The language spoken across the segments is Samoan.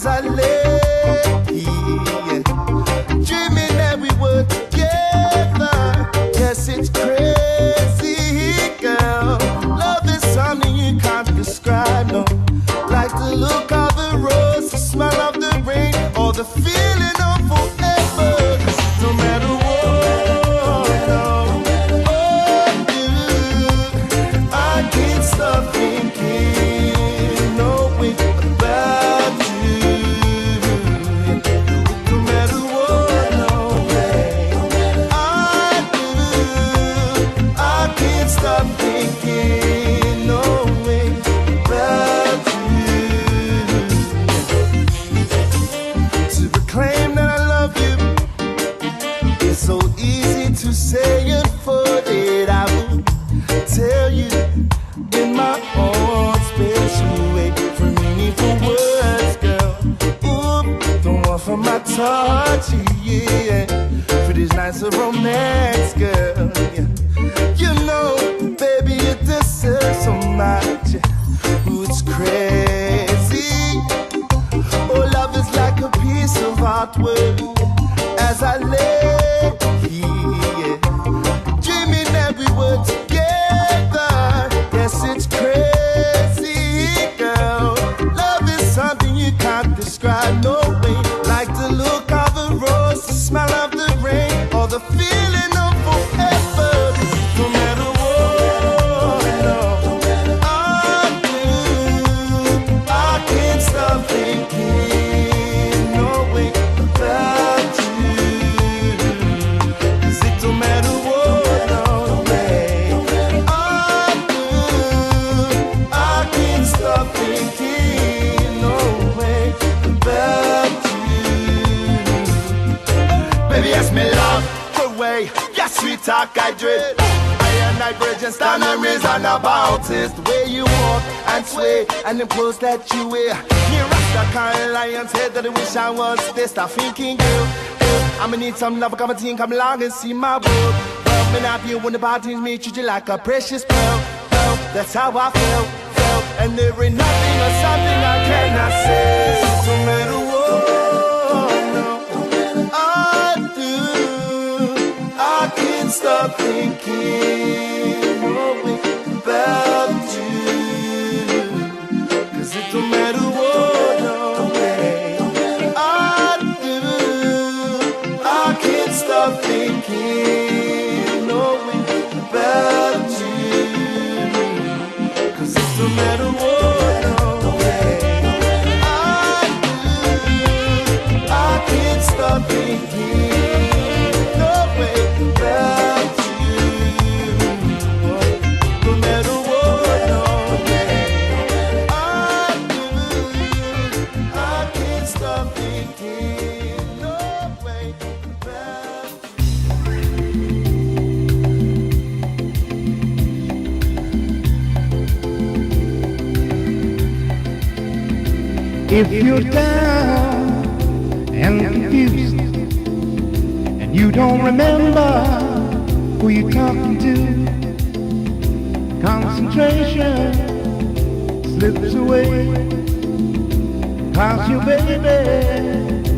As I lay here, dreaming that we were together. Yes, it's crazy, girl. Love is something you can't describe, no. Like the look of a rose, the smell of the rain, or the feeling of forever. 'Cause no matter what, no, oh, do, I can't stop thinking, no way about you. No matter what, no way I do, I can't stop thinking, no way about you. To proclaim that I love you, it's so easy to say it for it. I will tell you in my own special way for meaningful words, girl. Ooh, don't offer my touch, yeah. For these nights of romance, girl. Yeah. You know, baby, you deserve so much. Ooh, it's crazy. Oh, love is like a piece of artwork. As I lay here, dreaming that we were together. Yes, it's crazy, girl. Love is something you can't describe, no way. Like the look of a rose, the smell of the rain, or the feeling of forever. No matter what, no, I do, I can't stop thinking, no way about you. 'Cause it don't matter what, no way I do, I can't stop thinking, no way about you. Baby, yes, me love the way your sweet talk I dread. I and I bridge and stand and reason about it. The way you walk and sway and the clothes that you wear. Me rasta kind lion's head that I wish I was this. Stop thinking, girl, girl, I'ma need some love, come and think, come along and see my world. Well, me not be when the parties me treat you like a precious pearl. Pearl, that's how I feel, feel. And there ain't nothing or something I cannot say. No matter what, no, I do, I can't stop thinking, oh, about you. 'Cause it don't matter what, no way I do, I can't stop thinking, no way about you. 'Cause it don't matter what, no way I do, I can't stop thinking, no way about you. No matter what, no way I do, I can't stop thinking, no way about If you're down and confused and you don't remember who you're talking to, concentration slips away, 'cause your baby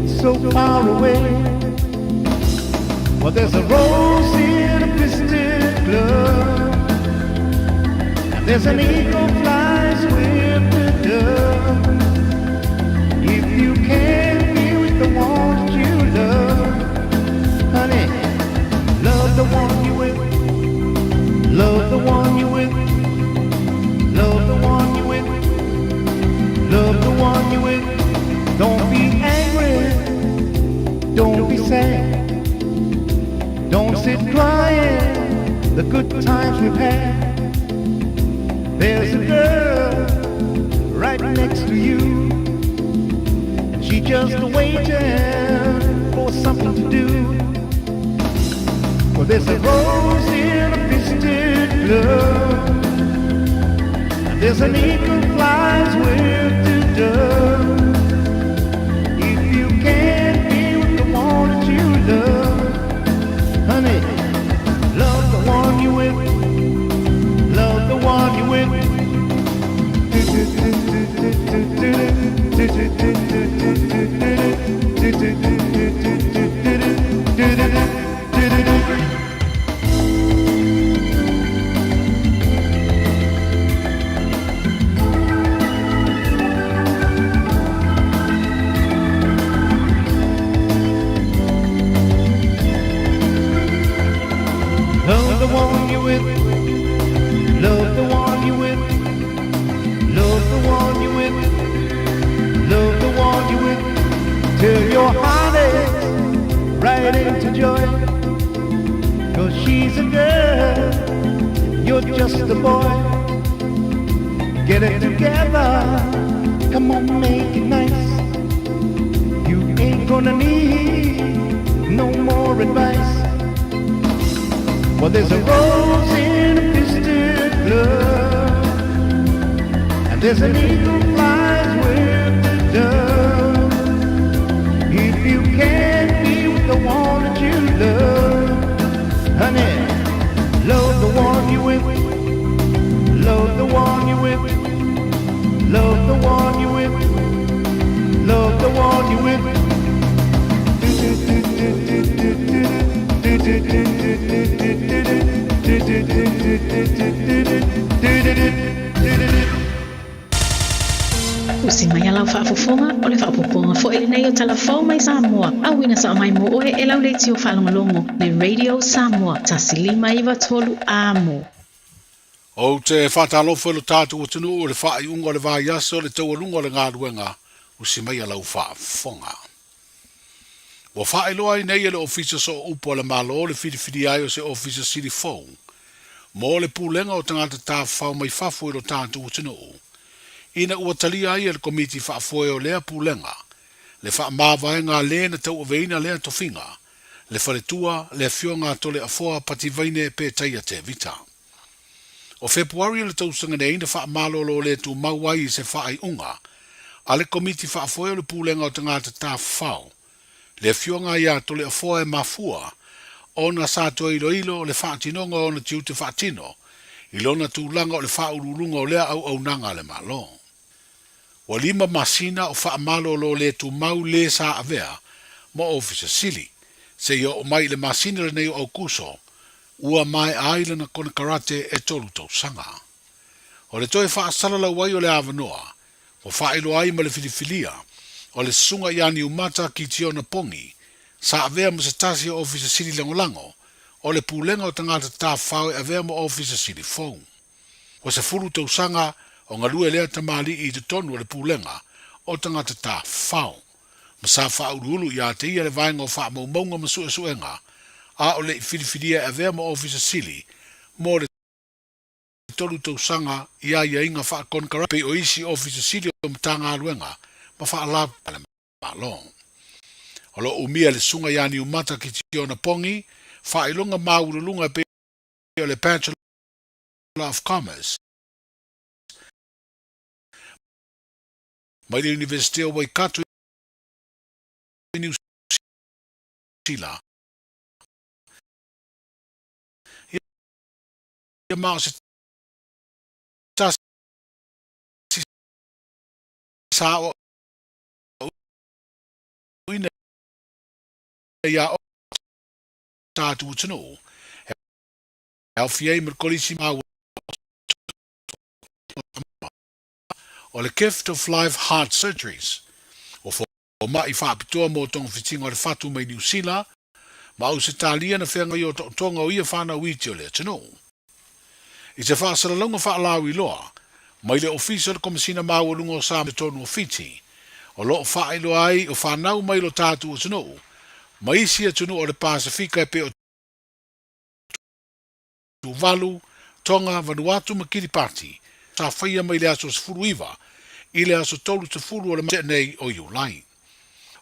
is so far away. Well, there's a rose in a fisted glove, and there's an eagle flies with the dove. If you can't be with the one that you love, honey, love the one you with, love the one you with, love the one you with, love the one you with. Don't be angry, don't be sad, don't sit crying the good times we've had. There's a girl right next to you, and she just waiting for something to do. Well, there's a rose in a fisted glove, and there's an eagle flies with the dove. If you can't be with the one that you love, honey, love the one you with, love the one you with. your heartache right into joy. Cause she's a girl, you're just a boy. Get it together, come on, make it nice. You ain't gonna need no more advice. Well, there's a rose in a fisted glove, and there's an eagle flies with the dove. If you can't be with the one that you love, honey, love the one you with, love the one you with, love the one you with, love the one you with. Usi mai a lau faafofoga o le faaopoopoga foi lenei o Tala Fou mai Samoa, auina sao mai mo oe e lau leitio faalogologo le Radio Samoa 1 5 9 3 Amo. Ou te faatalofa i lo tatou atunuu i le faaiuga o le vaiaso le taualuga o le galuega usi mai a lau faafofoga. Ua faailoa ai nei e le Ofisa Sooupu a le Malo le filifilia ai o se Ofisa Sili fou mo le Pulega o Tagata Tafafao mai Fafo i lo tatou atunuu, ina ua talia ai e le Komiti Faafoe o lea Pulega le faamavaega a le na tauaveina lea tofiga, le faletua, le Afioga a Toleafoa Pativaine Petaia Tevita. O Fepuari o le tausaga nei na faamalolo le tumau ai i se faaiuga a le Komiti Faafoe o le Pulega o Tagata Tafafao, le Afioga ia Toleafoa e mafua ona sa toe iloilo le faatinoga o ona tiute faatino i lona tulaga o le faauluuluga o lea auaunaga a le Malo. Ua 5 masina o faamalolo le tumau le sa avea ma Ofisa Sili, seia oo mai i le masina lenei o Aukuso, ua maea ai lana konekarate e 3 tausaga. O le toe faasalalau ai o le avanoa, ua faailoa ai ma le filifilia o le Susuga ia Niumata Kitiona Pongi, sa avea ma se tasi o Ofisa Sili Lagolago o le Pulega o Tagata Tafafao e avea ma Ofisa Sili fou. Ua 10 tausaga o galue lea tamalii i totonu o le Pulega o Tagata Tafafao, ma sa faauluulu ia te ia le Vaega o Faamaumauga ma Suesuega, a o le i filifilia e avea ma Ofisa Sili mo le 3 tausaga i aiaiga faakonekarate pei o isi Ofisa Sili o Matagaluega ma Faalapotopotoga a le Malo. O lo o umia le Susuga ia Niumata Kitiona Pongi, faailoga maualuluga e pei o le Bachelor of Commerce mai le Iunivesite o Waikato i Niu Sila, ia ma o se tasi sa aoaoina ia tatou atunuu e aofia ai ma le Kolisi o le Gift of Life Heart Surgeries, o fomai faapitoa mo togafitiga o le fatu mai Niu Sila ma Ausetalia na feagai o taotoga o ia fanau iti o le atunuu. I se faasalalauga faalauiloa mai le Ofisa o le Komesina Maualuga o Samoa i totonu o Fiti, o lo o faailoa ai o fanau mai lo tatou atunuu ma isi atunuu o le Pasefika e pei o Tuvalu, Tonga, Vanuatu ma Kiripati, sa faia mai le aso 19 i le aso 30 o le tea nei o Iulai.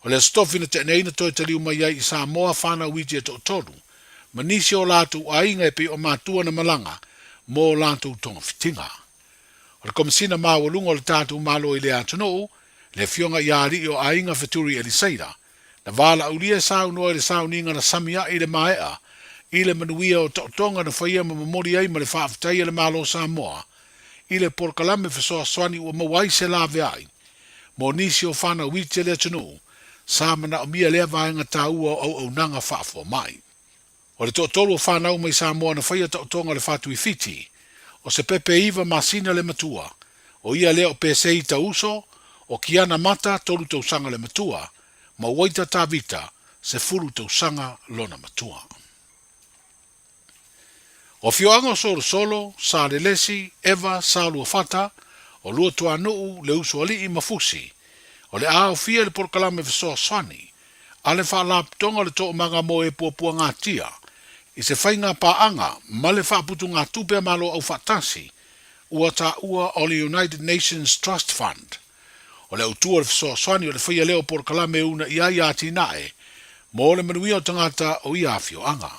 O le aso tofi na tea nei na toe taliu mai ai i Samoa fanau iti e toatolu, ma nisi o latou aiga e pei o matua na malaga mo latou togafitiga. O le Komesina Maualuga o le tatou Malo i lea atunuu, le Afioga ia Alii o Aiga Feturi Eliseira, na valaaulia e saunoa i le sauniga na sami a'i i le maea i le manuia o taotoga na faia ma momoli ai ma le faafetai a le Malo Samoa i le polokalame fesoasoani ua maua ai se laveai mo nisi o fanau iti a le atunuu sa manaomia lea vaega taua o auaunaga faafomai. O le toatolu o fanau mai Samoa na faia taotoga o le fatu i Fiti, o se pepe 9 masina le matua, o ia lea o Pesei Tauso, o Kiana Mata 3 tausaga le matua, ma Waita Tavita 10 tausaga lona matua. O afioaga o Solosolo, Salelesi, Eva, Saluafata, o Luatuanuu, le Usoalii ma Fusi, o le a aofia i le polokalame fesoasoani. a le Faalapotopotoga o le Toomaga mo e Puapuagatia i se faiga paaga ma le Faaputugatupe a Malo Aufaatasi ua taua o le United Nations Trust Fund. O le autu o le fesoasoani o le faia lea o polokalame e uunaia ai atinae mo le manuia o tagata o ia afioaga.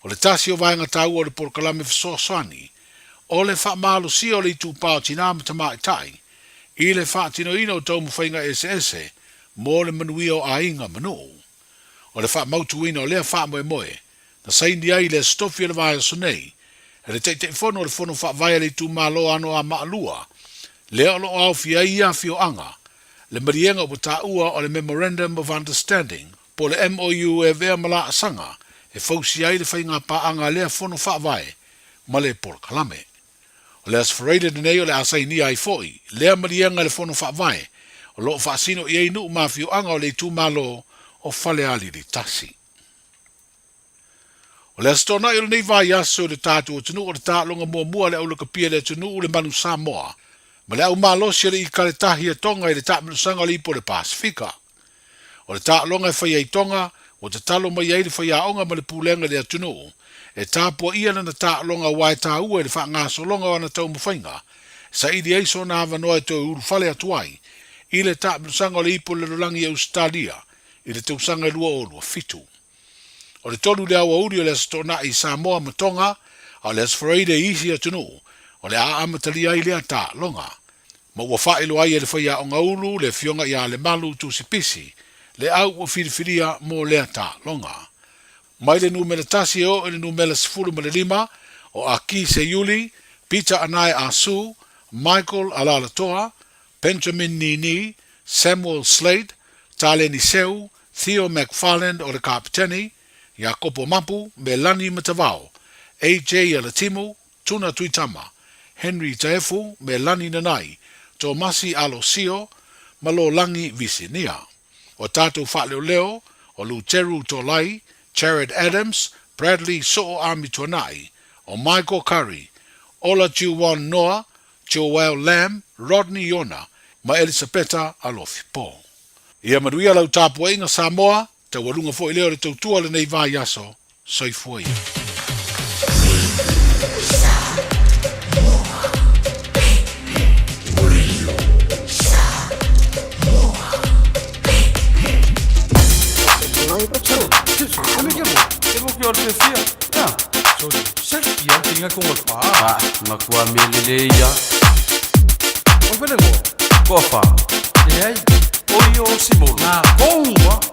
O le tasi o vaega taua o le polokalame fesoasoani, o le faamalosia o le itupa o tinā ma tamaitai i le faatinoina o taumafaiga eseese mo le manuia o aiga ma nuu. O le faamautuina o lea faamoemoe, na saini ai i le Aso Tofi o le vaiaso nei, e le Taitaifono o le Fono Faavae a le Itumalo Anoamaa 2, lea o lo o aofia ai ia afioaga, le maliega ua taua o le Memorandum of Understanding po o le MOU e avea ma laasaga e fausia ai le faiga paaga a lea Fono Faavae ma le polokalame. O le Aso Faraile lenei o le a sainia ai foi lea maliega e le Fono Faavae o lo o faasino i ai nuu ma afioaga o le itumalo o Falealili 1. O le Aso Toonai o lenei vaiaso i le tatou atunuu o le taaloga muamua a le aulakapia i le atunuu le Manu Samoa ma le au malosi o le Ikaletahi a Tonga i le taamilosaga o le Ipu o le Pasefika. O le taaloga e fai ai Tonga ua tatalo mai ai le faiaoga ma le pulega i le atunuu e tapuaia lana taaloga aua e taua i le faagasologa o ana taumafaiga e saili ai sona avanoa e toe ulufale atu ai i le taamilosaga o le Ipu o le Lalolagi i Ausetalia i le tausaga e 2027. O le 3 i le aoauli o le Aso Toonai i Samoa ma Tonga, a o le Aso Faraile i isi atunuu, o le a amatalia ai lea taaloga. Ma ua faailoa ai e le faiaoga ulu, le Afioga ia Lemalu Tusipisi, le au ua filifilia mo lea taaloga. Mai le numera 1 e oo i le numera 15, o Aki Seiuli, Peter Anae Asu, Michael Alalatoa, Benjamin Nini, Samuel Slade, Taleni Seu, Theo McFarland o le Kapiteni, Iakopo Mapu, Melani Matavao, AJ Alatimu, Tuna Tuitama, Henry Taefu, Melani Nanai, Tomasi Alosio, ma Lolagi Visinia. O tatou faaleoleo, o Luteru Tolai, Jared Adams, Bradley Soo Amituanai, o Michael Curry, Ola Juwon Noa, Joel Lam, Rodney Iona ma Elisapeta Alofi Po. Ia manuia lau tapuaiga Samoa, taualuga foi lea o le tautua lenei vaiaso. Soifua ia. Matua mea lelei ia. O fele Kofa. Leai. O io Simolo. Na konga.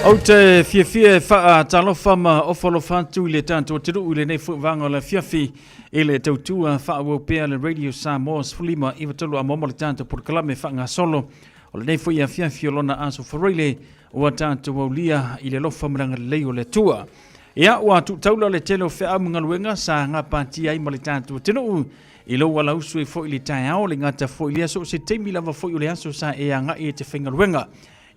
Ou te fiafia e faatalofa ma ofo alofa atu i le tatou atunuu i lenei foi vaega o le afiafi i le tautua faaauau pea le Radio Samoa 15 i tolu amoamo le tatou polokalame faagasolo o lenei foi afiafi o lona aso Faraile ua tatou aulia i le alofa ma le agalelei o le Atua. Ia, ua tuutaula le tele o feau ma galuega sa gapatia ai ma le tatou atunuu i lou alausu ai foi i le taeao, le gata foi i lea so o se taimi lava foi o le aso sa e agai e te faigaluega.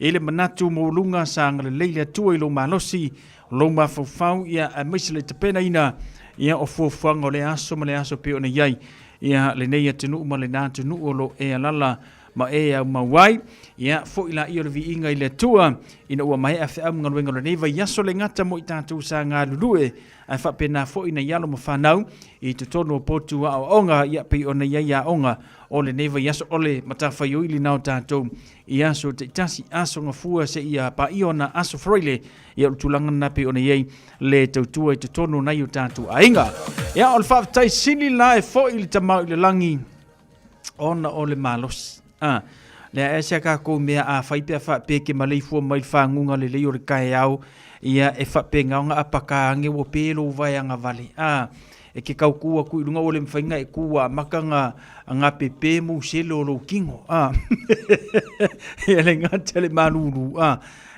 I le manatu maualuga sa agalelei le Atua i lou malosi, lou mafaufau, ia, aemaise le tapenaina, ia, o fuafuaga o lea aso ma le aso pei ona i ai, ia, lenei atunuu ma lena atunuu o lo o e alaala ma e aumau ai. Ia, foi laia o le viiga i le Atua, ina ua maea feau ma galuega o lenei vaiaso le gata mo i tatou sa galulue, ae faapena foi nai alo ma fanau i totonu o potu aoaoga, ia, pei ona i ai aoga o lenei vaiaso, o le matafaioi lena o tatou i aso taitasi, aso gafua seia paia ona aso Faraile, ia o le tulaga lena pei ona i ai le tautua i totonu o nai o tatou aiga. Ia, o le faafetai sili la e foi i le Tama i le lagi ona o le malosi. Ah, lea e se kākou mea a fai pea faapea ke maleifua mai le faguga lelei o le kaeao, ia e faapena ona apaka ange ua pe lou vaeaga vale. Ah, e ke kau kū aku i luga ua le mafai ona e kū ua amata ona gapepe musele o lou tino a ia le gata le malūlū a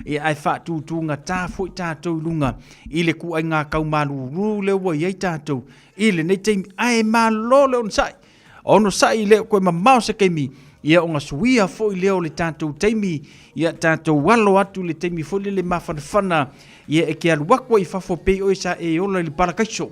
ia ae faatūtūgatā foi tatou i luga i le kūaiga kau malūlū lea ua i ai tatou i lenei taimi ae malo le onosai onosai le koe mamao se taimi ia ona suia foi lea o le tatou taimi ia tatou alo atu le taimi foi lele mafanafana ia e ke alu atu ai i fafo pei oe sa e ola i le parakaiso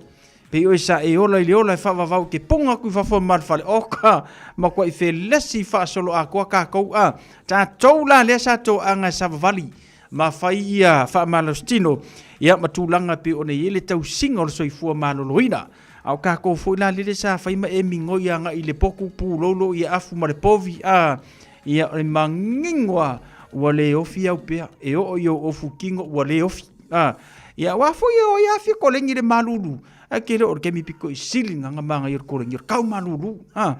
Pei oe sa e ola i le ola e faavavau i ke poga aku i fafo ma le fale. Oka, makuaʻi felesi faasoloatoa kākou a. Tatou la lea sa toaga e savavali ma fai ia faamalositino ia ma tulaga e pei ona i ai le tausiga o le soifua maloloina. A o kākou foi la lele sa fai ma e migoi agai i le potu pulou ia afu ma le povi a. Ia o le manino lava ua le ofi au pea. E oo i ou ofu kino ua le ofi. A, ia aua foi e o ai a fia koleni le malulu. Ae ke le o le kemi piko i sili nga nga manga i o le koleni o le kau malulu. A.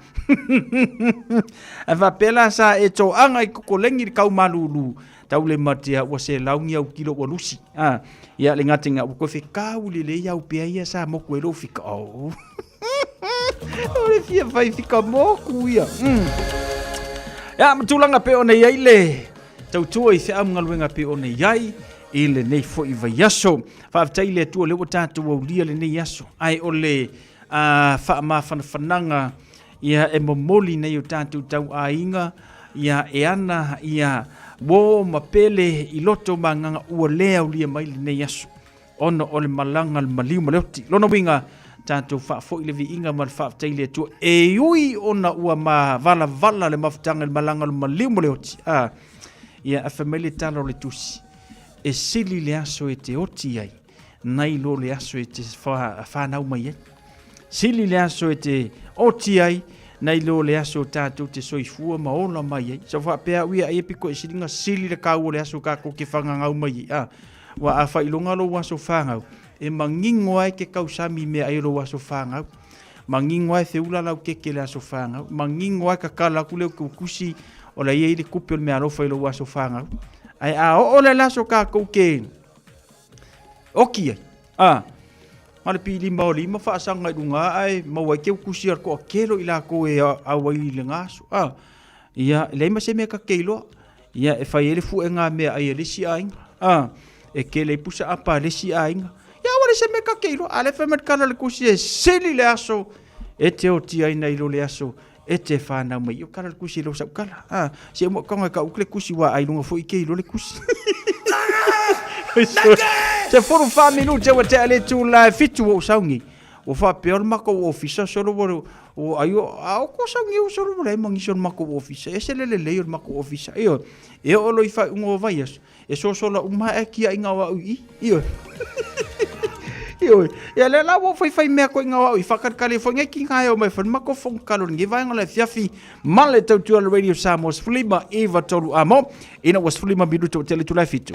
Ae faapea la sa e toaga i koleni le kau malulu. Tau le matea ua se laungi au kilo ua lusi. A, ia le ngate nga ua koe fekau le le iau pea ia sa moku e lou fika. Oh. O le fia fai fika moku ia. Ia, ma tulaga pe ona i ai le tautua i feau ma galuega pe ona i ai i lenei foi vaiaso. Faafetai i le Atua o lea ua tatou aulia lenei aso, ae o le faamafanafanaga ia e momoli nei o tatou tauaiga ia e ana ia uo ma pele i loto ma agaga ua le aulia mai lenei aso ona o le malaga le maliu ma le oti. Lona uiga, tatou faafoi le viiga ma le faafetai i le Atua e ui ona ua mavalavala le mafutaga i le malaga o le maliu ma le oti. A, ia, ae fai mai le tala o le tusi, e sili le aso e te oti ai, nai lo le aso e te whanau mai ai. Sili le aso e te oti ai, nai lo le aso tātou te soifua ma ola mai ai. So whaapea au ia ai e piko e silinga sili le kau o le aso kākou ke whangangau mai ai. A, ua a whailoga lou aso whangau, e mangingo ai ke kausami mea ai lou aso whangau. Mangingo ai feula lau keke le aso whangau. Mangingo ai kakala aku leo ke ukusi o la ia i le kupe o le mea alofa i lou aso whangau. Ai a oo le aso kākou ke oki ai. A, ma le pilima o lima whaasanga i lunga ae maua ai ke ukusi ar koa kelo i lākou e au ai i le ngaso. A, ia, lei ma se mea ka keiloa. Ia, e fai ai le fuʻe ngā mea ai a le isi aiga. A, e kele i pusa apa a le isi aiga. Ia, ua le se mea ka keiloa. A le fai mai le kala le kusi e sili le aso e te oti ai nei lo le aso e te whanau mai. Io kala le kusi lo sau kala. A, se mo konga ka ukle kusi wa ai lunga foi ke ilo le kusi. Se furu wha minute ua te ale tū la e fitu o saungi. Ua faapea o le makou ofisa solo ua ua ai o a o ko saungi o solo ua leai ma nisi o le makou ofisa. E ese le lelei o le makou ofisa. Ioe, e oo loa i faaiuga o vaiaso, e sosola uma ae kiaʻiga o au i i. Ioe. Ioe. Ia lea la ua ou faifai mea koe i ngā o au i whakarekare foi ngai ki ngā eo mai whai mako whongkalo ni vaenga le fiafi ma le tautua le Radio Samoa 15 iva tolu amo ina ua 15 minuto o te le tula e fitu.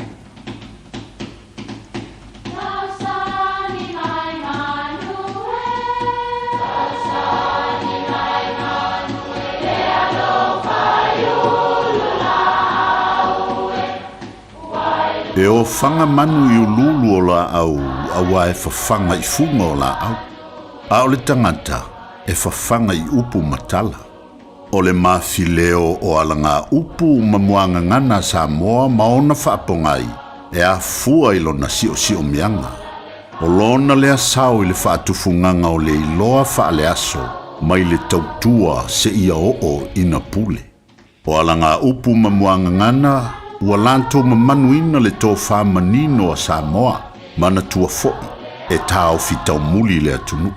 E ofaga manu i uluulu o laau auā e fafaga i fuga o laau, a o le tagata e fafaga i upu ma tala. O le mafileo o alagaupu ma muagagana a Samoa ma ona faapogai e afua i lona siosiomiaga. O lona lea sao i le faatufugaga o le iloa faaleaso mai le tautua seia oo ina pule. O alagaupu ma muagagana ua latou mamanuina le tofa manino a Samoa, manatua foi e taofi taumuli le atunuu.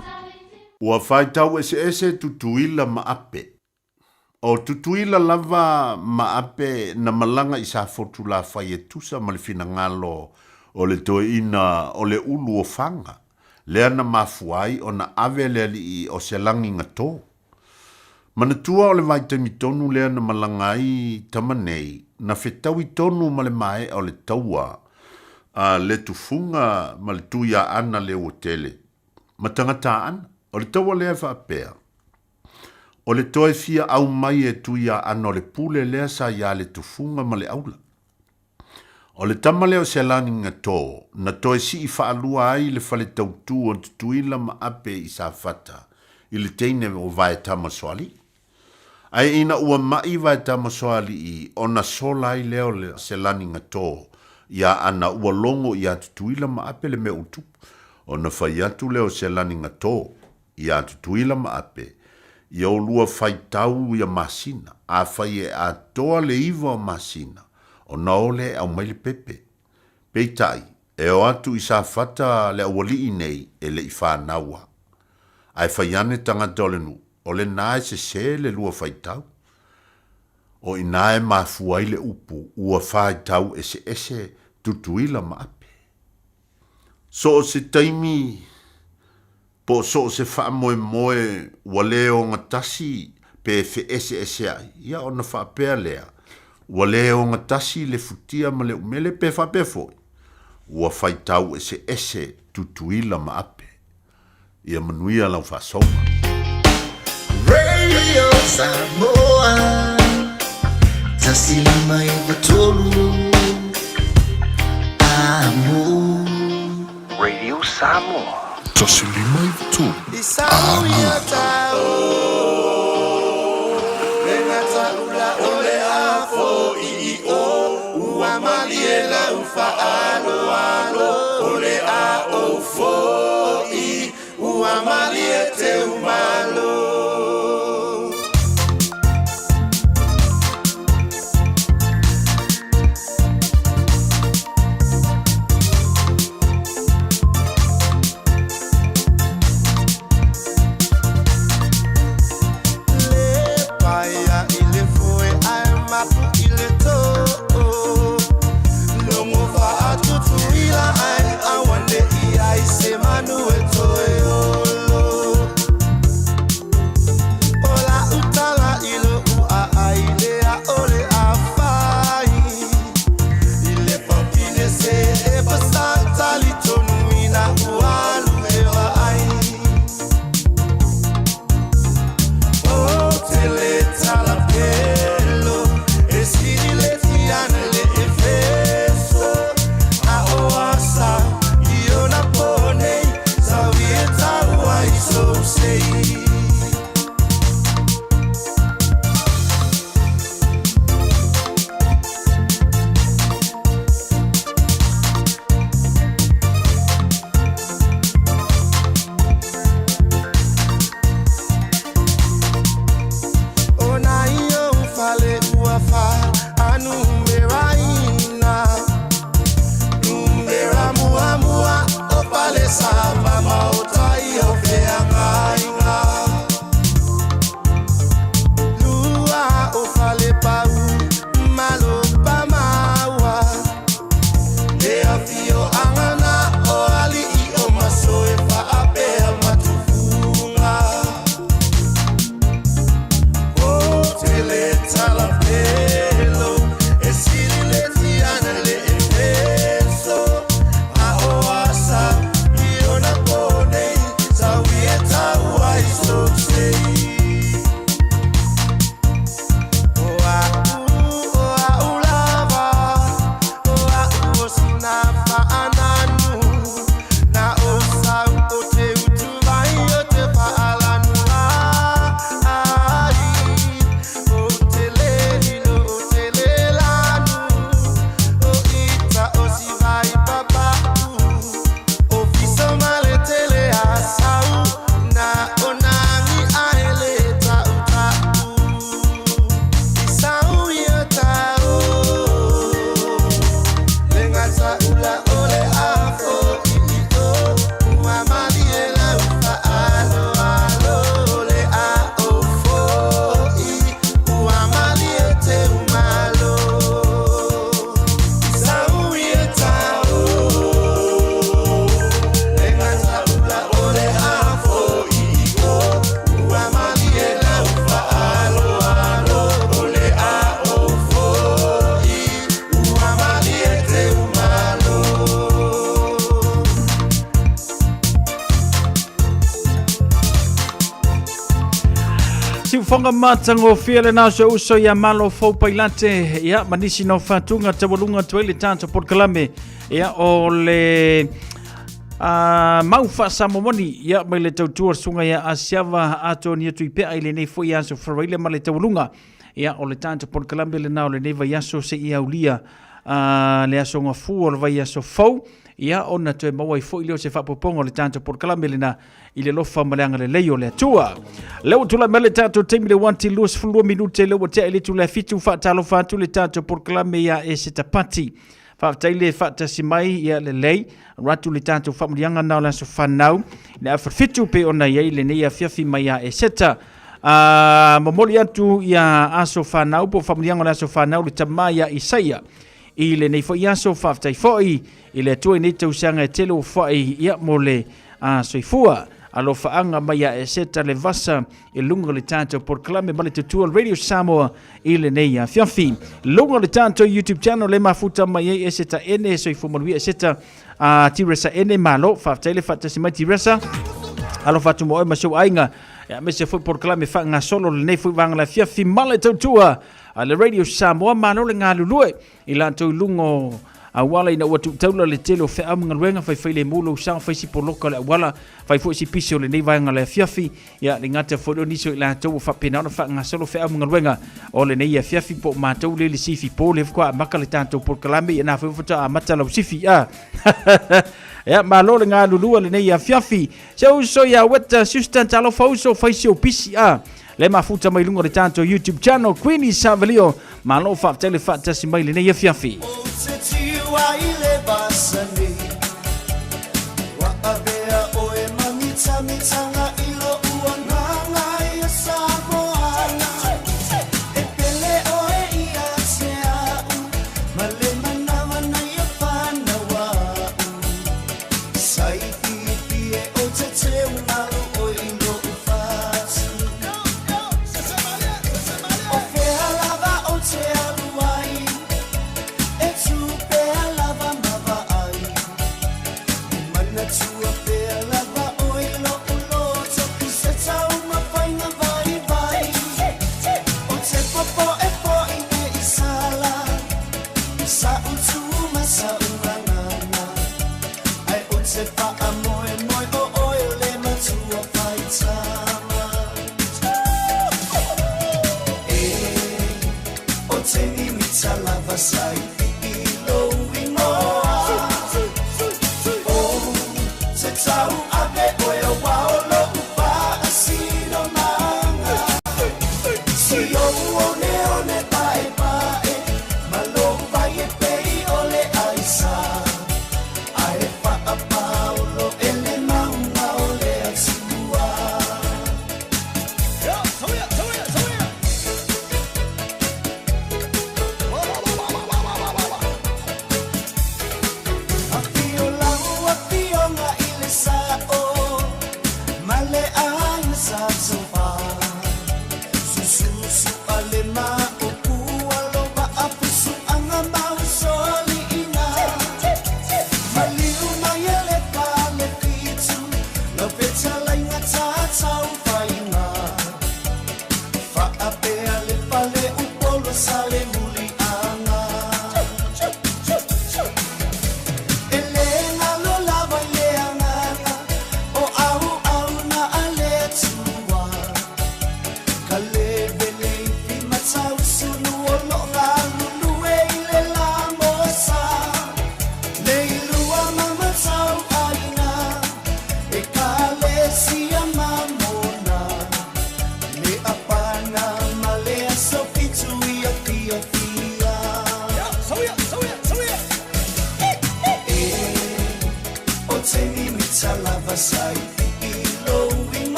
Ua faitau eseese Tutuila ma Ape. O Tutuila lava ma Ape na malaga i Safotu Lafai e tusa ma le finagalo o le toeaina o le ulu o Faga, lea na mafua ai ona ave le alii o Selagigato. Manatua o le vaitaimi tonu lea na malaga ai tama nei, na fetaui tonu ma le maea o le taua a le tufuga ma le Tuiaana Leuatele ma tagata-ana. O le taua lea e faapea, o le toe fia au mai e Tuiaana o le pule lea sa iā le tufuga ma le aula. O le tama lea o Selani Gato na toe sii faalua ai le fale tautu o Tutuila ma Ape i Safata i le teine o Vaetamasoalii. Ae ina ua maʻi Vaetamasoalii ona sola ai lea o le Selani Gato iā ana ua logo iā Tutuila ma Ape le mea ua tupu. Ona fai atu lea o Selani Gato iā Tutuila ma Ape, Ia olua faitau ia masina, afai e atoa le 9 o masina, ona o lea e aumai le pepe. Peitai, e o atu i Safata le aualii nei e le i fanau a. Ae fai ane tagata o le nuu, o lena e sesē le lua faitau. O i ina e mafua ai le upu ua faitau eseese Tutuila ma Ape. So o se taimi po o so o se faamoemoe ua le ogatasi pe feeseeseai, ia ona faapea lea, ua le ogatasi le futia ma le umele pe faapea foi, ua faitau eseese Tutuila ma Ape. Ia manuia lau faasoga. Radio Samoa 159 Amu. Radio Samoa. 153 Amu. Siufoga matagofie lena o si ou uso ia Malo Fou Pailate, ia, ma nisi na o faatuga taualuga atu ai le tatou polokalame, ia, o le mau faasamomoni, ia, mai le tautua susuga ia Asiava Atonia Tuipea i lenei foi aso Faraile ma le taualuga, ia, o le tatou polokalame lena o lenei vaiaso seia aulia le aso Gafua o le vaiaso fou, ia, ona toe maua ai foi lea o se faaopoopoga o le tatou polokalame lena i le alofa ma le agalelei o le Atua. Lea ua tulai mai le tatou taimi le uati 22 minute lea ua tea i le itula e 7 faatalofa atu le tatou polokalame ia Eseta Pati. Faafetai le faatasi mai ia lelei ratu le tatou faamuliaga na o le aso fanau le afa 7 pe ona i ai lenei afiafi mai ia Eseta. Momoli atu ia aso fanau po faamuliaga o le aso fanau le tama ia Isaia. I lenei foi aso faafetai foi i le Atua i nei tausaga e tele ua fai ia mo le soifua. Alofaaga mai ia Eseta le vasa i luga o le tatou polokalame ma le tutua Radio Samoa i lenei afiafi. Luga o le tatou YouTube channel le mafuta mai ai Eseta Ene, soifua manuia Eseta, Tiresa Ene, malo, faafetai le faatasi mai Tiresa. Alofa atu mo oe ma si ou aiga, aemaise foi polokalame faagasolo lenei foi vaega le afiafi ma le tautua a le Radio Samoa, malo le galulue i latou i luga o auala ina ua tuutaula le tele o feau ma galuega, faifai le mu lou sao, fai si poloka o le auala, fai foi si pisi o lenei vaega o le afiafi, ia le gata foi lea o nisi o i latou ua faapena ona faagasolo feau ma galuega o lenei afiafi, po o matou le le sifi po le faatoa amata le tatou polokalame, ia na foi faatoa amata lau sifi a. Ia, malo le galulue lenei afiafi. Se uso ia weta sister talofa uso fai si o pisi a. Le mafuta mai luga o le tatou YouTube channel Queenie Savalio. Malo faafetai le faatasi mai lenei afiafi. Ou te tiu ai le vasa nei, Ua avea oe ma mitamitanga i loʻu agaga ia Samoana. E pele oe ia te a'u, ma le manawa na ia whanau a'u.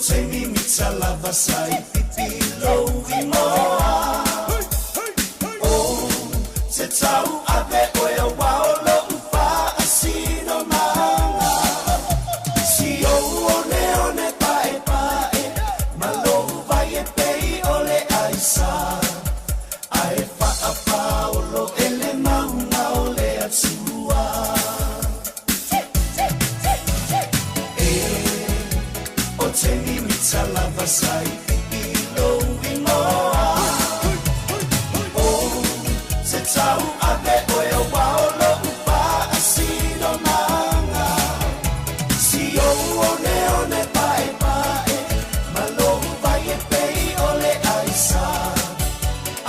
te mimita lava sa i pipi lou imoa. O te tau ave oe aua o lo'u faasinomaga. Si ou oneone paepae ma lou vai e pei o le aisa. Ae faapaolo e le mauga o le Atua. E o te mimita lava sa i pipi lou imoa. O te tau ave oe aua o lo'u faasinomaga. Si ou oneone paepae ma lou vai e pei o le aisa.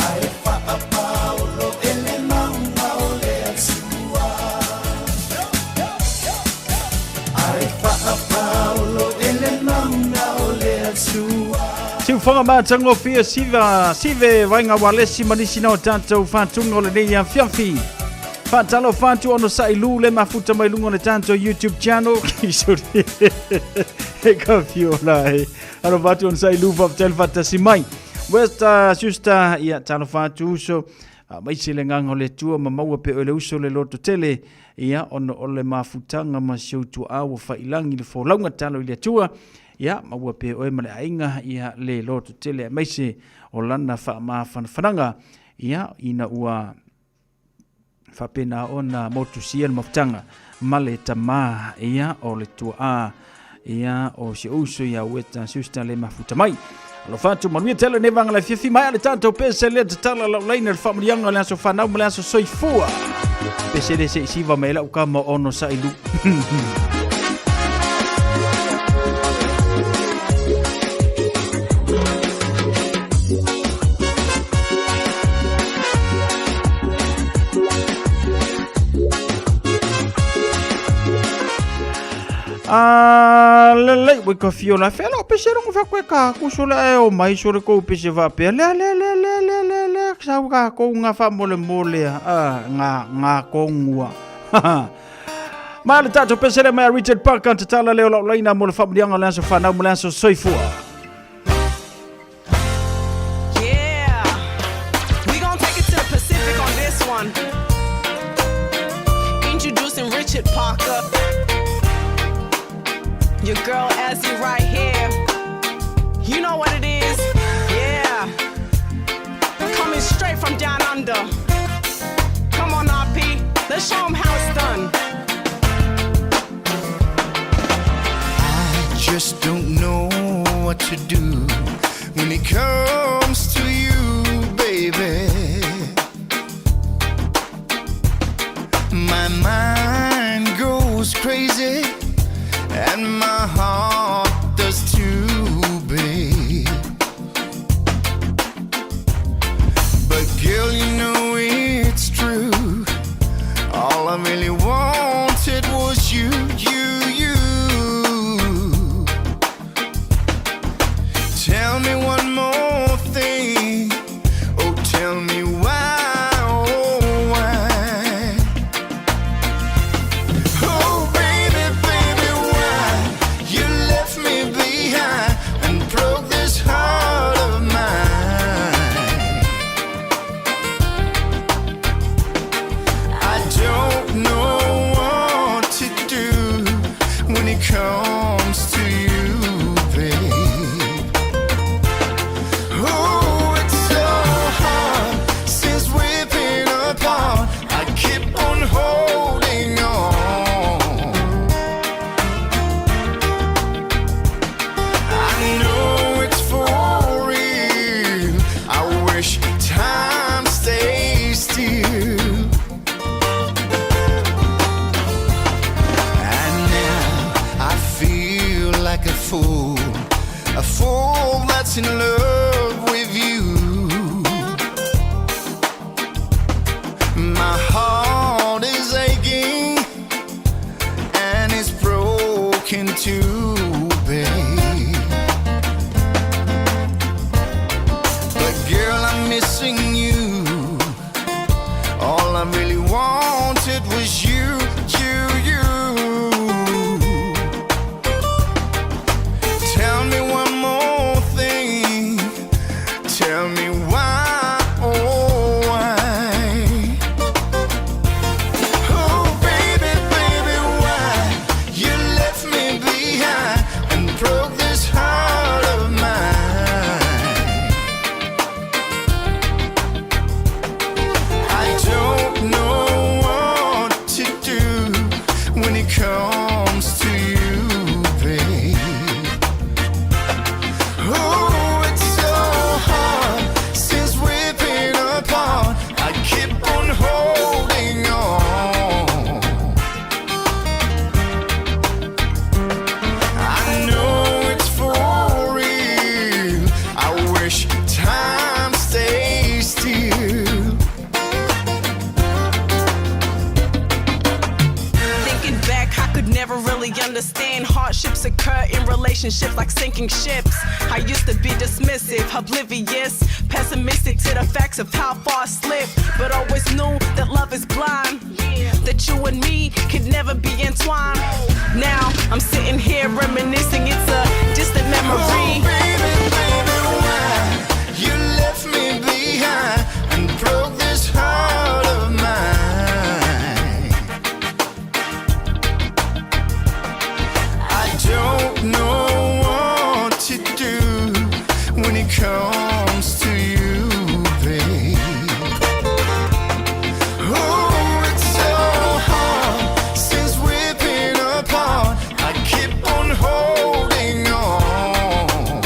Ae faapaolo e le mauga o le Atua. Ae faapaolo e le mauga o le Atua. Siufoga matagofie siva sive vaiga ualesi ma nisi na o tatou fatuga o lenei afiafi. Faatalofa atu ona sa'i lu le mafuta mai luga o le tatou YouTube channel. Sorry. E ka fiola e. Alofa atu ona sa'i lu faafetai le faatasi mai. West sister ia talofa atu uso. Faamaise le agaga o le Atua ma maua pea oe le uso le loto tele. Ia ona o le mafutaga ma si ou tuaa ua faiilagi le folauga talo i le Atua. Ia maua pea oe ma le aiga ia le loto tele aemaise o lana faamafanafanaga ia ina ua faapena ona motusia le mafutaga ma le tamā ia o le tuaa ia o si ou uso ia Weta Sister le mafuta mai. Alofa atu manuia tele nei vaega le afiafi mai a le tatou pese lea tatala lau laina le faamanuiaga o le aso fanau ma le aso soifua. Pese le se i siva mai lau kama ono sa ilu. A lelei ua ka fiola fea lau pese rongo fea koe ka kuso le e o mai so le kou pese faapea lea lea lea lea lea lea lea sau ka kou ngā faamolemole a ngā ngā kongua. Ma le tatou pese lea mai a Richard Parker tatala leo lau laina mo le faamanuiaga o le aso fanau ma le aso soifua. Yeah, we gon' take it to the Pacific on this one. Introducing Richard Parker. Your girl Azzy right here. You know what it is? Yeah. Coming straight from down under. Come on, RP. Let's show 'em how it's done. I just don't know what to do when it comes to you, baby. My mind goes crazy and my heart does too, babe. But girl, you know it's true. All I really wanted was you, you, you. Tell me one more thing. Oh, tell me why, oh, why? Oh, baby, baby, why you left me behind and broke this heart of mine? I don't know what to do when it comes to you, babe. Oh, it's so hard since we've been apart. I keep on holding on. I know it's for real. I wish time stays still. And now I feel like a fool that's in love with you. My heart is aching and it's broken too, babe. But girl, I'm missing you. All I really wanted was you, you, you. Tell me one Relationships like sinking ships. I used to be dismissive, oblivious, pessimistic to the facts of how far I slipped. But always knew that love is blind. That you and me could never be entwined. Now I'm sitting here reminiscing, it's a distant memory. Oh, baby, baby, why you left me behind and broke this heart of mine? I don't know what to do when it comes to you, babe. Oh, it's so hard since we've been apart. I keep on holding on.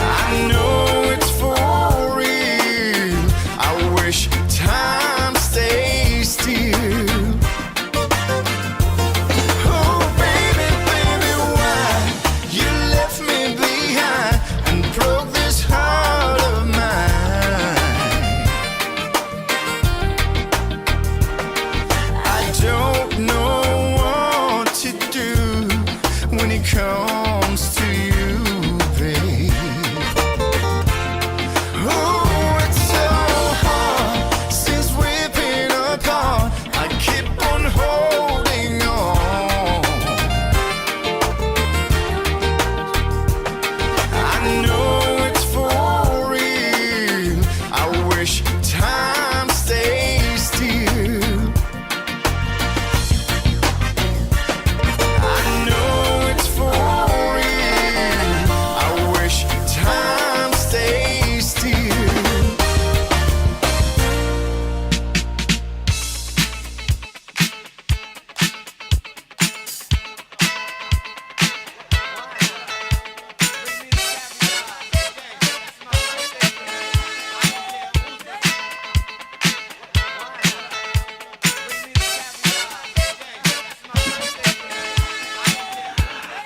I know it's for real. I wish time stays still. Oh, baby, baby, why you left me behind and broke this heart of mine? I don't know what to do when it comes to you, babe. Oh, it's so hard since we've been apart. I keep on holding on. I know it's for real. I wish time stays still. I know it's for real. I wish time stays still.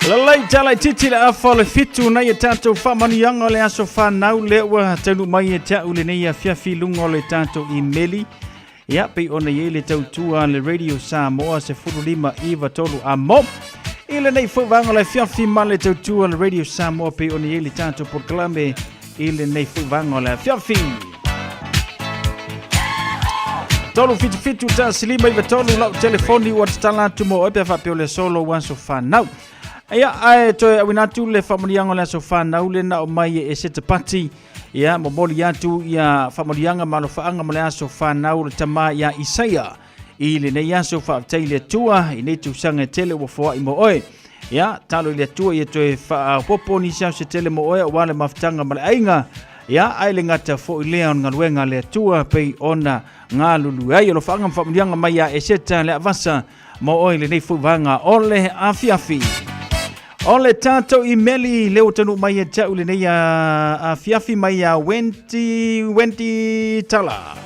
Lalai tala i titi le afa o le fitu nei e tātou whaamanuiaga o le aso whanau lea ua taunuu mai e te au lenei afiafi i luga o le tātou imeli. Ia, pei ona i ai le tautua a le Radio Samoa 15 9 3 a mo. I lenei foi vaega o le afiafi ma le tautua a le Radio Samoa pei ona i ai le tātou polokalame i lenei foi vaega o le afiafi. 377 1 5 9 3 lau telefoni ua tatala atu mo oe pe faapea o le aso lou aso fanau. Ia, ae toe auina atu le faamanuiaga o le aso fanau le na o mai e Setapati. Ia, momoli atu ia faamanuiaga ma alofaaga mo le aso fanau o le tama ia Isaia. I lenei aso faafetai i le Atua i nei tausaga e tele ua foai mo oe. Ia, talo i le Atua ia toe faaopoopo nisi aso se tele mo oe aua le mafutaga ma le aiga. Ia, ae le gata foi lea o le galuega a le Atua pei ona galulue ai. Alofaaga ma faamanuiaga mai ia Eseta Leavasa mo oe i lenei foi vaega o le afiafi. O le tātou imeli lea ua taunuu mai ia te au i lenei afiafi mai ia Wendy, Wendy Tala.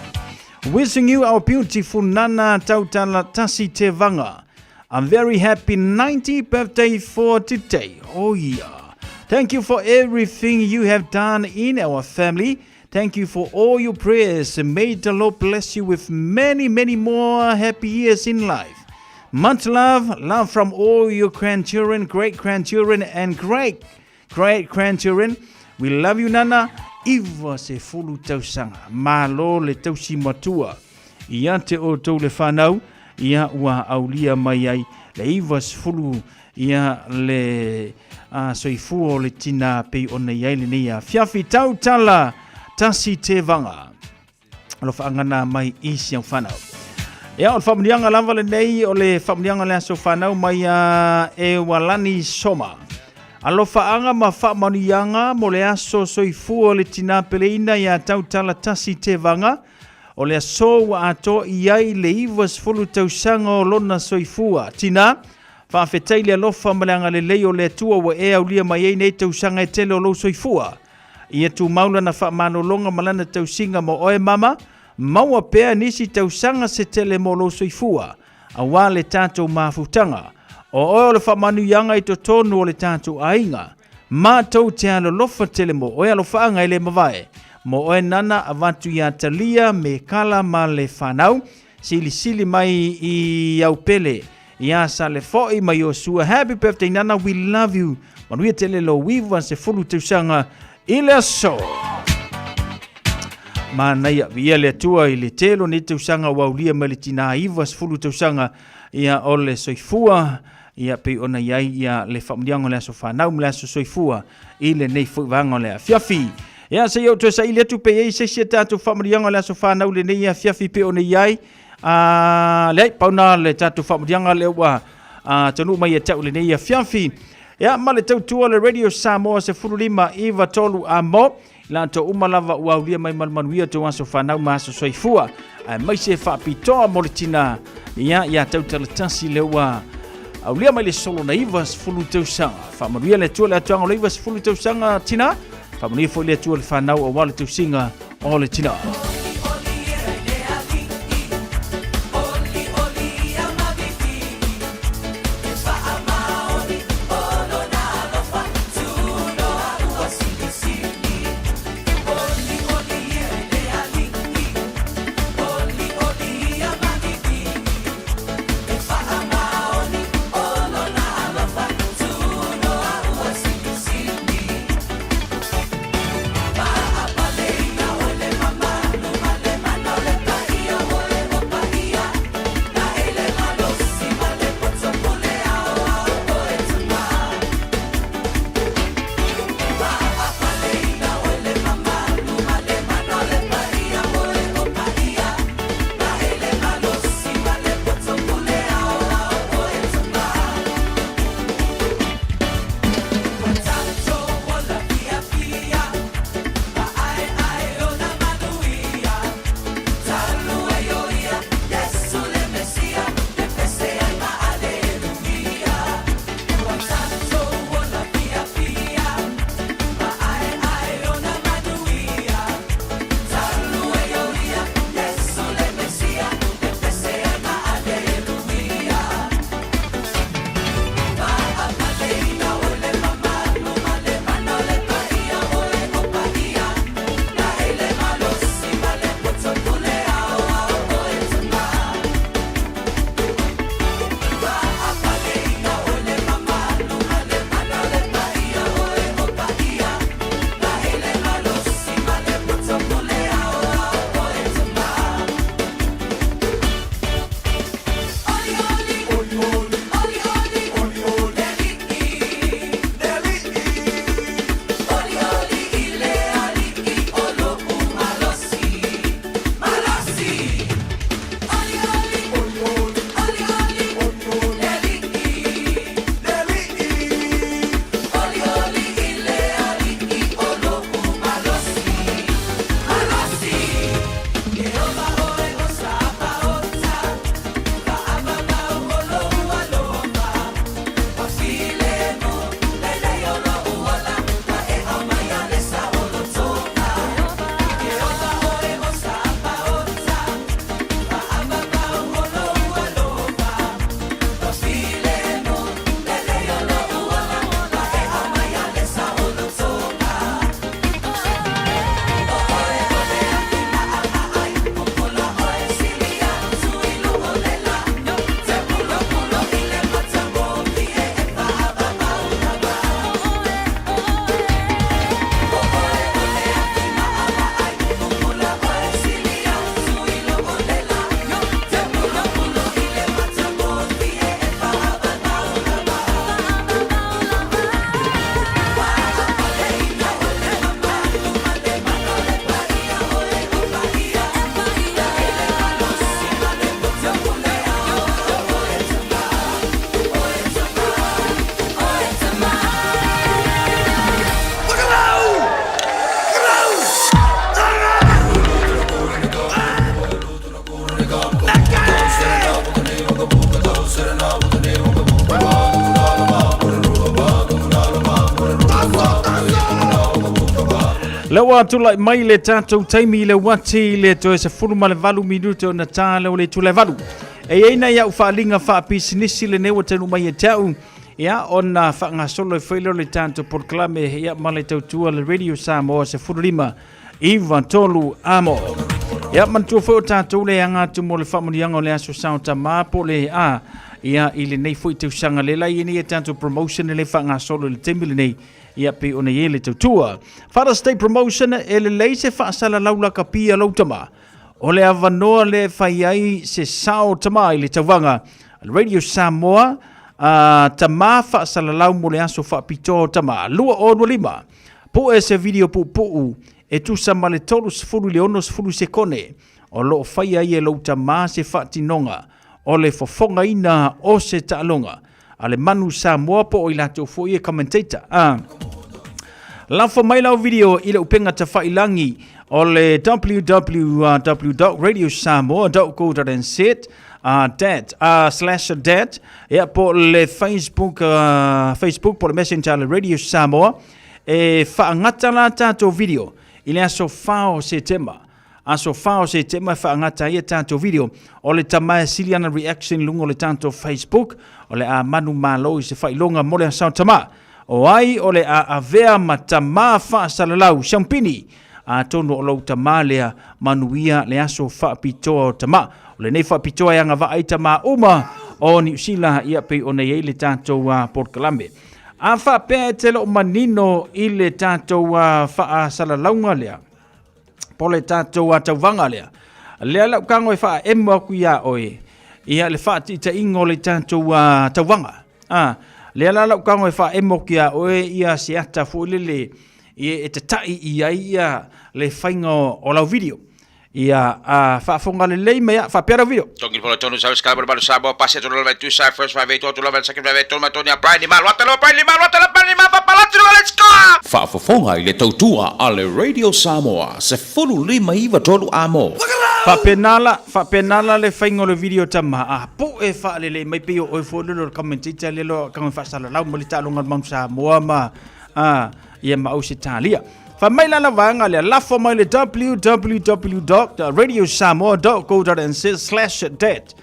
Wishing you our beautiful Nana Tautala Tasi Te Vanga. A very happy 90th birthday for today. Oh yeah. Thank you for everything you have done in our family. Thank you for all your prayers. May the Lord bless you with many, many more happy years in life. Much love, love from all your grandchildren, great grandchildren, and great great grandchildren. We love you, Nana. Iwa se fulu tausaga. Malo le tausi matua. Ia te outou le whanau, ia ua aulia mai ai le iwa sefulu ia le a soifua o le tina pei ona i ai lenei afiafi. Tautala tasi te vanga. Alofaanga na mai i si au whanau. Ia, o le faamanuiaga lava lenei o le faamanuiaga o le aso fanau mai a Ewalani Soma. Alofaaga ma faamanuiaga mo le aso soifua o le tina peleina ia Tautala Tasi Tevaga, o le aso ua atoa i ai le 90 tausaga o lona soifua. Tina, faafetai le alofa ma le agalelei o le Atua ua e aulia mai ai nei tausaga e tele o lou soifua. Ia tumau lana faamalologa ma lana tausiga mo oe mama, maua pea nisi tausaga se tele mo lou soifua, auā le tatou mafutaga. O oe o le faamanuiaga i totonu o le tatou aiga. Matou te alolofa tele mo oe alofaaga e le mavae. Mo oe nana avatu iā Talia me Kala ma le whanau, silisili mai i au pele. Ia Salefo'i ma Iosua. Happy birthday Nana, we love you. Manuia tele lou 90 tausaga i le aso. Manaia, viia le Atua i le tele o nei tausaga ua aulia mai le tinā 90 tausaga ia o le soifua ia pei ona i ai ia le faamanuiaga o le aso fanau ma le aso soifua i lenei foi vaega o le afiafi. Ia se i ou toe saili atu pe i ai se isi a tatou faamanuiaga o le aso fanau i lenei afiafi pei ona i ai. A, leai, pau na le tatou faamanuiaga lea ua taunuu mai ia te au i lenei afiafi. Ia, ma le tautua le Radio Samoa 15 93 a mo, i latou uma lava ua aulia mai ma le manuia tou aso fanau ma aso soifua, aemaise faapitoa mo le tina, ia, ia Tautalatasi lea ua aulia mai le solo na 90 tausaga. Faamanuia le Atua le atoaga o le 90 tausaga tina, faamanuia foi le Atua le fanau aua le tausiga o le tina. Lea ua tulai mai le tatou taimi i le uati i le toe 18 minute ona tā lea o le itula e valu. E i ai nai au faaaliga faapisinisi lenei ua taunuu mai ia te au, ia ona faagasolo ai foi lea o le tatou polokalame ia ma le tautua le Radio Samoa 15 9 3 amo. Ia manatua foi o tatou le aga atu mo le faamanuiaga o le aso Sao Tama po o le a. Ia i lenei foi tausaga le la i nei e tatou promotion le faagasolo i le taimi lenei ia pei ona i ai le tautua. Father's Day promotion e lelei se faasalalau lakapi a lou tama. O le avanoa lea e fai ai se sao tama i le tauvaga a le Radio Samoa a tama faasalalau mo le aso faapitoa o tama 2025. Pue se video puupuu e tusa ma le 30 i le 60 sekone o lo o faia ai e lou tama se faatinoga o le fofogaina o se taaloga a le Manu Samoa po o i latou foi e commentator. Ah. Lafo mai lau video i le upega tafailangi o le www.radiosamoa.co.nz dat, slash dat, ia po le Facebook, Facebook po le Messenger le Radio Samoa, e faagata la tatou video i le aso 4 o Setema. Aso 4 o Setema e faagata ai a tatou video o le tama e sili ana reaction i luga o le tatou Facebook o le a manu malo i se faailoga mo le asao tama. O ai o le a avea ma tama faasalalau siampini atonu o lou tama lea manuia le aso faapitoa o tama. O lenei faapitoa e agavaa ai tama uma o Niu Sila ia pei ona i ai le tatou polokalame. A faapea e te le o manino i le tatou faasalalauga lea, po le tatou tauvaga lea, lea lau tago e faaemo atu iā oe, ia le faataitaiga o le tatou tauvaga. A, lea la lau tago e faaemo atu iā oe ia se ata foi lele e tata'i i ai ia le faiga o lau video. Ia, a faafofoga lelei mai a, faapea lau video. Tongi le tonu sau skala bala Samoa pasi atu lava tusa first five eight atu lava second five eight tonu tonu Brian Lima luata lava Brian Lima luata lava Brian Lima papalati lava let's go. Faafofoga i le tautua a le Radio Samoa, 15 93 amo. Faapena la, faapena la le faiga o le video tama, a poe faalelei mai pei o oe foi lele o le commentator lele o kanga faasalalau ma le taaloga a le Manu Samoa ma a ia ma Ausetalia. Fai mai la la vaega lea, lafo mai le www.radiosamoa.co.nz slash dat.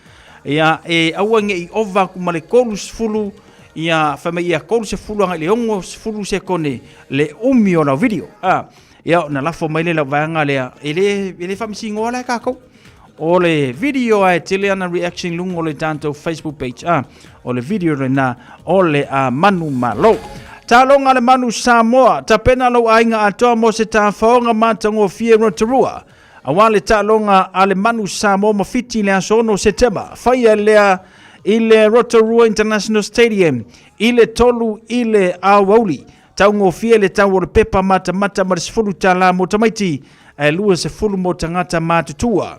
Ia, e aua ne i ova aku ma le 30, ia, fai mai ia 30 agai le 60 sekone le umi o lau video. A, ia, ona lafo mai le lau vaega lea, e le, e le faamasinoa la e kākou. O le video a e tele ana reaction luga o le tatou Facebook page. Ah, o le video lena o le a Manu Malo. Taloga le Manu Samoa, tapena lou aiga atoa mo se tafaoga matagofie Rotorua. Aua le taaloga a le Manu Samoa ma Fiti i le aso 6 Setema. Faia lea i le Rotorua International Stadium i le 3 i le aoauli. Taugofie le tau o le pepa matamata ma le $10 mo tamaiti, ae 20 mo tagata matutua.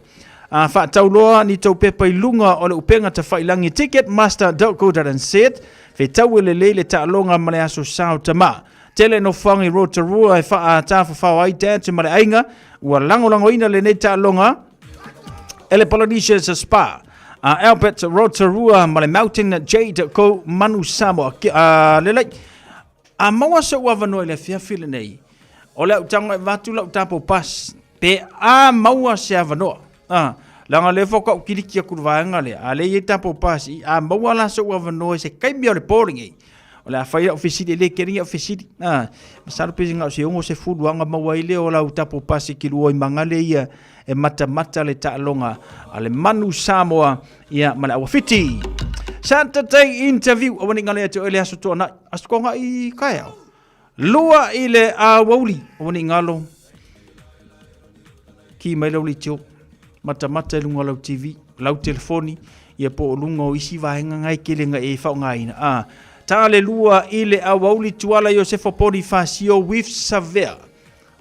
A faatau loa ni tou pepa i luga o le upega tafailangi ticketmaster.co.nz, fetau e lelei le taaloga ma le aso sao tama. Tele nofoaga i Rotorua e faatafafao ai Dad ma le aiga, ua lagolagoina lenei taaloga e le Polynesia's Spa. A Albert Rotorua ma le Mountain Jade Co Manu Samoa. Lelei. A maua so'u avanoa i le afiafi lenei, o le au tago e avatu la'u tapo bus, pe a maua se avanoa. A, leaga o lea faatoa ou kiliki atu i le vaega lea, a lea e i ai tapo bus i, a maua la so'u avanoa i se taimi o le po lenei, o le a fai la'u fesili, e le tele ni au fesili. A, masalo pe na o se 60 aga maua ai lea o lau tapo bus e kilua i Magale ia e matamata le taaloga a le Manu Samoa ia ma le Auawhiti. Saturday interview, aua ne i galo ia te oe le aso tuanai. Aso tuanai kaeao. Lua i le aoauli, aua ne i galo. Ki mai lau leitio, matamata i luga o lau TV, lau telefoni, ia po o luga o isi vaega ngai tele nga e faaaogaina. A, ta le lua i le aoauli Tuala Iosefa Ponifasio with Savea.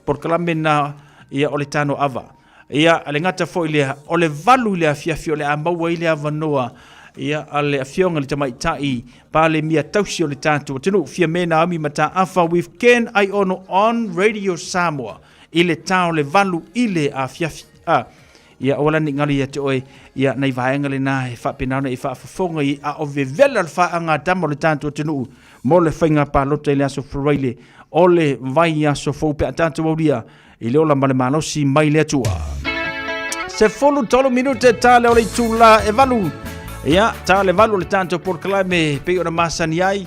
Polokalame na ia o le tano ava. Ia, a le gata foi lea, o le 8 i le afiafi o le a maua ai le avanoa ia a le Afioga i le Tamaitai Palemia tausi o le tatou atunuu, Fiame Naomi Mataafa with Ken Aiono on Radio Samoa i le ta o le 8 i le afiafi. A, ia aua la ne i galo ia te oe, ia nai vaega lena e faapena ona e faafofoga i a o vevela le faagatama o le tatou atunuu mo le faiga palota i le aso Faraile o le vaiaso fou pe a tatou aulia i le ola ma le malosi mai le Atua. 13 minute ta le o le itula e valu. Ia, ta le valu o le tatou polokalame pei ona masani ai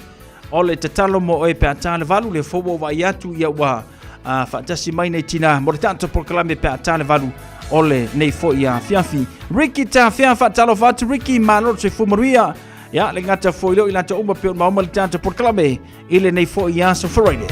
o le tatalo mo oe pe a ta le valu le fou o vaai atu ia ua faatasi mai nei tina mo le tatou polokalame pe a ta le valu o le nei foi afiafi. Ricky Tafea faatalofa atu Ricky, malo le soifua manuia. Ia, le gata foi leo i latou uma pe o maoma le tatou polokalame i lenei foi aso Friday.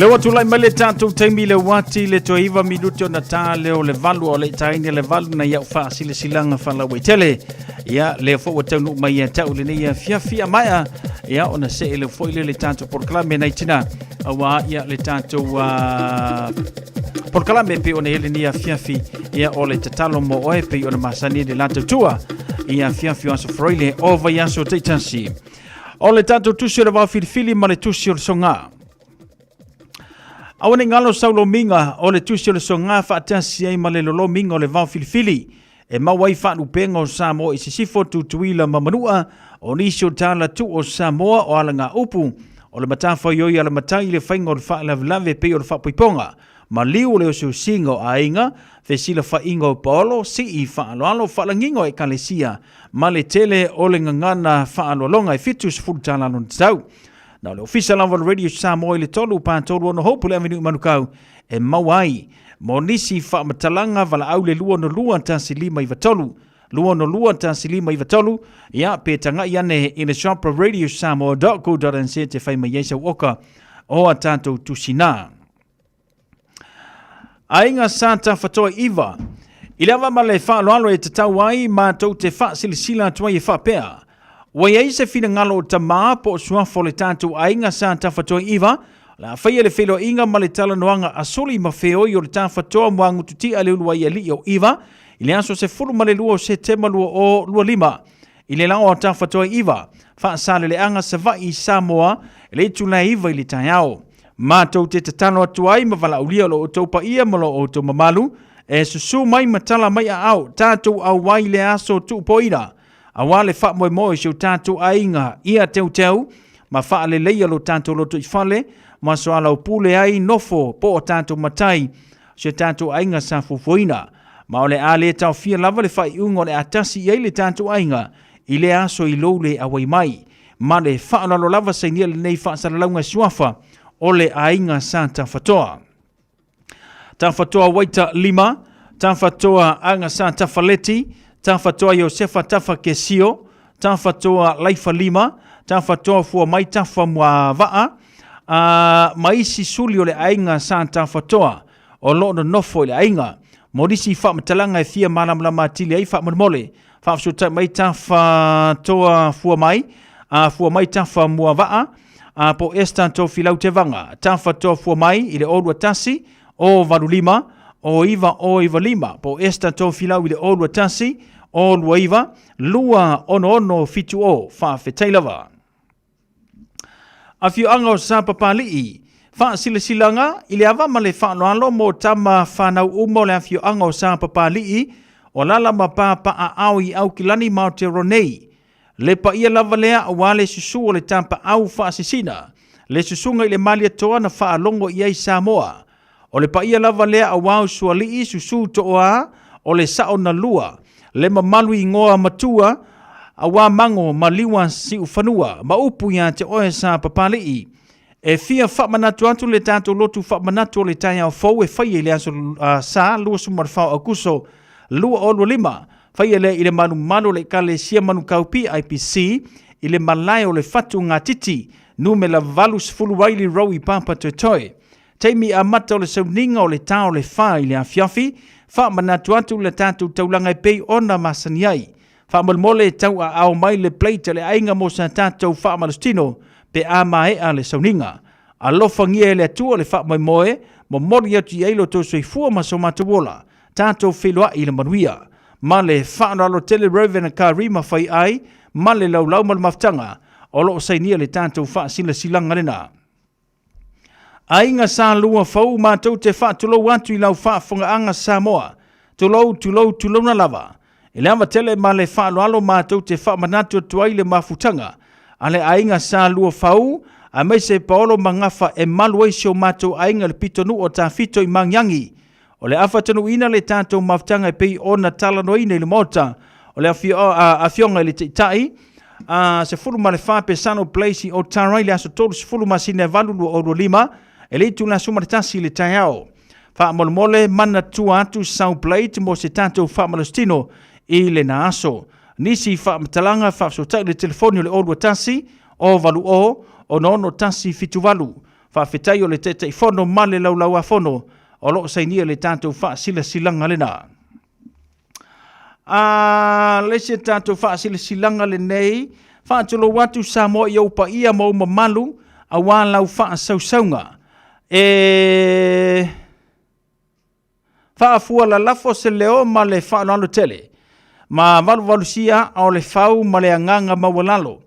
Le ua tulai mai le tatou taimi le uati le toe iva minute ona tā leo le valu o le taini le valu na iau faasilasilaga faalauaitele. Ia lea foi ua taunuu mai ia te au lenei afiafi a maea ia ona see leo foi le le tatou polokalame nai tina auā ia le tatou polokalame pei ona i ai lenei afiafi ia o le tatalo mo oe pei ona masani ai le latou tua i afiafi o aso Faraile o vaiaso taitasi. O le tatou tusi o le vao filifili ma le tusi o le soga. Aua ne i galo sau lomiga o le tusi o le soga faatasi ai ma le lolomiga o le vao filifili e maua ai faalupega o Samoa i sisifo, Tutuila ma Manua, o nisi o tala tuu o Samoa o alagaupu, o le matafaioi a le matai i le faiga o le faalavelave pei o le faapoipoga, maliu o le osiosiga o aiga, fesilafaiga o paolo, sii faaaloalo, faalagiga o ekalesia, ma le tele o le gagana faaaloaloga e 70 tala lona tatau. Na o le Ofisa lava o le Radio Samoa i le 3 pa 36 Hope Avenue i Manukau e maua ai mo nisi faamatalaga valaau le 262 1593 262 1593 ia pe tagai ane i le shop radiosamoa.co.nz te fai mai ai sau oka o a tātou tusina. Aiga Sa Tafatoa Iva. I le ava ma le faaaloalo e tatau ai matou te faasilasila atu ai e faapea, Ua i ai se finagalo o Tamā po o Suafa o le tatou Aiga Sa Tafatoa Iva, o le a faia le feiloaiga ma le talanoaga a soli ma feoi o le Tafatoa Muagututia le Uluai Alii o Iva i le aso 12 o Setema 2025 i le lao o Tafatoa Iva, Faasaleleaga, Savaii, Samoa, i le itula e 9 i le taeao. Matou te tatalo atu ai ma valaaulia lo outou paia ma lo outou mamalu, e susu mai ma tala mai aao tatou auai le aso tuupoira, aua le faamoemoe o si o tatou aiga ia teuteu ma faaleleia lo tatou lotoifale ma soalaupule ai nofo po o tatou matai. si o tatou aiga sa fuafuaina. Ma o le a le taofia lava le faaiuga o le a tasi i ai le tatou aiga i lea aso i lou le auai mai. Ma le faaaloalo lava sainia lenei faasalalauga suafa o le aiga sa Tafatoa. Tafatoa Waita Lima, Tafatoa Agasa Tafaleti, Tafatoa Iosefa Tafa Kesio, Tafatoa Laifa Lima, Tafatoa Fuamai Tafa Muavaa, a ma isi suli o le aiga sa Tafatoa o lo o nonofo i le aiga. Mo nisi faamatalaga e fia malamalama atili ai faamolemole, faafesootai mai Tafatoa Fuamai, a Fuamai Tafa Muavaa, a po Esther Tofilau Tevaga, Tafatoa Fuamai i le 021 085 0995, po Esther Tofilau i le 021 029 26670. Faafetai lava. Afioaga o Sapapalii, Faasilasilaga i le ava ma le faaaloalo mo tama fanau uma o le afioaga o Sapapalii, o alaala ma papaaao i Aukilani ma Aotearoa nei. Le paia lava lea aua le susu o le tapaau faasisina, le susuga i le Malietoa na faalogo i ai Samoa. O le paia lava lea aua usualii susu tooa o le sao na lua, le mamalu igoa matua aua mago ma liua siufanua ma upu ia te oe sa Papalii. E fia faamanatu atu le tatou lotu faamanatu o le taeao fou e faia i le aso Sa 24 o Aukuso 2025. Faia lea i le malumalu o le Ekalesia Manukau PIPC i le malae o le Fatu Ngatiti, numera 80 Riley Road i Papatoetoe. Taimi amata o le sauniga o le ta o le fa i le afiafi, faamanatu atu le tatou taulaga e pei ona masani ai. Faamolemole tauaao mai le plate a le aiga mo sa tatou faamalositino pe a maea le sauniga. Alofagia e le Atua le faamoemoe, momoli atu i ai lo outou soifua ma so matou ola. Tatou feiloai i le manuia. Ma le faaaloalo tele Rev. Karima Faiai ma le laulau ma le mafutaga o lo o sainia le tatou faasilasilaga lena. Aiga Sa Lua Fou matou te faatulou atu i lau faafogaaga Samoa. Tulou, tulou, tulouna lava. I le ava tele ma le faaaloalo matou te faamanatu atu ai le mafutaga a le aiga Sa Lua Fou aemaise Paolo ma Gafa e malu ai si o matou aiga i le pitonuu o Tafito i Magiagi. O le a faatanuuina le tatou mafutaga e pei ona talanoaina i le Maota o le Afioga i le Taitai, a 14 Pesano Place i Otara i le aso 30 masina e 8 2025 e le itula 11 i le taeao. Faamolemole manatua atu sau plate mo se tatou faamalositino i lena aso. Nisi faamatalaga faafesootai i le telefoni o le 021 080 66178. Faafetai o le Taitaifono ma le Laulauafono o lo o sainia le tatou faasilasilaga lena. A le isi tatou faasilasilaga lenei, faatulou atu Samoa i ou paia ma ou mamalu aua lau faasausauga. E Faafua lalafo se leo ma le faaaloalo tele, ma valuvalusia aa o le fau ma le agaga maualalo,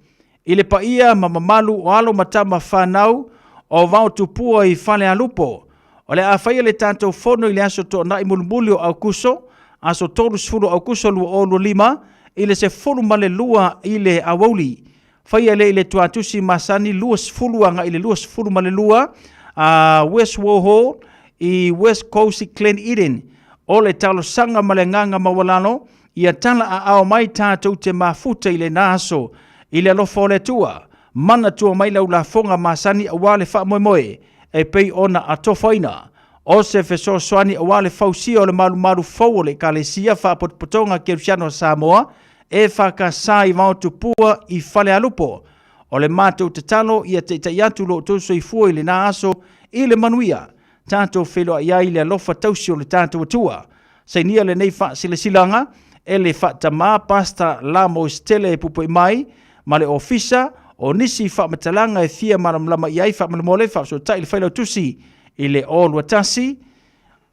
i le paia ma mamalu o alo ma tama fanau o Vaotupua i Falealupo. O le a faia le tatou fono i le aso Toonai mulimuli o Aukuso, aso 30 Aukuso 2025, i le 12 i le aoauli. Faia lea i le tuatusi masani 20 agai i le 22 a West War Hall i West Coast i Glen Eden. O le talosaga ma le agaga maualalo, ia tala aao mai tatou te mafuta i lena aso. I le alofa o le Atua, manatua mai lau lafoga masani aua le faamoemoe e pei ona atofaina. O se fesoasoani aua le fausia o le malumalu fou o le Ekalesia Faapotopotoga Kerisiano a Samoa, EFKS i Vaotupua i Falealupo. O le matou tatalo ia taitai atu lo outou soifua i lena aso i le manuia. Tatou feiloai ai i le alofa tausi o le tatou Atua. Sainia lenei faasilasilaga e le faatama Pastor Lamo Stele e pupui mai ma le Ofisa o nisi faamatalaga e fia malamalama i ai faamolemole faafesootai i le Failautusi i le 021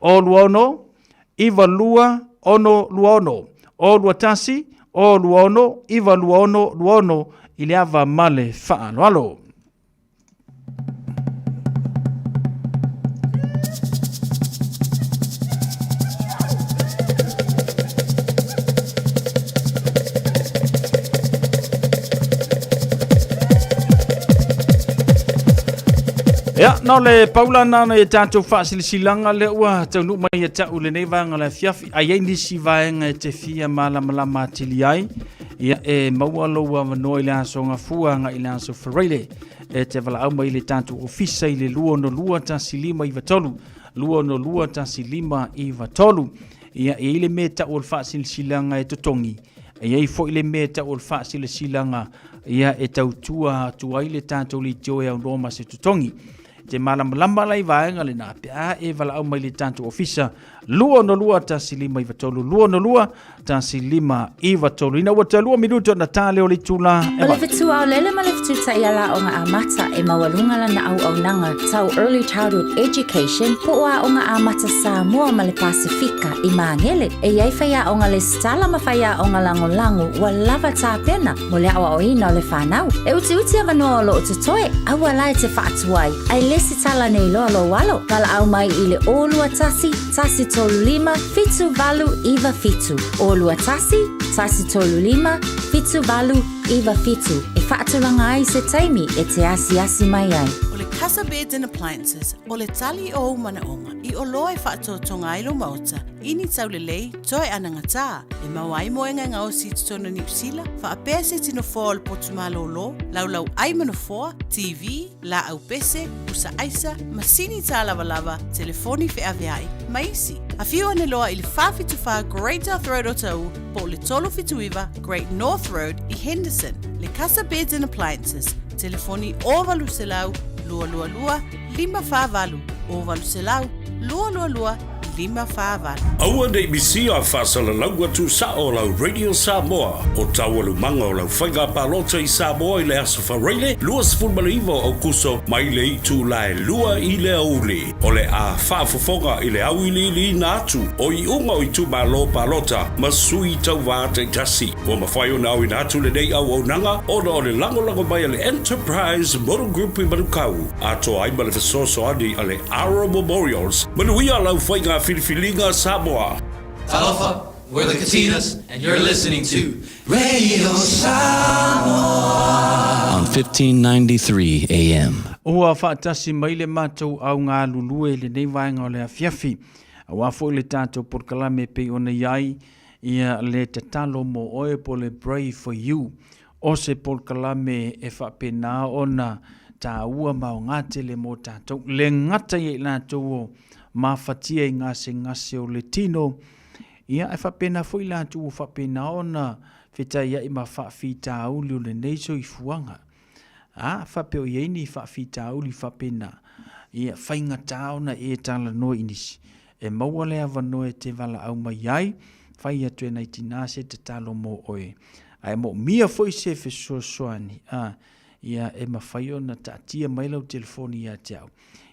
026 92 626 021 026 92 626 i le ava ma le faaaloalo. Ia, na o le paula na ona i tatou faasilasilaga lea ua taunuu mai ia te au i lenei vaega o le afiafi. A i ai nisi vaega e te fia malamalama atili ai, ia e maua lou avanoa i le aso Gafua agai i le aso Faraile e te valaau mai i le tatou ofisa i le 262 1593, 262 1593. Ia, e i ai le mea e tau o le faasilasilaga e totogi, e i ai foi le mea e tau o le faasilasilaga ia e tautua atu ai le tatou leitio e aunoa ma se totogi. Te malamalama la i vaega lena pe a e valaau mai le tatou ofisa 262 1593 262 1593. Ina ua toe 2 minuti ona tā lea o le itula e O le fetuaolele ma le fetu-taiala aoga amata e maualuga lana auaunaga tau Early Childhood Education po o Aoga Amata Samoa ma le Pasefika i Magele. E i ai faiaoga lesitala ma faiaoga lagolago ua lava tapena mo le aoaoina o le fanau. E utiuti avanoa o lo o totoe, aua la e te faatuai, ae lesitala nei loa lou alo. Valaau mai i le 021 135 7897. 021 135 7897 e faatulaga ai se taimi e te asiasi mai ai. O le Casa Beds and Appliances, o le tali o ou manaoga i oloa e faatotoga ai lou maota i ni taulelei toe anagatā, e maua ai moega e gaosi i totonu o Niu Sila, faapea se tino foa o le potu malōlō, laulau ʻai ma nofoa, TV, lāʻau pese, pusa ʻaisa, masini tālavalava, telefoni feʻaveaʻi, ma isi. Afio ane loa i le 474 Great South Road o Taʻu po o le 379 Great North Road i Henderson. Le Casa Beds and Appliances, telefoni 0800 222 548, 0800 222 548. Aua nei misia faasalalau atu sao o lau Radio Samoa o taualumaga o lau faiga palota i Samoa i le Aso Faraile 29 o Aukuso mai le itula e 2 i le aoauli. O le a faafofoga i le auiliiliina atu o iuga o itumalo palota ma sui tauva taitasi. Ua mafai ona aoina atu lenei auaunaga ona o le lagolago mai a le Enterprise Motor Group i Manukau, atoa ai ma le fesoasoani a le Aro Memorials. Manuia lau faiga filifiliga Samoa! Talofa, we're the Katinas and you're listening to Radio Samoa on 1593 AM. Ua faatasi mai le matou au galulue i lenei vaega o le afiafi, aua foi le tatou polokalame e pei ona i ai ia le tatalo mo oe po o le Pray for You. O se polokalame e faapena ona taua ma aoga tele mo tatou. Le gata ia i latou o mafatia i gasegase o le tino, ia ae faapena foi latou ua faapena ona fetaiai ma faafitauli o lenei soifuaga. A faapea o i ai ni faafitauli faapena, ia faigata ona e talanoa i nisi. E maua le avanoa e te valaau mai ai, fai atu e nai tinā se tatalo mō oe. A e moomia foi se fesoasoani, a, ia e mafai ona taatia mai lau telefoni ia te au.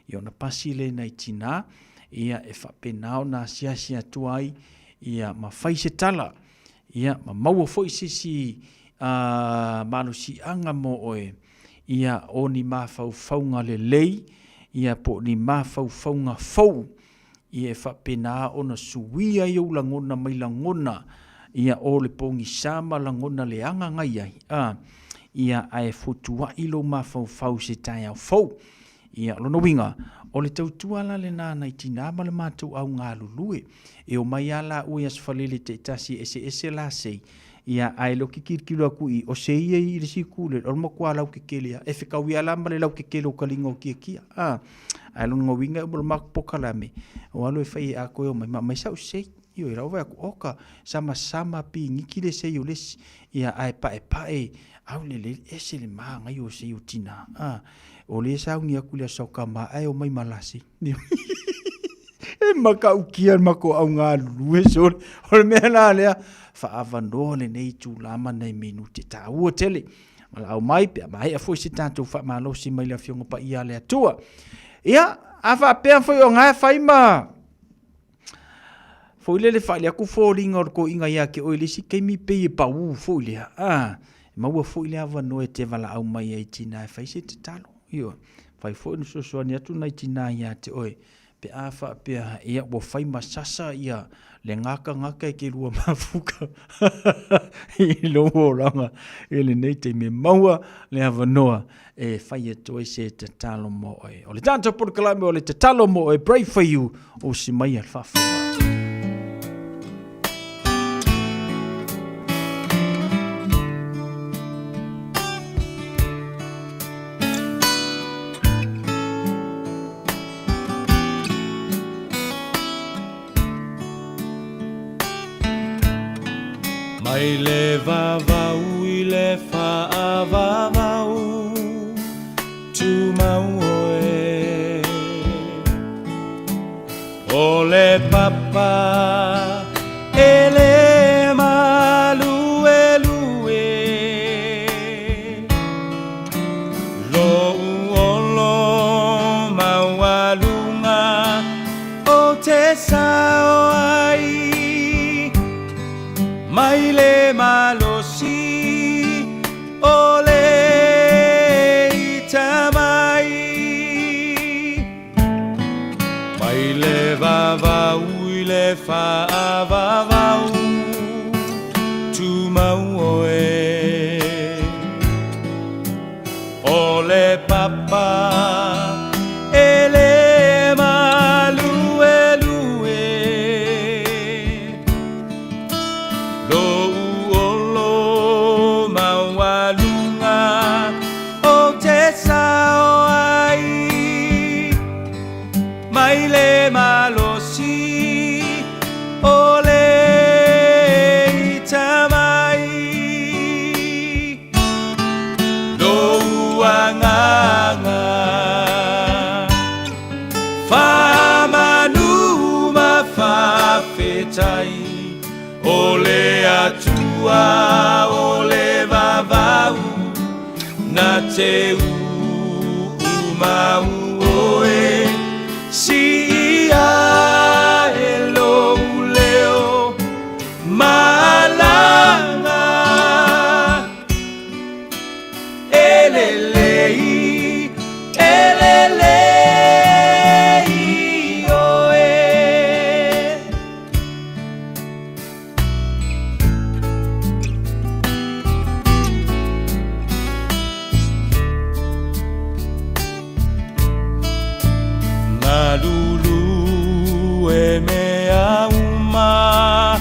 Ia ona pasi lea i nai tinā, ia e faapena ona asiasi atu ai, ia ma fai se tala, ia ma maua foi se isi malosiaga mō oe, ia o ni mafaufauga lelei, ia po o ni mafaufauga fou, ia e faapena ona suia ai ou lagona mai lagona, ia o le pogisa ma lagona leaga ngai ai, a, ia ae fotuai lou mafaufau i se taeao fou. Ia, o lona uiga, o le tautua la lena a nai tinā ma le matou au galulue. E omai lava laua i Aso Faraile taitasi e eseese la sei, ia, ae le o ke kilokilo atu i, o sei ia i le sikule, o le matua laukekele lava. E fetaui lava la ma le laukekele o ka liga o kiakia, a. Ae lona uiga e uma le matou polokalame, o alu e fai e atoa e omai, ma aumai sau sei. Ioe, la ua vaai atu, oka, samasama piniki le sei o le isi, ia, ae paepae, au le lele, ese le manaia o sei o tinā, a. O lea e sauni atu i le Aso Kama ae omai ma la sei. E matautia le matou au galulue sole. O le mea la lea, faaavanoa lenei itula ma nai minute taua tele. Valaau mai pe a maea foi se tatou faamalosi mai le Afioga Paia a le Atua. Ia, a faapea foi o na e fai ma foi lele faali atu foliga o le toeaina ia te oe i le isi taimi pei e pau foi lea, a, e maua foi le avanoa e te valaau mai ai i tinā e fai se tatalo. Ioe, fai foi ona fesoasoani atu nai tinā ia te oe. Pe a faapea, ia, ua fai ma sasa ia le gakagaka e ke lua mafuka i lou olaga i lenei taimi e maua le avanoa e fai atu ai se tatalo mo oe. O le tatou polokalame o le tatalo mo oe, pray for you, usi maia le faafofoga. Mai le vavau i le faavavau Tumau oe O le papa e le maluelue Lou olo maualuga o te sao ai Mai le malosi o le ita mai Mai le vavau i le faavavau Tumau oe O le papa e le maluelue Lou olo maualuga o te sao ai Mai le malosi o le ita mai Lou agaga Faamanu ma faafetai O le Atua o le vavau Na te uumau oe Siia e lou leo Malaga E lelei, e lelei oe. Malulu e mea uma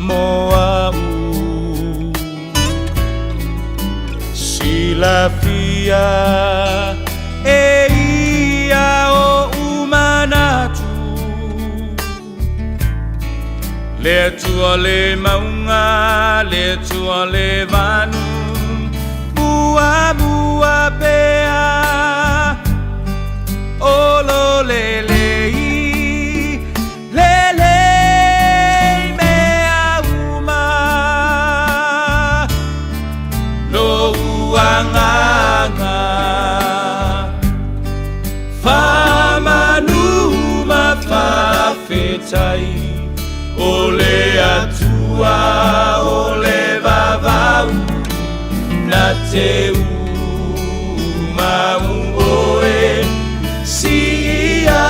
mo a'u Silafia e ia oʻu manatu Le Atua le mauga, le Atua le vanu Muamua pea Olo lelei Lelei mea uma Lou agaga Faamanu ma faafetai O le Atua o le vavau Na te umau oe Siia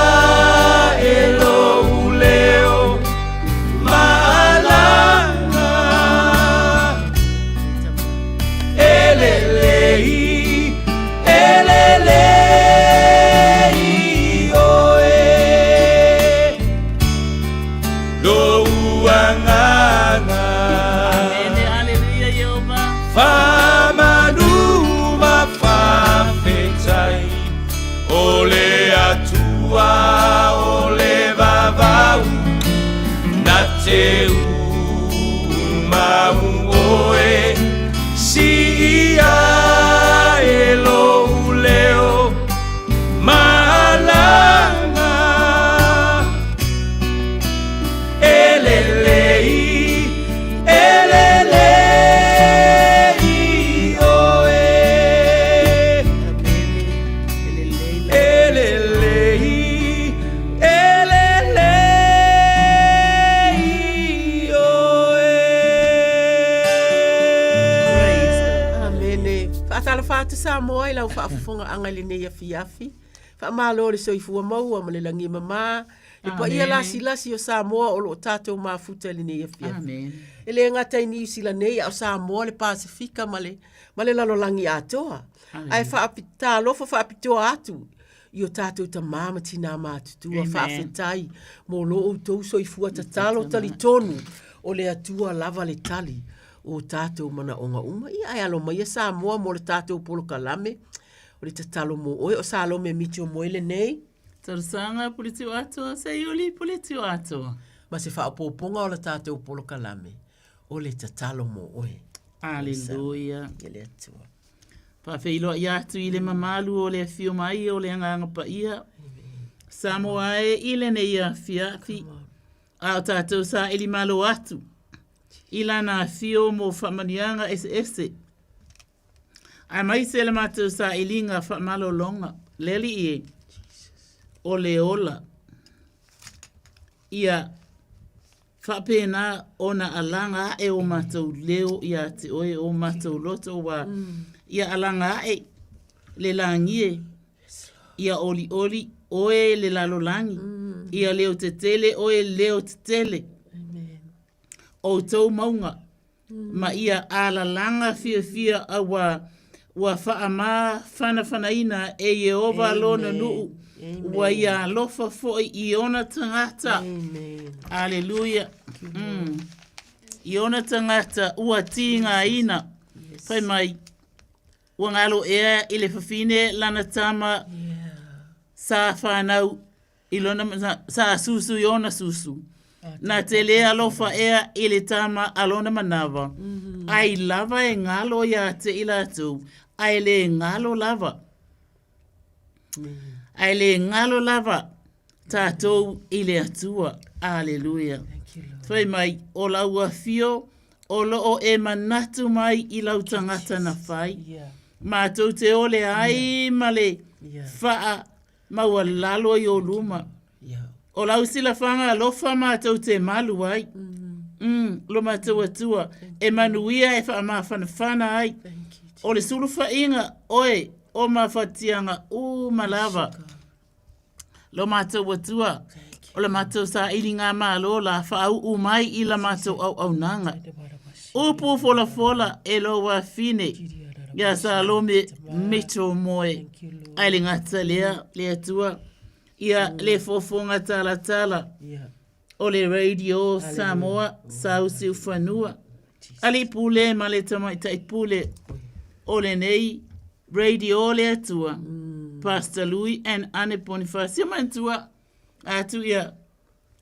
e lou leo Malaga E lelei, e lelei oe Lou agaga Amene, haleluia, Ieova. Faamanu ma faafetai O le Atua o le vavau Na te umau oe Siia e lou leo Malaga E lelei, e lelei oe E lelei, e lelei oe. Amene. Faatalofa atu Samoa i lau faafofogaaga i lenei afiafi. Faamalo le soifua maua ma le lagi e mama, le paia lasilasi o Samoa o lo o tatou mafuta i lenei afiafi. E le gata i Niu Sila nei, a o Samoa, le Pasefika ma le, ma le lalolagi atoa. Ae faatalofa faapitoa atu i o tatou tamā ma tinā matutua, faafetai mo lo outou soifua tatalo talitonu o le Atua lava le tali o tatou manaoga uma. Ia, ae alo maia Samoa mo le tatou polokalame. O le tatalo mo oe, o Salome Mitchell Moe lenei. Talosaga Puletiuatoa, Seiuli Puletiuatoa. Ma se faaopoopoga o le tatou polokalame, o le tatalo mo oe. Aleluia. E le Atua. Faafeiloai atu i le mamalu o le afio mai o le Agaga Paia. Samoa e i lenei afiafi, a o tatou saili malo atu i lana afio mo faamanuiaga eseese. Aemaise le matou sailiga faamalologa, le Alii e, o le ola. Ia faapena ona alaga ae o matou leo ia te oe, o matou loto ua ia alaga ae le lagi e, ia olioli oe le lalolagi, ia leo tetele oe leo tetele, outou mauga. ma ia alalaga fiafia auā ua faamafanafanaina e Ieova lona nuu, ua ia alofa foi i ona tagata. Aleluia. Mm. I ona tagata ua tigaina. Fai mai, ua galo ea i le fafine lana tama sa whanau i lona sa susu i ona susu. Na te le alofa ea i le tama a lona manawa, ai lava e ngalo ia te i latou, ai le ngalo lava. Ai le ngalo lava tatou i le Atua. Aleluia. Fai mai, o lau afio o lo o e manatu mai i lau tagata na fai. Matou te ole ai ma le faa maualalo i o luma. O lau silafaga alofa matou te malu ai. Mm, lo matou Atua, e manuia e faamafanafana ai. O le sulufaiga oe o mafatiaga uma lava. Lo matou Atua, o la matou sailiga malo la faauu mai i la matou auaunaga. Upu folafola e lou afine ia Salome Mitchell Moe. Ae le gata lea, le Atua, ia le fofoga talatala o le Radio Samoa sa Siufanua. Alii Pule ma le Tamaitai Pule o lenei Radio le Atua, Pastor Louis and Anne Bonifacio Manatua atu ia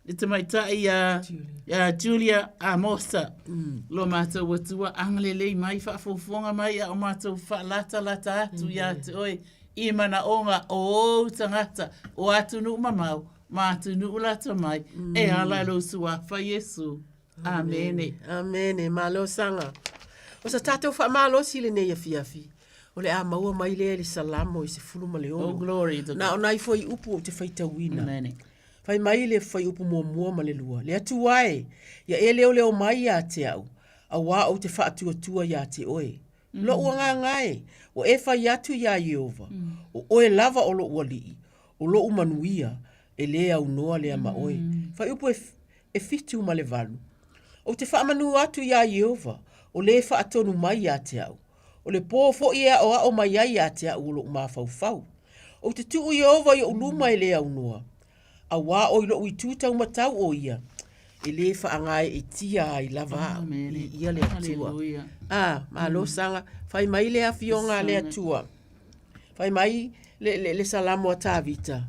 le tamaitai ia, ia Julia Amosa. Mm. Lo mātou atua agalelei mai, faafofoga mai a o mātou faalatalata atu mm. ia te oe i manaoga o ou tagata o atunuu mamao ma atunuu lata mai mm. e ala lou suafa Iesu. Amene. Amene. Malo saga. O sa tatou faamalosi lenei afiafi, o le a maua mai lea i le Salamo i 16. Oh, glory to God. Na o nai fuaiupu ou te faitauina. Amene. Fai mai le fuaiupu muamua ma le lua, Le Atua e, ia e leoleo mai ia te au, auā ou te faatuatua iā te oe. Loʻu agaga e, ua e fai atu iā Ieova, o oe lava o loʻu alii, o loʻu manuia, e lē aunoa lea ma oe. Fuaiupu e, e fitu ma le valu. Ou te faamanū atu iā Ieova, o lē faatonu mai iā te au. O le pō foʻi e aʻoaʻo mai ai iā te aʻu o loʻu mafaufau. Ou te tuu Ieova i oʻu luma e lē aunoa. Auā o i loʻu itū taumatau ʻo ia, e lē faagaeetia ai lava aʻu. Viia le Atua. A, malo saga, fai mai le afioga a le Atua. Fai mai le, le, le Salamo a Tavita.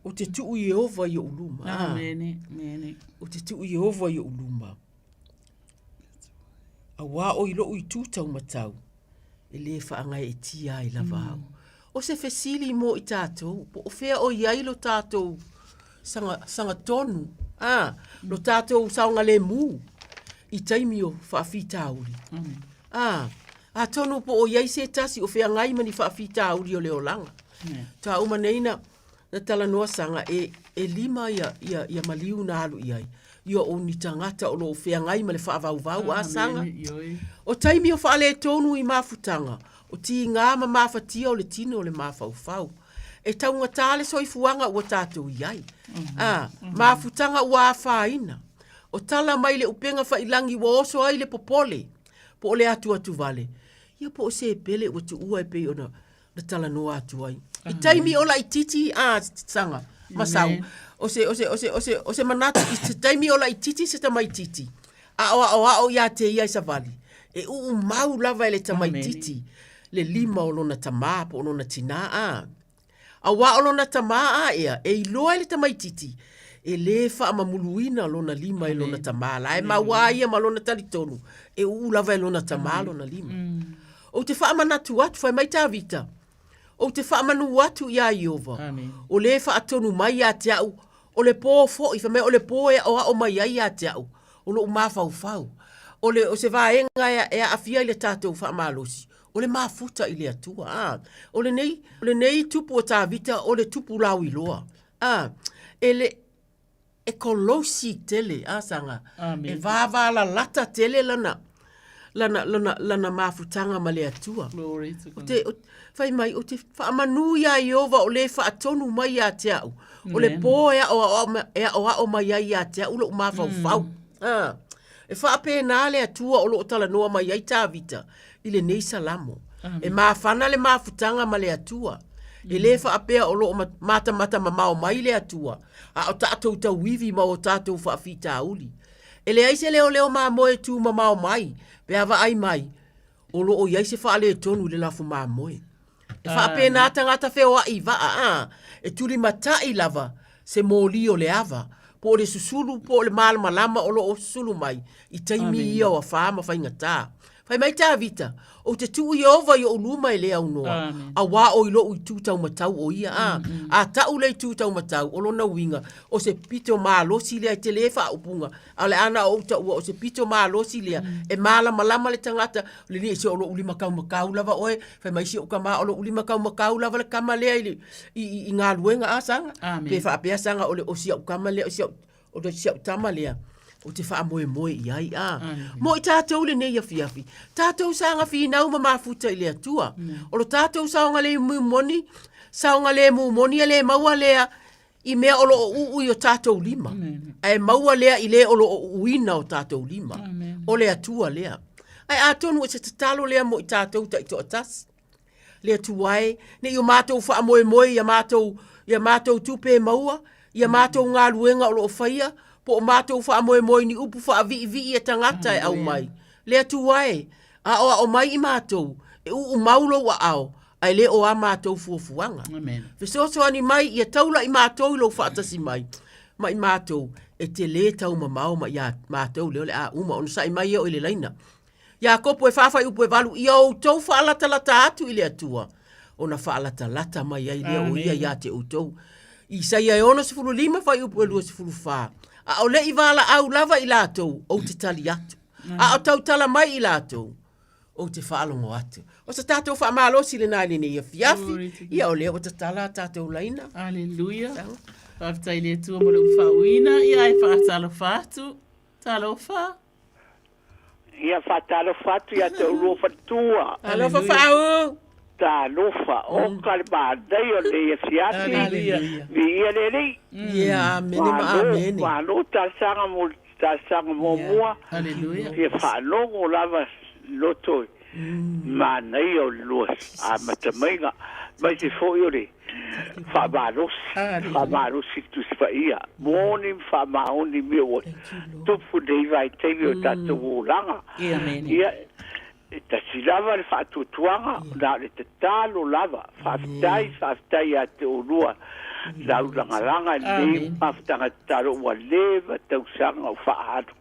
Ou te tuu Ieova i oʻu luma. Amene, amene. Ou te tuu Ieova i oʻu luma. Auā o i loʻu itū taumatau, e lē faagaeetia ai lava au. O se fesili mo i tatou, po o fea o i ai lo tatou saga, sagatonu, a, lo tatou saogalēmū i taimi o faafitauli. A, atonu po o i ai se tasi o feagai ma ni faafitauli o le olaga. Faatoa uma nei na, na talanoa saga e, e lima ia, ia, ia maliu na alu i ai. Ia o ni tagata o lo o feagai ma le faavauvau a saga. O taimi o faaletonu i mafutaga, O tīgā ma mafatia o le tino o le mafaufau. E taugatā le soifuaga ua tatou i ai. Ā, mafutaga ua afaina. O tala mai le upega faiilagi ua oso ai le popole, po o le atuatuvale, ia po o se pele ua tuua e pei ona na talanoa atu ai. I taimi o laititi a saga ma sau, o se, o se, o se, o se, o se manatu, i se taimi o laititi se tamaititi, a o aoao ia te ia i savali, e uu mau lava e le tamaititi le lima o lona tamā po o lona tinā a. Auā o lona tamā a ea, e iloa e le tamaititi, e lē faamamuluina lona lima i lona tamā la e mau a ia ma lona talitonu, e uu lava e lona tamā lona lima. Ou te faamanatu atu, fai mai Tavita, Ou te faamanū atu iā Ieova, o lē faatonu mai ia te a'u, o le pō foʻi, fai mai o le pō e aʻoaʻo mai ai ia te a'u, o loʻu mafaufau. O le, o se vaega e, e aafia i le tatou faamalosi, o le mafuta i le Atua. A, o lenei, o lenei tupu o Tavita, o le tupu lauiloa. A, e le, e kolosi tele, a saga, e vāvālalata tele lana, lana, lana, lana mafutaga ma le Atua. Glory to O te, o, fai mai, o te faamanū iā Ieova o lē faatonu mai iā te a'u, o le pō e aʻoaʻo, e aʻoaʻo mai ai iā te a'u loʻu mafaufau. Mm. E faapena le Atua o loo talanoa mai ai Tavita i lenei Salamo. E mafana le mafutaga ma le Atua. E lē faapea o loo matamata mamao mai le Atua, a o tatou tauivi ma o tatou faafitauli. E leai se leoleo mamoe e tu mamao mai, pe a vaai mai, o loo i ai se faaletonu i le lafu mamoe. E faapena tagata feoai i vaa, a, e tulimatai lava se moli o le ava, po o le susulu po o le malamalama o lo o susulu mai i taimi ia o afā ma faigatā. Fai mai Tavita, Ou te tuu Ieova i oʻu luma e le aunoa, auā o i loʻu itu taumatau o ia, a, a taʻu le itu taumatau, o lona uiga, o se pito malosi lea e tele faaupuga, a o le a na o ou taua, o se pito malosi lea, e malamalama le tagata, le alii se o loʻu lima kaumakau lava oe, fai mai si ou kama, o loʻu lima kaumakau lava le kama lea i le, i, i, i galuega, a saga? Pe faapea saga o le, o si au kama lea, o si au, o le si au tama lea, ou te faamoemoe i ai, a. Mo i tatou lenei afiafi, tatou saga finau ma mafuta i le Atua. O lo tatou saogalemu moni, saogalemu moni e le maua lea i mea o lo o uu i o tatou lima, ae maua lea i le o lo o uuina o tatou lima. O le Atua lea. Ae atonu o se tatalo lea mo i tatou taitoatasi. Le Atua e, ne i o matou faamoemoe i a matou, i a matou tupe e maua, i a matou galuega o lo o faia, po o matou faamoemoe i ni upu faaviivii a tagata e aumai. Le Atua e, aoao mai i matou, e uu mau lou aao, ae le o a matou fuafuaga. Amen. Fesoasoani mai ia taula i matou i lou faatasi mai, ma i matou, e te lē taumamao ma iā matou lea o le a uma onosai mai e oo i le laina. Iakopo e faafaiupu e valu, ia outou faalatalata atu i le Atua, ona faalatalata mai ai lea o ia iā te outou. Isaia e 65 fuaiupu e 24, A o le i valaau lava i latou, ou te tali atu. A o tautala mai i latou, ou te faalogo atu. O se tatou faamalosi lena i lenei afiafi, ia o lea ua tatala a tatou laina. Aleluia. Faafetai i le Atua mo le upu faauuina, ia ae faatalofa atu. Talofa. Ia faatalofa atu ia te oulua faletua. Talofa Faau. Talofa, oka le manaia o lenei afiafi. Viia le Alii. Ia, amene ma amene. Malo talosaga mo le talosaga muamua. Fia faalogo lava loto i manaia o le lua amatamaiga, aemaise foi o le faamalosi, faamalosi i le Tusi Paia. Moni ma faamaoni mea ua tupu i lenei vaitaimi o tatou olaga. Ia, e tasi lava le faatuatuaga, na o le tatalo lava. Faafetai, faafetai ia te oulua lau lagalaga i lenei mafutaga tatalo ua leva tausaga o faaalu.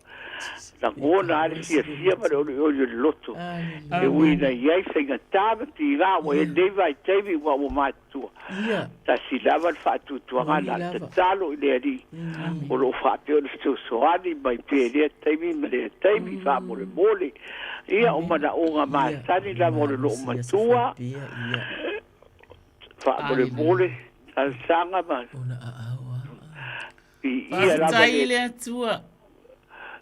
Lagona lava le fiafia ma le olioli o le loto e ui ina i ai faigata ma tiga ua i ai lenei vaitaimi ua ua matutua. Tasi lava le faatuatuaga na o le tatalo i le Alii o lo o faapea ona fesoasoani mai pea i lea taimi ma lea taimi faamolemole. Ia o manaoga masani lava o le loomatua faamolemole talosaga ma Viia lava Faafetai i le Atua.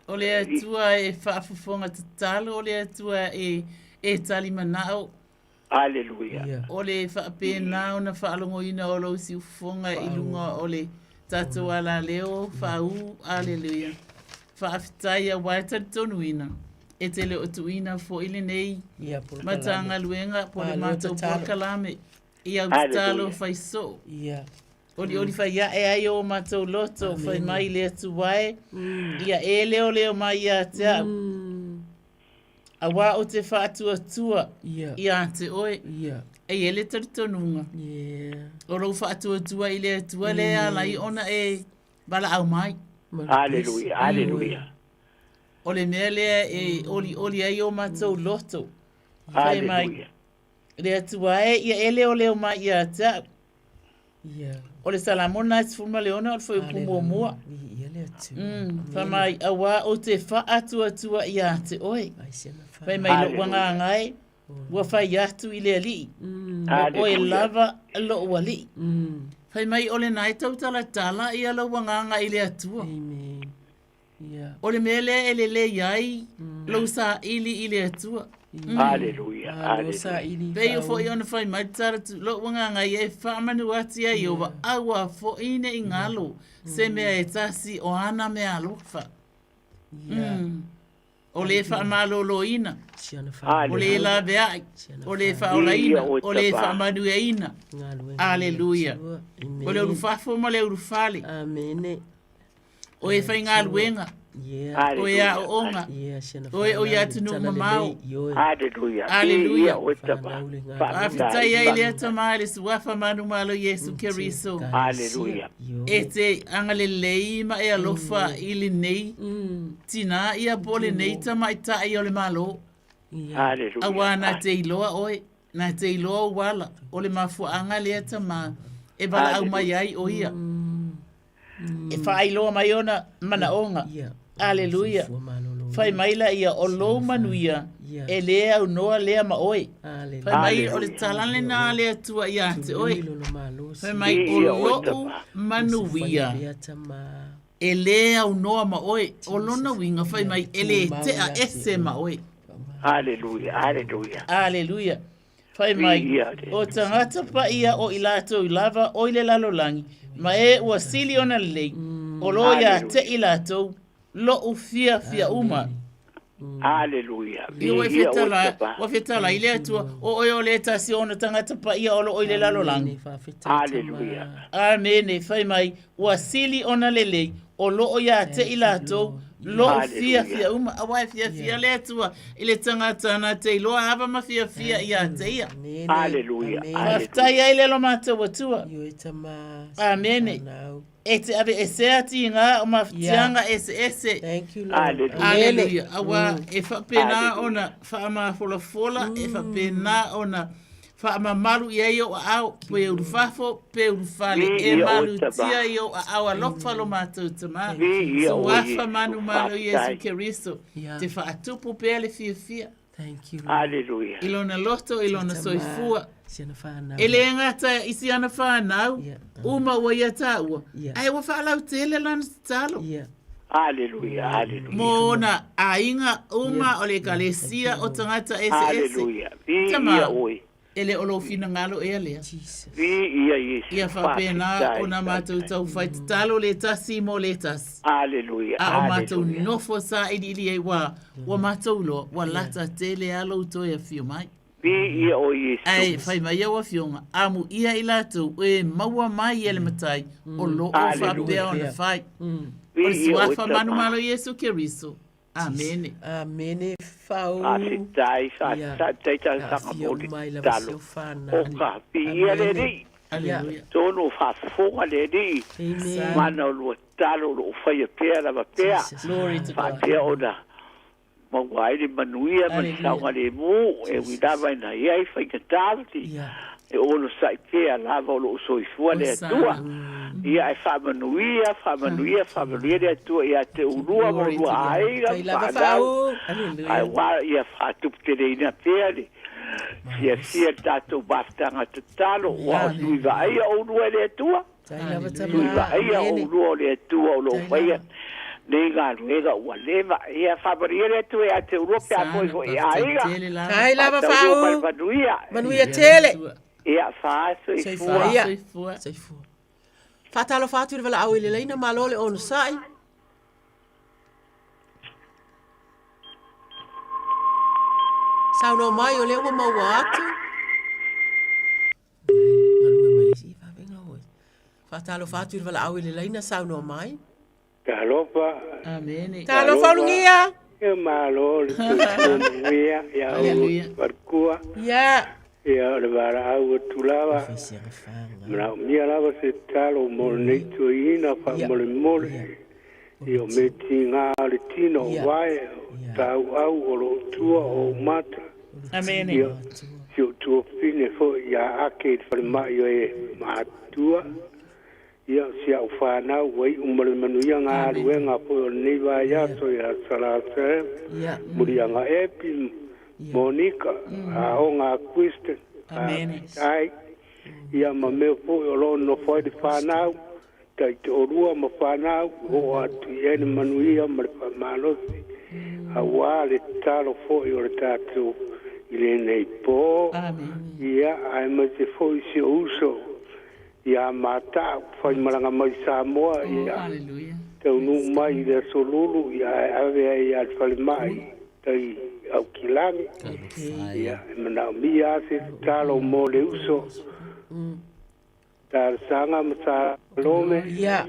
O le Atua e faafofoga tatalo, o le Atua e, e tali manao. Aleluia. O le faapena ona faalogoina o lou siufofoga i luga o le tatou alaleo faaū. Aleluia. Faafetai aua e talitonuina e te le o tuuina foi lenei Matagaluega po o le matou polokalame i au tatalo fai soo. Olioli fai ae ai o matou loto, fai mai le Atua e, ia e leoleo mai ia te au. Auā ou te faatuatua iā te oe, e i ai le talitonuga o lou faatuatua i le Atua lea e ala ai ona e valaau mai. Aleluia, aleluia. O le mea lea e olioli ai o matou loto. Fai mai, le Atua e, ia e leoleo mai ia te au. O le Salamo lena e 16 o le fuaiupu muamua. Fai mai, auā ou te faatuatua ia te oe. Fai mai lou agaga e, ua fai atu i le Alii, o oe lava lou Alii. Fai mai o lena e tautalatala ia lou agaga i le Atua. O le mea lea e lelei ai lou saili i le Atua. Aleluia, aleluia. Pei o foi ona fai mai le tala tu, lou agaga ia e faamanu atu ia Ieova, aua foi ne i galo se mea e tasi o ana meaalofa. O le faamaloloina, o le laveai, o le faaolaina, o le faamanuiaina. Aleluia. O le ulufafo ma le ulufale. O e faigaluega, o e aooga, o e o i atunuu mamao. Aleluia. Faafetai ai lea Tama i le Suafa manumalo Iesu Keriso. E te agalelei ma e alofa i lenei tinā ia po o lenei tamaitai o le Malo. Auā na te iloa oe, na te iloa ou ala, o le mafuaaga lea Tama e valaau mai ai o ia. E faailoa mai ona manaoga. Aleluia. Fai mai la ia, o lou manuia, e lē aunoa lea ma oe. Fai mai, o le tala lena a le Atua ia te oe. Fai mai, o lou manuia, e lē aunoa ma oe. O lona uiga, fai mai, e lē tea ese ma oe. Aleluia, aleluia. Aleluia. Fai mai, o tagata paia o i latou lava o i le lalolagi, ma e ua sili ona lelei, o lo ia te i latou lou fiafia uma. Aleluia. Ia ua fetala, ua fetala i le Atua, o oe o le tasi o ona tagata paia o loo i le lalolagi. Aleluia. Amene. Fai mai, ua sili ona lelei, o loo ia te i latou lou fiafia uma. Aua e fiafia le Atua i le tagata na te iloa ava ma fiafia ia te ia. Aleluia. Faafetai ai le lo matou Atua. Amene. E te aveesea tiga o mafatiaga eseese. Aleluia. Aua e faapena ona faamafolafola, e faapena ona Faamamalu i ai ou aao, pe ulufafo, pe ulufale, e malutia i ou aao alofa lo matou Tama, Suafa manumalo Iesu Keriso, te faatupu pea le fiafia. Aleluia. I lona loto, i lona soifua. E le gata i si ana whanau, uma ua ia tāua, ae ua faalautele lana tatalo. Aleluia, aleluia. Mō ona aiga uma o le ekalesia o tagata eseese. Aleluia. Viia Tama, oe. e le o lou finagalo ea lea. Viia Iesu. Ia faapena Faafetai, ona matou faafetai. tau fai tatalo le tasi mo le tasi. Aleluia, A o matou aleluia. nofo sailiili ai ua, ua matou iloa, ua lata tele lava lou toe afio mai. Viia oe Iesu. Ae fai mai au afioga, amuia i latou e maua mai e le Matai o lo o faapea ona fai. O le Suafa manumalo Iesu Keriso. Amene. Amene fau. Faafetai, faafetai talosaga mo le tatalo. O ka viia le Alii. Aleluia. Tonu o faafofoga le Alii. Mana o lua tatalo o lo o faia pea lava pea. Faapea ona maua ai le manuia ma le saogalemu e ui lava ina i ai faigata e onosai pea lava o loo soifua le Atua. Ia ae faamanuia, faamanuia, faamanuia le Atua ia te oulua ma oulua aiga ma fanau, aua ia faatuputeleina pea le fiafia i le tatou mafutaga tatalo, ua o tui vaaia oulua e le Atua, tui vaaia oulua o le Atua o loo faia. Nei galuega ua leva. Ia faamanuia le Atua ia te oulua pe a foi foi i aiga. Faafetai lava Faataunuu Faauu. mai le manuia. Manuia tele. Ia fa soifua. Soifua. Soifua. Faatalofa atu i le valaau i le laina, malo le onosai. Saunoa mai o lea ua maua atu. Faatalofa atu i le valaau i le laina, saunoa mai. Talofa. Amene. Talofa Ulugia. Ia malo le soifua manuia ia Hallelujah. Falekua. Ia. Ia o le valaau atu lava. Manaomia lava se tatalo mo lenei toeaina faamolemole. Ia o mea tiga o le tino o vae, o tauau, o lou tua, o ou mata. Amene. Ia si ou tuafafine foi ia Ake i le falemai o e matutua. Ia, si au fanau ua iu ma le manuia galuega foi o lenei vaiaso ia Salasa, Muliaga Epi, Monika, Aoga a Kristen, Faafetai. Ia ma mea foi o lo o nofo ai le fanau, taitoalua ma fanau, oo atu i ai le manuia ma le faamalosi, auā le tatalo foi o le tatou i lenei po. Ia, aemaise foi si ou uso Ia Mata'u, faimalaga mai Samoa, ia taunuu mai i le Aso Lulu, ia ae ave ai ia le falemai tai Aukilani. Ia, e manaomia lava se tatalo mo le uso, Talosaga ma Salome. Ia,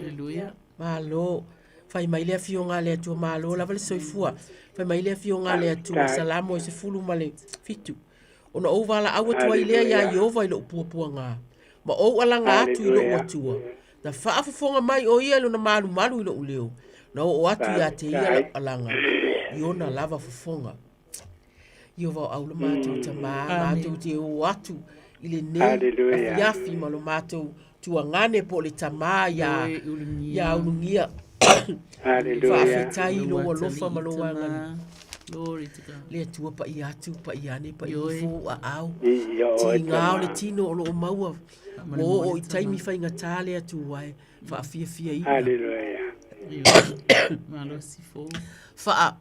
malo. Fai mai le Afioga a le Atua, malo lava le soifua. Fai mai le Afioga a le Atua, Salamo e 17. Ona ou valaau atu ai lea iā Ieova i lou puapuaga, ma ou alaga atu i lou Atua. Na faafofoga mai ʻo ia i lona malumalu i loʻu leo, na oo atu iā te ia lau alaga i ona lava fofoga. Ieova o au lo matou tamā, matou te oo atu i lenei afiafi ma lo matou tuagane po o le tamā iā iā Ulugia. Faafetai i lou alofa ma lou agalelei. Le Atua paia atu, paia ane, paia ifo ou aao. Tiga o le tino o lo o maua ua oo i taimi faigata le Atua e faafiafiaina. Faa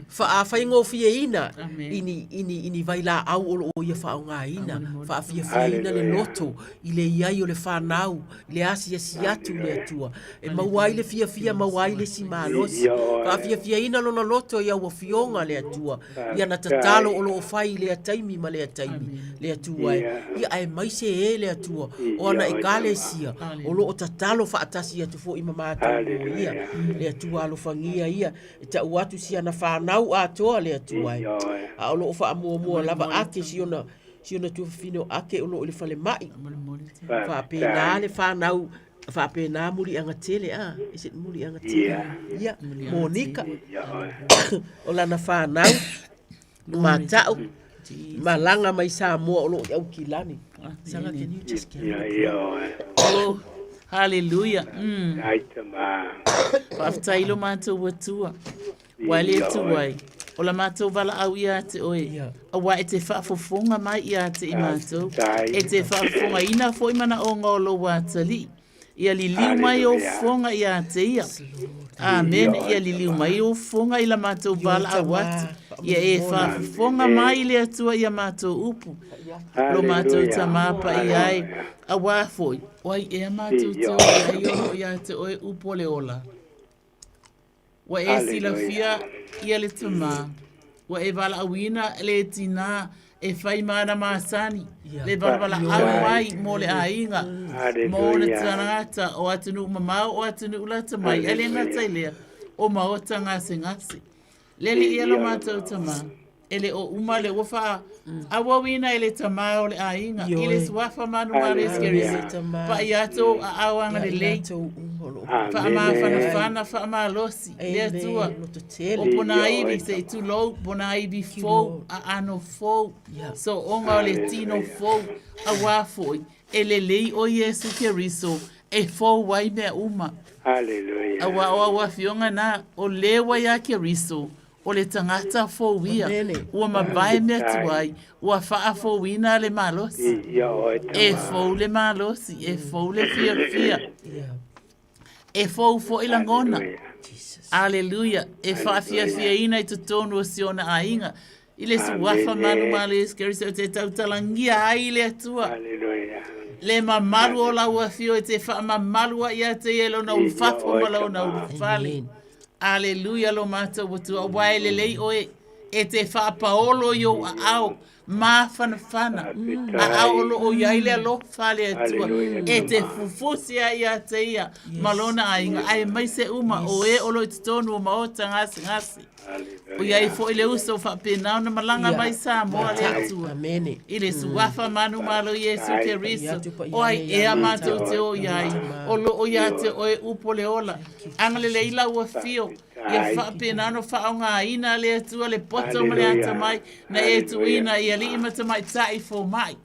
faafaigofieina i ni, i ni, i ni vailaau o lo o ia faaaogaina, faafiafiaina le loto i le i ai o le fanau, i le asiasi atu i le Atua, e maua ai le fiafia, maua ai le isi malosi. Faafiafiaina lona loto i au afioga le Atua, i ana tatalo o lo o fai i lea taimi ma lea taimi, le Atua e. Ia aemaise e le Atua o ana Ekalesia o lo o tatalo faatasi atu foi ma matou mo ia, le Atua alofagia ia, E tau atu si ana fanau atoa le Atua e. A o lo o faamuamua lava ake si ona, si ona tuafafine o ake o lo o i le falemai. Faapena le fanau, faapena muliaga tele, a, is it muliaga tele? Ia, Monika, o lana fanau, mata'u, malaga mai Samoa o lo o i Aukilani. Saga, can you just get Oh, hallelujah. Faafetai i lo matou Atua, ua le atu ai, o la matou valaau ia te oe, auā e te faafofoga mai ia te i matou, e te faafofogaina foi manaoga o lou atalii. Ia liliu mai ou fofoga ia te ia. Amene. Ia liliu mai ou fofoga i la matou valaau atu. Ia e faafofoga mai le Atua i a matou upu. Lo matou Tamā paia ai, auā foi, o ai ea matou te o i ai o lo o ia te oe upu o le ola. Ua e silafia ia le Tamā, ua e valaauina le Tinā e fai ma ana masani, le valaau mai mo le aiga, mo ona tagata o atunuu mamao o atunuu lata mai, ae le gata i lea, o maota gasegase. Le Alii e lo matou Tamā, e le o uma le ua faaauauina e le Tamā o le aiga, i le Suafa manumalo Iesu Keriso, paia atu ou aao agalelei, faamafanafana, faamalosi, le Atua, o ponaivi se i tulou, ponaivi fou, aano fou, sooga o le tino fou, auā foi, e lelei o Iesu Keriso e fou ai mea uma. Hallelujah. Auā o au afioga na, o le ua iā Keriso, o le tagata fou ia, ua mavae mea tuai, ua faafouina le malosi. E fou le malosi, e fou le fiafia, e fou foi lagona. Aleluia! E faafiafiaina i totonu o si ona aiga i le suafa manumalo Iesu Keriso e te tautalagia ai i le Atua. Le mamalu o lau afio e te faamamalu ai ia te ia i lona ulufafo ma lona ulufale. Aleluia lo matou Atua, aua e lelei oe e te faapaolo i ou aao mafanafana, aao o lo o i ai le alofa a le Atua e te fufusi ai ia te ia ma lona aiga, aemaise uma o e o lo o i totonu o maota gasegase. O i ai foi le uso faapena ona malaga mai Samoa le Atua i le suafa manumalo Iesu Keriso, o ai ea matou te o i ai, o lo o ia te oe upu o le ola. Agalelei lau afio, ia faapena ona faaaogaina le Atua le poto ma le atamai na e tuuina i alii ma tamaitai fomai.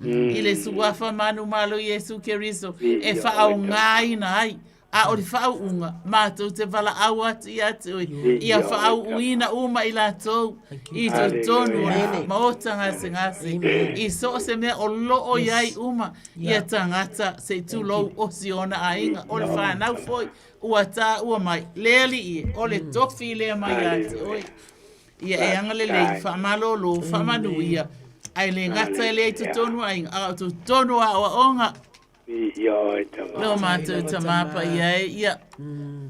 I le suafa manumalo Iesu Keriso e faaaogaina ai a o le faauuga, matou te valaau atu ia te oe, ia faauuina uma i latou i totonu o le maota gasegase, i so o se mea o lo o i ai uma ia tagata se i tulou o si ona aiga, o le fanau foi ua taua mai, le Alii e, o le tofi lea mai ia te oe. Ia e agalelei, faamalolo, faamanuia, ae le gata e lea i totonu o aiga, a o totonu o aoaoga. Viia oe Tama. Lo matou Tama paia e, ia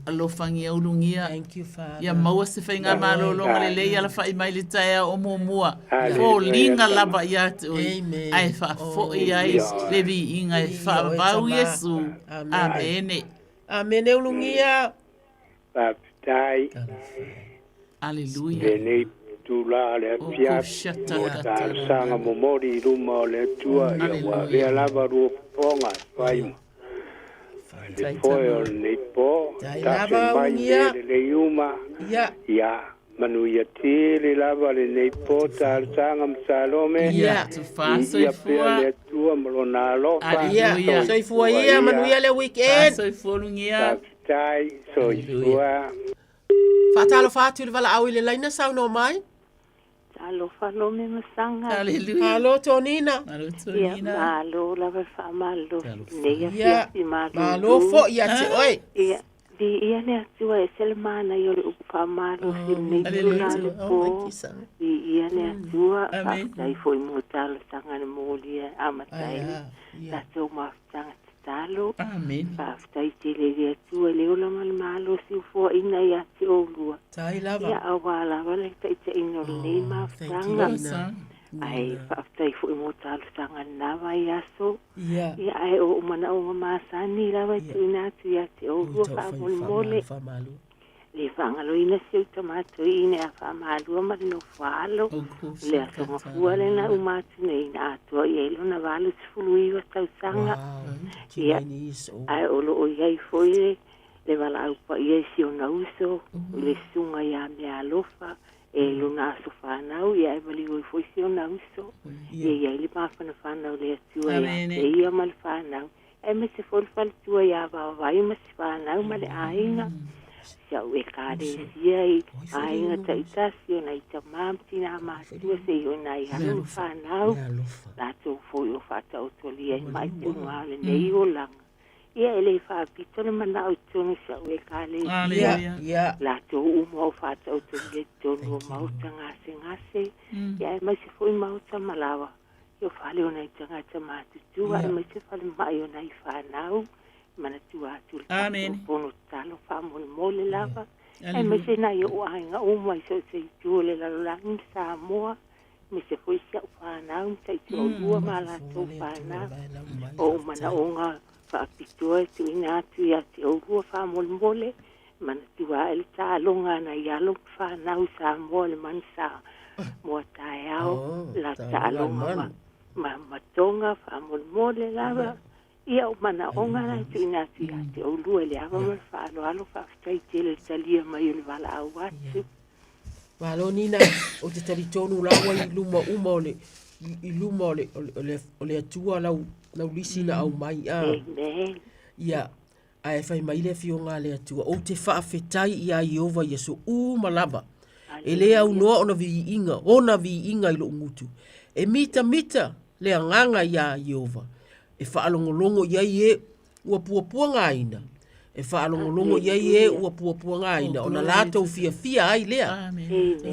alofagia ulugia, ia maua se faigamalologa lelei alafai mai le taeao o muamua, foliga lava ia te oe, ae faafoi ai le viiga e faavavau Iesu. Amene. Amene ulugia. Faafetai. Aleluia. Lenei itula o le afiafi, mo talosaga momoli i luma o le Atua, ia ua avea lava lua fofoga e fai ma le foe o lenei po, tasi mai mea lelei uma, ia manuia tele lava lenei po, talosaga ma Salome, Ia viia pea le Atua ma Lona alofa, Soifua ia, manuia le weekend. Soifua lugia. Faafetai, soifua. Faatalofa atu i le valaau i le laina saunoa mai. Talofa Lome ma Saga. Hallelujah. Alo Tonina. Malo Tonina. Ia, malo lava le faamalolosi lenei Ia, afiafi malulu. malo foi ia te oe. Ia, viia le Atua e ese le manaia o le upu faamalolosi i lenei itula o le po. Viia le Atua, faafetai foi mo talosaga na molia e amata ai le tatou mafutaga tatalo. Amen. Faafetai tele i le Atua i le ola ma le malosi ua foaina ia te oulua. Tai lava. Ia, aua lava le taitaiga o lenei mafutaga. Ae faafetai foi mo talosaga i lena vaiaso. Ia. Ia, ae o ou manaoga masani lava e tuuina atu ia te oulua faamolemole. Le faagaloina si ou tama toeaina ia Faamalua ma le nofo a alo, le Aso Gafua lena uma atu nei na atoa i ai lona 89 tausaga. Ia, ae o lo o i ai foi le, le valaau paia i si ona uso, i le susuga ia Meaalofa, e lona aso fanau, ia ae maliu ai foi si ona uso. Ia i ai le mafanafana o le Atua ia te ia ma le fanau, Aemaise foi le faletua ia Vaovai ma si fanau ma le aiga, si au ekalesia i aiga taitasi o nai tama ma tinā matua seia oo i nai alo ma fanau, latou foi o faataotolia i maipeuga o lenei olaga. Ia e le faapito le manao i totonu o si au ekalesia, latou uma o faataotolia i totonu o maota gasegase, ia aemaise foi maota malawa I o fale o nai tagata matutua aemaise falemai o nai fanau, manatua atu le tatou fono tatalo faamolemole lava, aemaise nai ou aiga uma i so o se itu o le lalolagi ma Samoa, aemaise foi si au fanau ma taitoalua ma a latou fanau. O ou manaoga faapitoa e tuuina atu ia te oulua faamolemole, manatua ae le taaloga a nai alo ma fanau i Samoa i le manu Samoa taeao, la taaloga ma, ma, ma Tonga faamolemole lava. Ia, o manaoga la e tuuina atu ia te oulua i le ava ma le faaaloalo, faafetai tele i le talia mai o le valaau atu. Malo Nina, ou te talitonu la ua i luma uma o le i luma o le o le o le Atua lau lau lisi na aumai a. Amen. Ia, ae fai mai le Afioga a le Atua, ou te faafetai iā Ieova i aso uma lava. E le aunoa ona viiga, ona viiga i lou gutu. E mitamita le agaga iā Ieova, e faalogologo i ai e ua puapuagaina. E faalogologo i ai e ua puapuagaina ona latou fiafia ai lea.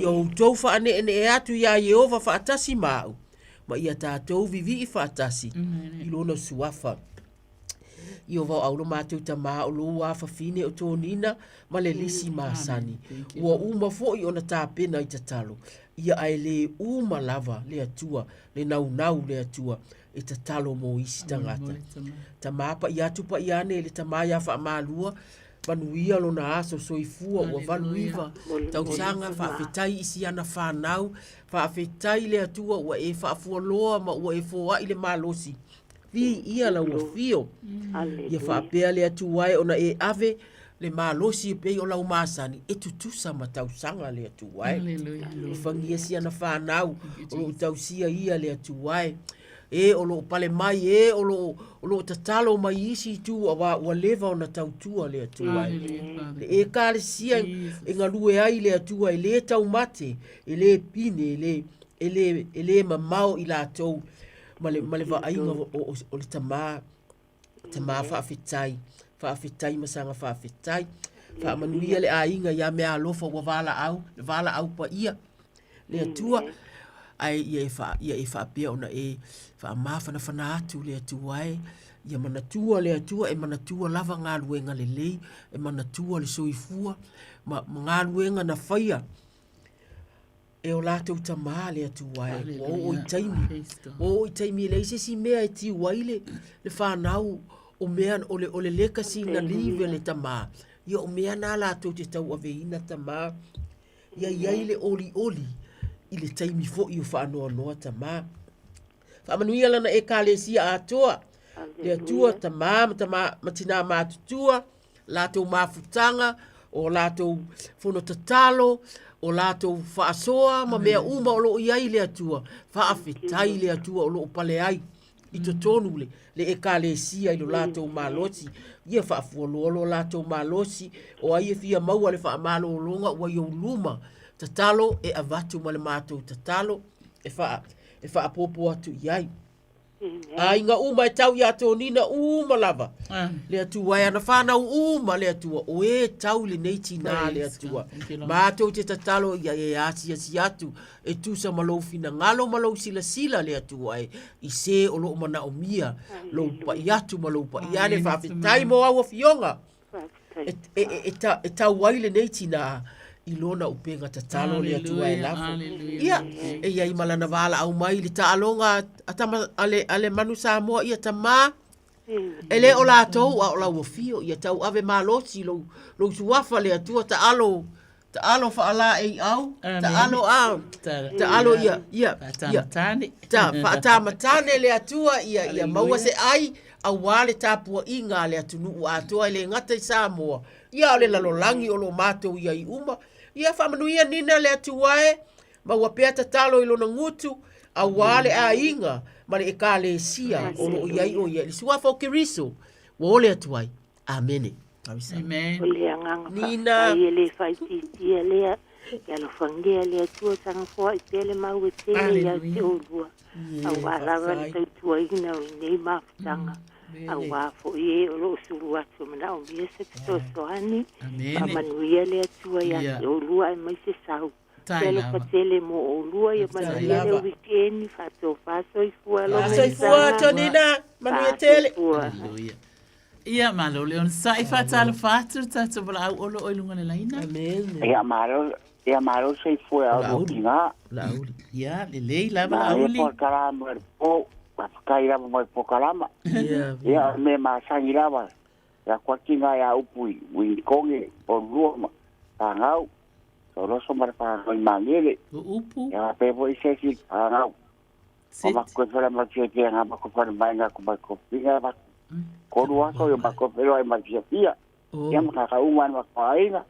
Ia outou faaneenee atu iā Ieova faatasi ma au, ma ia tatou vivii faatasi i lona suafa. Ieova o au lo matou tamā o lou afafine o Tonina ma le lisi masani. Ua uma foi ona tapena i tatalo ia ae le uma lava le Atua le naunau le Atua e tatalo mo isi tagata. Tamā paia atu paia ane i le tamā iā Faamalua, manuia lona aso soifua ua 89 tausaga, faafetai i si ana fanau, faafetai le Atua ua e faafualoa ma ua e foai le malosi. Viia lau afio. Ia faapea le Atua e ona e ave le malosi e pei o lau masani e tutusa ma tausaga le Atua e. Alofagia si ana fanau o lo o tausia ia le Atua e. E o lo o pale mai, e o lo o tatalo mai i isi itu auā ua leva ona tautua le Atua e. Le Ekalesia e galue ai le Atua e le taumate, e le pine, e le mamao i latou ma le vaaiga o le Tama. Tamā faafetai, faafetai ma saga faafetai. Faamanuia le aiga ia meaalofa ua valaau, le valaau paia le Atua. Ae ia e, fa, ia e faapea ona e faamafanafana atu le Atua e. Ia manatua le Atua, e manatua lava galuega lelei, e manatua le soifua ma, ma galuega na faia E o latou tamā le Atua e, ua oo i taimi, ua oo i taimi e leai se isi mea e tiu ai le, le fanau o mea, o le, o le legacy na leave e le tamā, ia o mea na latou te tauaveina tamā. Ia i ai le olioli i le taimi foi o faanoanoa tamā. Faamanuia lana Ekalesia atoa, le Atua, tamā ma tamā, ma tinā matutua, latou mafutaga, o latou fono tatalo, o latou faasoa ma mea uma o lo o i ai le Atua. Faafetai le Atua o lo o pale ai i totonu le, le ekalesia i lo latou malosi. Ia faafualoa lo latou malosi, o ai e fia maua le faamalologa ua i ou luma. Tatalo e avatu ma le matou tatalo e, faa, e faapopo atu i ai. Aiga uma e tau iā Tonina uma lava. Le Atua e ana whanau uma le Atua. O e tau i lenei tinā le Atua. Mātou te tatalo ia e asiasi atu e tusa ma lou finagalo ma lou silasila le Atua e i se o loo manaomia lou pai atu ma lou pai ane. Faafetai mo au afioga. E tau ai lenei tinā i lona upega tatalo le Atua e lafo. Ia, e i ai ma lana valaau mai i le taaloga a, tama, a, le, a le manu Samoa, ia tamā, e le o latou a o lau afio, ia tauave malosi lou, lou suafa le Atua taalo Taalo faalaeiau, taalo a, taalo ia, ia, ia, ta, faatamatane le Atua ia, ia maua se ai auā le tapuaiga a le atunuu atoa e le gata i Samoa, ia o le lalolagi o lo o matou i ai uma. Ia faamanuia Nina le Atua e, maua pea tatalo i lona gutu, auā le aiga ma le Ekalesia o lo o i ai o ia i le Suafa o Keriso, ua ole atu ai. Amene. Amen. O le agaga faafetai e le faaitiitia lea. Ia alofagia e le Atua tagafoai pea le mau e tele ia te oulua, auā lava le tautuaina o lenei mafutaga, auā foi e o lo o sulu atu e manaomia se fesoasoani. Faamanuia le Atua ia te oulua aemaise sau. Te alofa tele mo oulua, ia manuia le wikeeni, faatofa soifua alofa. Soifua Tonina, manuia tele. Hallelujah. Ia, malo le onosai faatalofa atu le tatou valaau o lo o i luga o le laina. Amen. Ia malo, ia malo soifua au Lauli. Lauli. Ia, lelei lava Lauli. Ia pokalama le po, faafetai lava mo le pokalama. Ia, ia o mea masani lava. Ia kuatinga ia upu i Winkonge, o lua ma pangau. Soloso ma le pangau i Magele. O upu. Ia pe foi se isi pangau. O mako e fela ma fia fia ngā mako whare mai ngā ko mai ko pinga mako. Koru aso i mako whero ai ma fia fia. Ia maka ka uma ma ko ainga.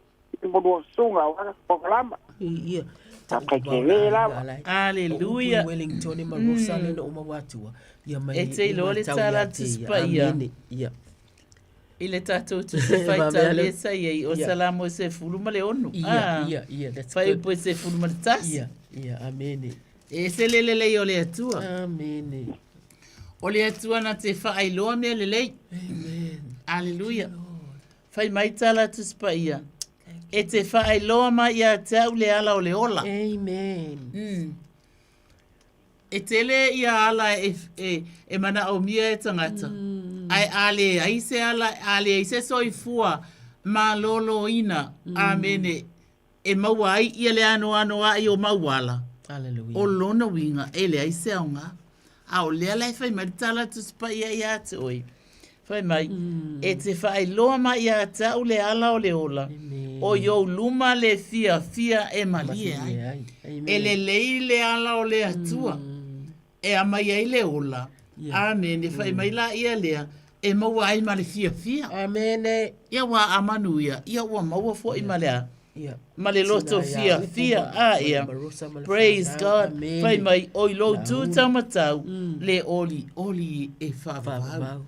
I mo lua sunga o aka pokalama. Ia. Ta kai ke le lava. Aleluia. Wellington ma Rosalyn o mawatua. Ia mai. E te iloa le tala Tusi Paia. Ia. I le tatou Tusi Faitaulia sa i ai o Salamo e 16. Ia, ia, that's good. Fuaiupu e 11. Ia, ia, amene. E ese le lelei o le Atua. Amene. O le Atua na te faailoa mea lelei. Amen. Aleluia. Fai mai tala Tusi Paia, E te whaailoa mai ia te au le ala o le ola. Amen. Mm. E tele ia ala e, e, e manaomia e tagata. Mm. Ae a leai se ala, a leai se soifua malōlōina, mm. amene, e maua ai ia le anoanoaʻi o mau ala. Hallelujah. O lona uiga, e leai se aoga. A o lea la e fai mai le tala Tusi Paia ia te oe. Fai mai, mm. e te whaailoa mai ia te au le ala o le ola, Amen. o i ou luma le fia fia e malie ai. ai. E lelei le ala o le Atua, mm. e aumai ai le ola. Yeah. Amene. Fai mai la ia lea, e maua ai ma le fiafia. Amene. Ia ua a manuia, ia ua maua foi ma le a. Yeah. Ma le loto fiafia. A ia. Praise God. Fai mai, o i lou tū taumatau, mm. le oli, oli e faavavau.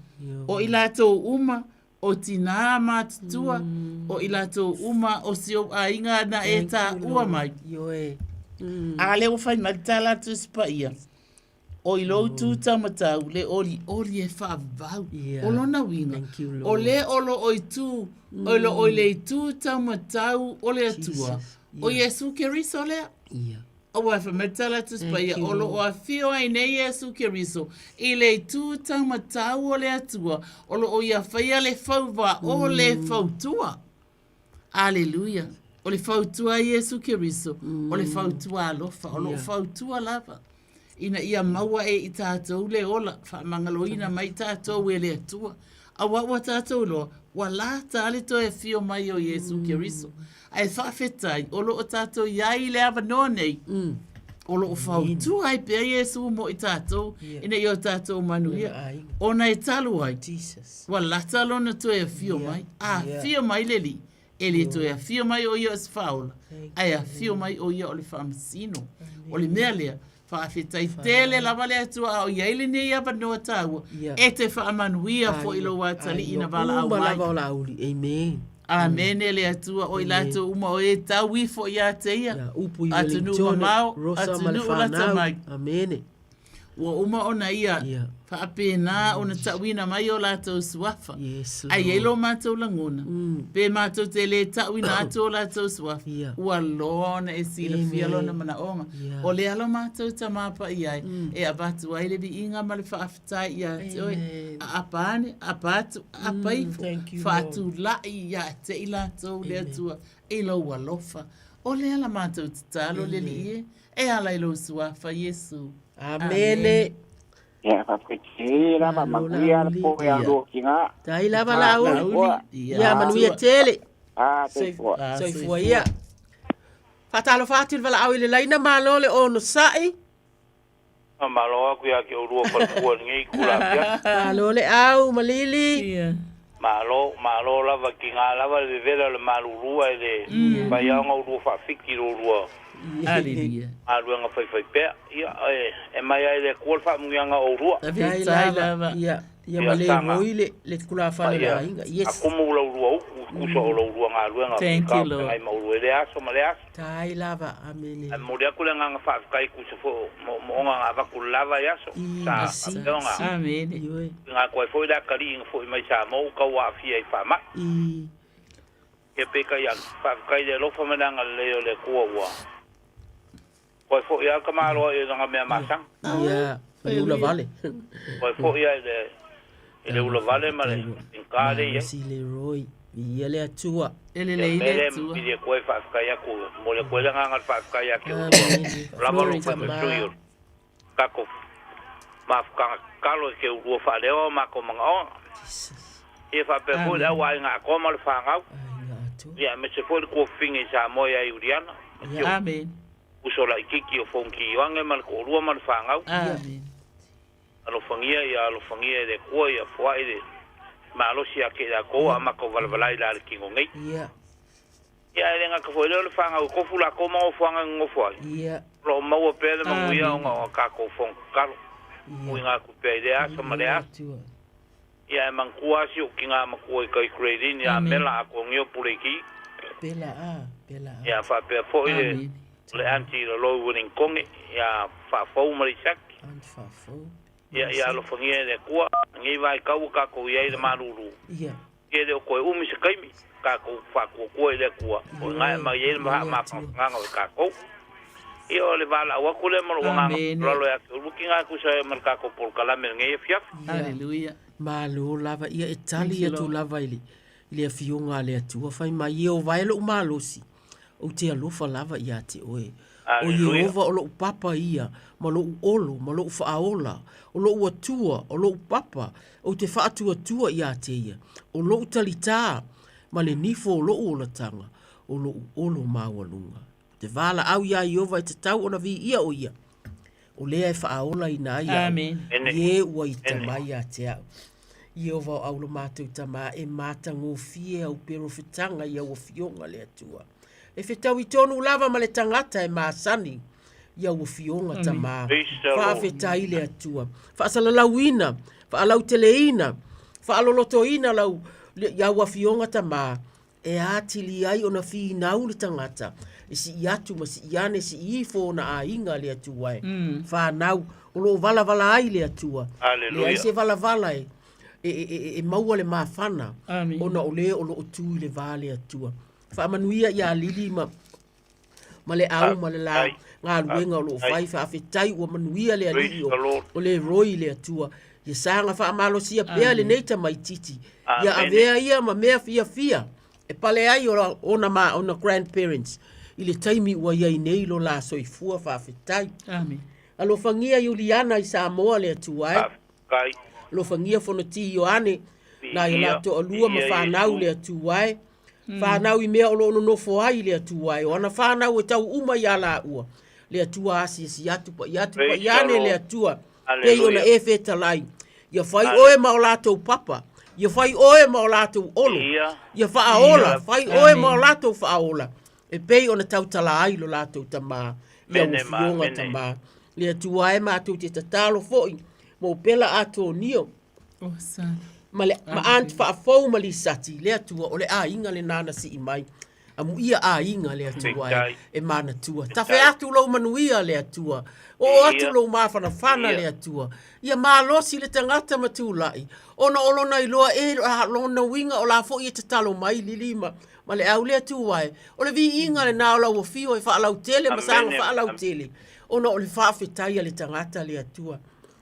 O i latou uma, o tinā matutua, mm. o i latou uma o si ou aiga na e taua mai. Ioe. Mm. A lea ua fai mai le tala a Tusi Paia. O i lou tū taumatau, le olioli e faavavau. Yeah. O lona uiga, Thank you, Lord. o le o lo o i tū, mm. o lo o i le itu taumatau o le Atua. Jesus. O Iesu Keriso lea. Yeah. Aua e fai mai le tala a Tusi Paia, o lo o afio ai nei Iesu Keriso i le itu taumatau o le Atua, o lo o ia faia le fauva o le fautua. Aleluia. O le fautua a Iesu Keriso, o le fautua alofa, o lo o fautua lava ina ia maua e i tatou le ola, faamagaloina mai tatou e le Atua. Aua ua tatou iloa, ua lata le toe afio mai o Iesu Keriso. Ae faafetai, o lo o tatou i ai i le avanoa nei, o lo o fautua ai pea Iesu mo i tatou, ina ia o tatou manuia. Ona e talu ai, ua lata lona toe afio mai. A afio mai le Alii, e le toe afio mai o ia o se faaola, ae afio mai o ia o le faamasino. O le mea lea, faafetai tele lava le Atua a o i ai lenei avanoa taua, e te faamanuia foi i lou atalii na valaau mai. Uma lava o Laauli. Amen. Amene le Atua, o i latou uma o e tau ifo ia te ia, Upu i atunuu Wellingtone, mamao, Rosa ma le atunuu lata whanau. mai. Amene. Ua uma ona ia Ia. faapena ona ta'uina mai o latou suafa. Yes, Ae i ai Lord. lo matou lagona, pe matou te lē ta'uina atu o latou suafa, Ia. ua loa ona e silafia Amen. lona manaoga. Ia. O lea lo matou tamapa'i ai, e avatu ai le viiga ma le faafetai ia te oe. Amen. Aapa ane, aapa atu, aapa ifo, thank you, Lord. faatula'i ia te i latou le Atua i lou alofa. O lea la matou tatalo le Alii e, E ala i lou suafa Iesu. Amene. Ia, faafetai lava, manuia le po ia lua tina. Tai lava Laauli. Ia, manuia tele. Ah, soifua. Soifua ia. Faatalofa atu i le valaau i le laina, malo le onosai. Malo aku ia ke ulua falefua i lenei itula afiafi. Malo le au ma Lili. Malo, malo lava ki ngā lava le vevela o le malulu ae le fai a ona ulua faafiti lo ulua Aleluia. galuega faifai pea. Ia, e mai ai le Atua le faamuiaga o ulua. Tai lava. Ia, ia ma le moi le le tulafale o le aiga. Yes. A kumu lau lua uku, kusa o lau lua galuega. Thank you, Lord. Ngai ma ulua i le aso ma le aso. Tai lava. Amene. Ae momoli atu le agaga faafetai kusa foi o moomooga na avatu le lava i aso. Sa faapea ona. Amene. Uiga atu ai foi le atalii na foi mai Samoa ua tau aafia i faamai. Ia peitai ane, faafetai i le alofa ma le agalelei o le Atua ua toe foi lava le tamaloa i lana mea masani. Ia, ma le ula vale. Toe foi lava i le i le ula vale ma le faigata lea e i ai. Malosi Leroy, viia le Atua. E lelei le le Atua. Ia, mea lea e pili atu ai faafetai atu, momoli atu ai le agaga o le faafetai ia te outou, lava lou fai sui o le tatou mafutaga tatalo e te ulua faaleoa o matou manaoga. Ia faapea foi le au aiga atoa ma le fanau. Ia aemaise foi le tuafafine i Samoa ia Iuliana. Amen. Uso laititi o Fonoti Ioane ma le toalua ma le fanau. Amen. Alofagia ia alofagia e le Atua ia foai le malosi ia te i latou a matou valavala i la le tino nei. Ia. Ia ae le gata foi lea o le fanau e tofu latou ma nofoaga e nonofo ai. Ia. O lo o maua pea le manuia ona o a tatou fono tatalo. Uiga atu pea i lea aso ma lea aso. Ia ae manatua lava si ou tina matua i tai Grey-Lynn ia Mela Atonio Puleiki. Pela a, pela a. Ia faapea foi le le aunty Loloi Willingtonge ia Faafou ma Lisaki. Aunt Faafou. Ia ia alofagia e le Atua lenei vaitau ua tatou i ai i le malulu. Ia. Ia e le o toe umi se taimi, tatou faatuatua i le Atua, o i ina e aumai ai le mafaafanaga o tatou. Ia o le valaau atu lea ma lou agaga faaaloalo ia te oulua tina e tusa ai ma le tatou polokalame i lenei afiafi. Hallelujah. Malo lava ia e tali atu lava i le i le afioga a le Atua fai mai, Ieova e lou malosi, ou te alofa lava ia te oe. O Ieova o lou papa ia, ma lou olo, ma lou faaola, o lou Atua, o lou papa, ou te faatuatua ia te ia, o lou talitā, ma le nifo o lou olataga, o lou olo maualuga. Ou te valaau iā Ieova e tatau ona viia o ia, o lea e faaolaina ai au, i e ua ita mai ia te au. Ieova o au lo matou Tama, e matagofie au perofetaga i au afioga le Atua. E fetaui tonu lava ma le tagata e masani i au afioga Tama. Faafetai le Atua. Faasalalauina, faalauteleina, faalolotoina lau, i au afioga Tama, e atili ai ona finau le tagata e sii atu ma sii ane, sii ifo ona aiga le Atua e. Fanau, o lo o valavala ai le Atua. Leai se valavala e, e, e, e, e maua le mafana ona o le o lo o tu i le va le Atua. Faamanuia ia Lili ma ma le au ma le la galuega o lo o fai. Faafetai ua manuia le alii o le Roy le Atua. Ia saga faamalosia pea lenei tamaititi. Ia avea ia ma mea fiafia e pale ai ona ma ona grandparents i le taimi ua i ai nei lo la soifua. Faafetai. Amen. Alofagia Iuliana i Samoa le Atua e. Alofagia Fonoti Ioane na ia la toalua ma fanau le Atua e. Fanau i mea o lo o nonofo ai le Atua e, o ana fanau e tau uma iā lāua. Le Atua asiasi atu, paʻi atu, paʻi ane le Atua, pei ona e fetalai. Ia fai oe ma o latou papa, ia fai oe ma o latou olo, ia faaola, fai oe ma o latou faaola, e pei ona tautala ai lo latou Tamā, i au afioga Tamā. Le Atua e, matou te tatalo foi mo Pela Atonio, Ma le ma aunt faafou ma Lisati, le Atua, o le aiga lena na sii mai. Amuia aiga le Atua e, e manatua. Tafe atu lou manuia le Atua. Oo atu lou mafanafana le Atua. Ia malosi le tagata ma tulai, ona o lona iloa e lona uiga o la foi e tatalo mai Lili ma, ma le au le Atua e. O le viiga lena o lau afio e faalautele ma saga faalautele, ona o le faafetai a le tagata le Atua.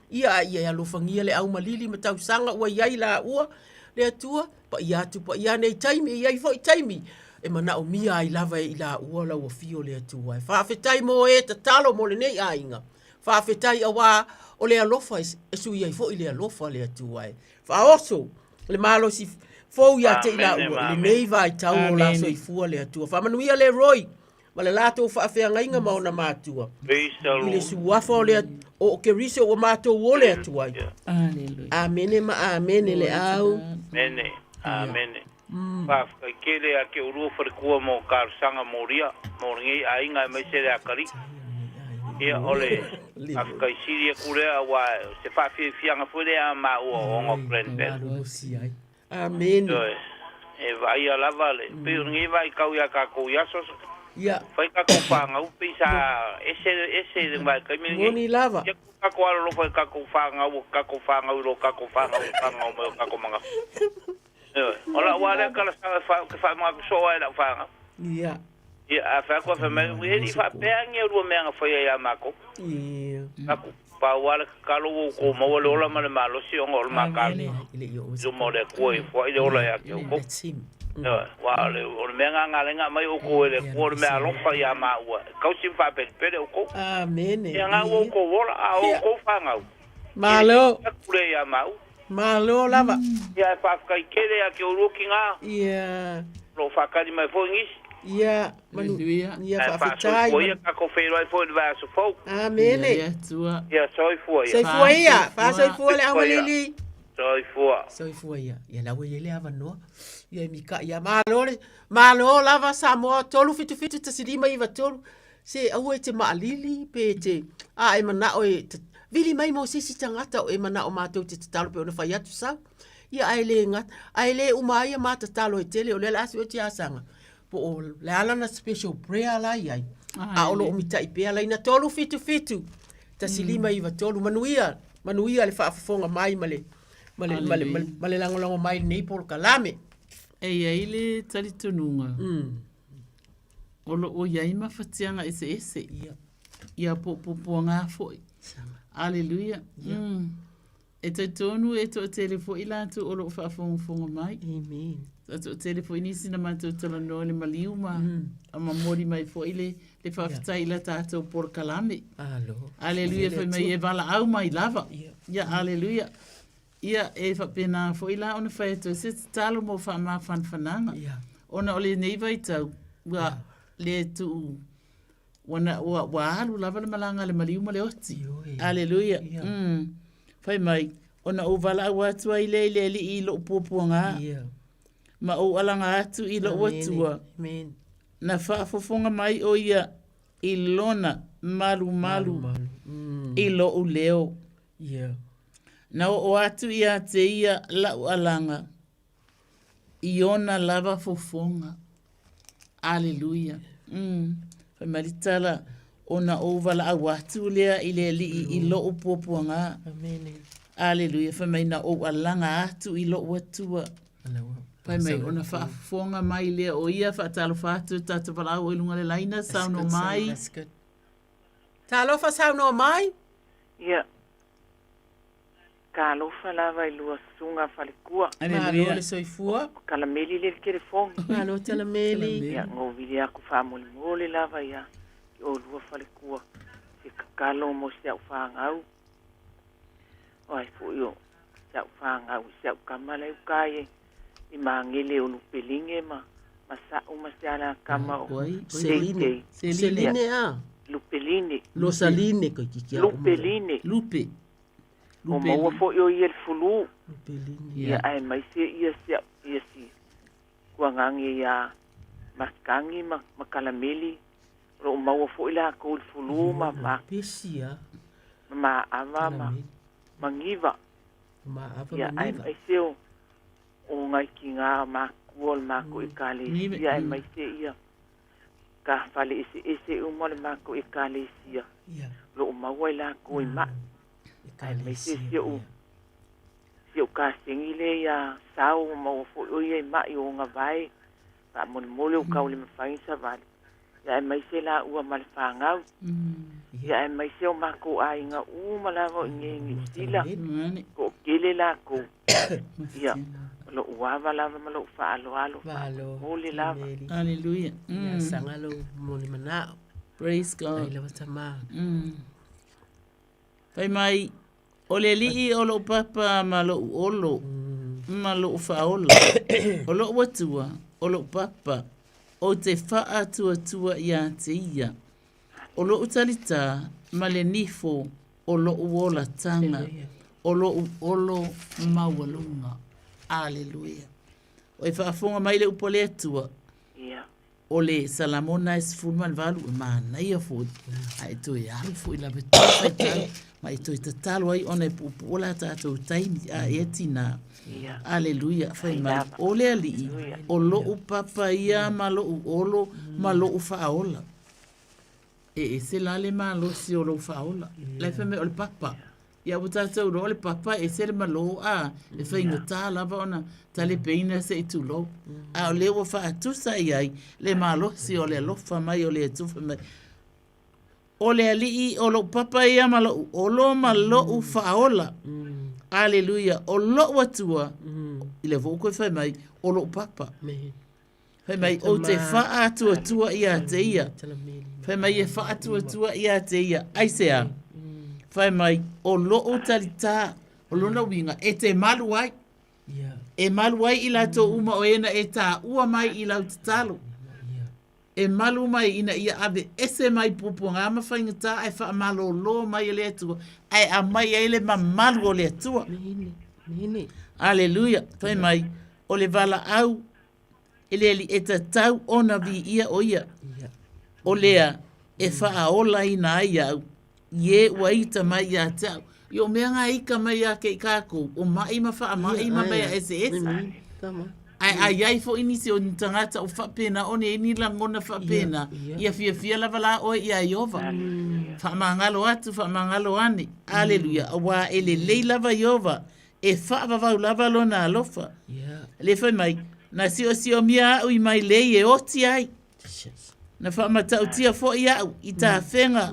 Ia a ia e alofagia le aumalili ma tausaga ua i ai laua, le Atua, paia atu paia ane i taimi, e i ai foi taimi e manaomia ai lava e i laua lau afio le Atua. E faafetai mo e tatalo mo lenei aiga. Faafetai auā o le alofa e sui ai foi le alofa le Atua e. Faaoso le malosi fou ia te i laua i lenei vaitau o la soifua le Atua. Faamanuia le Roy ma le latou faafeagaiga ma ona matua i le suafa o le o Keriso ua matou ole atu ai. Amene ma amene le au. Amene, amene. Faafetai tele ia te oulua faletua mo talosaga molia mo lenei aiga aemaise le atalii. Ia o le faafetai sili atu lea aua o se faafiafiaga foi lea a maua o ona grandparents. Amene. Ioe. E vaaia lava le, pei o lenei vaitau ia tatou i aso, Ia. fai tatou fanau pei sa ese, ese i le vaitaimi lenei. Moni lava. Ia tuu tatou alolofa i tatou fanau, tatou fanau i lo tatou fanau i fanau mai o tatou manatu. Ioe. O lau lava lea talosaga e fa, ou te faamanatu soo lava i lau fanau. Ia. Ia, a fai atu a fai mai, e le i faapea ni a lua mea na faia ia matou. Ia. Aku, pau lava le tatalo ua outou maua le ola ma le malosi ona o le mata i luma o le Atua e foai le ola ia te outou. Ioe, aua o le, o le mea lena na ala ai ona aumai outou e le Atua o le mea alofa ia maua, e tausi ma faapelepele outou. Amene. Ia na ua outou ola, a o outou fanau, Malo. e le atu lea ia maua. Malo lava. Ia, e faafetai tele ia te oulua tina. Ia. O lo o faatali mai foi nisi. Ia, manu. Ia, faafetai. Ae faasoifua ia, tatou feiloai foi i le vaiaso fou. Amene. Ia, soifua ia. Soifua ia. Faasoifua le aumalili. Soifua. Soifua ia. Ia, la ua i ai le avanoa. Ia, e mika'i lava. Malo le, malo lava Samoa, 3 7 7 1 5 9 3. Se aua e te maalili pe te, a e manao e vili mai mo se isi tagata o e manao matou te tatalo pe ona fai atu sau. Ia ae le gata, ae le uma ai a ma tatalo e tele o lea o le a sue te asaga. Po o le a lana special prayer la i ai. A o lo o mitai pea laina 3 7 7 1 5 9 3manuia, manuia le faafofoga mai ma le ma le ma le ma le lagolago mai i lenei polokalame. E i ai le talitonuga o lo o i ai mafatiaga eseese ia po o puapuaga foi. Aleluia. E talitonu e toatele foi latou o lo o faafogafoga mai. Amen. E toatele foi nisi na matou talanoa i le maliu ma momoli mai foi le faafetai i la tatou polokalame. Alo. Aleluia fai mai e valaau mai lava. Ia aleluia. Ia e faapena foi la ona fai atu ai se tatalo mo faamafanafanaga. Ona o lenei vaitau ua le tuu Ua, na, ua, ua alu lava le malaga a le maliu ma le oti. Aleluia. Mm. Fai mai, ona ou valaau atu ai lea i le Alii i lou puapuaga. Yeah. Ma ou alaga atu i lou Atua. Amen. Na faafofoga mai o ia i lona malumalu, malumalu. I lou leo. Yeah. Na oo atu ia te ia lau alaga i ona lava fofoga. Aleluia. Mm. Fai mai le tala, ona ou valaau atu lea i le Alii i lou puapuaga. Amene. Aleluia. Fai mai na ou alaga atu i lou Atua. Fai mai ona faafofoga mai lea o ia faatalofa atu tatou valaau i luga le laina saunoa mai. Talofa saunoa mai. Ia. Talofa lava i lua susuga falekua. Malo le soifua. O Kalameli lea i le telefoni. Malo Kalameli. Ia, govili aku faamolemole lava ia i olua falekua se tatalo mo si au fanau. O ai foi o si au fanau, si au tama la i uka i i Magele o Lupeline ma ma Sa'u ma se ala tama o Seline. Seline a? Lupeline. Losaline koe kiki au. Lupeline. Lupe. Ua maua foi o ia i le fulu. Ia aemaise ia si au ia si kuagage iā Masitagi ma ma Kalameli o lo o maua foi lakou i le fulu ma ma ma maava ma ma giva. Ia aemaise o o nai tiga matutua o le matou Ekalesia aemaise ia ka fale eseese uma o le matou Ekalesia o lo o maua i lakou i mai. Aemaise si ou si ou kasegi lea iā Sao ua maua foi o ia i mai o Gavae faamolemole ua tau le mafai ona savali. Ia aemaise laua ma le fanau. Ia aemaise o matou aiga uma lava o i inei i Niu Sila, toatele latou. Ia, o lou ava lava ma lou faaaloalo faamolemole lava. Hallelujah. Ia saga lou momoli manao. Praise God. Ai lava tama. Fai mai, O le alii o lou papa ma lou olo, ma lou faaola, o lou Atua, o lou papa, ou te faatuatua iā te ia. O lou talitā ma le nifo o lou olataga, o lou olo maualuga. Aleluia. Ua e faafofoga mai le upu a le Atua. O le Salamona e 18 e manaia foi, a e toe alu foi lava e toe faitau, ma e toe tatalo ai ona e puupuu la tatou taimi, a ea tinā. Aleluia, fai mai, o le Alii, o lou papa ia ma lou olo ma lou faaola. E ese la le malosi o lou faaola. La e fai mai o le papa. Ia ua tatou iloa o le papa e ese le malo a, e faigata lava ona talepeina se i tulou. A o lea ua faatusa i ai le malosi o le alofa mai o le Atua fai mai, O le Alii o lou papa ia ma lou olo ma lou faaola. Aleluia! O lou Atua, i lea foi ua toe fai mai, o lou papa. Fai mai, ou te faatuatua iā te ia. Fai mai, e faatuatua iā te ia. Aisea? Fai mai, o lou talitā, o lona uiga, e te malu ai. E malu ai i latou uma o e na e tāua mai i lau tatalo. E malu mai ina ia ave ese mai puapuaga ma faigata ae faamalōlō mai e le Atua, ae aumai ai le mamalu o le Atua. Aleluia. Fai mai, o le valaau e le Alii e tatau ona viia o ia. O lea e faaolaina ai au i e ua ita mai ia te au. I o mea ngā ika mai ia ke i kākou, o mai ma whaamai ma mea eseese. Ae a iai foi nisi o ni tagata o faapena ona e ni lagona faapena, ia fiafia lava la oe iā Ieova. Faamagalo atu, faamagalo ane. Aleluia. Auā e lelei lava Ieova, e faavavau lava lona alofa. Lea fai mai, Na siosiomia a'u i mailei e oti ai. Na faamatautia foi a'u i tafega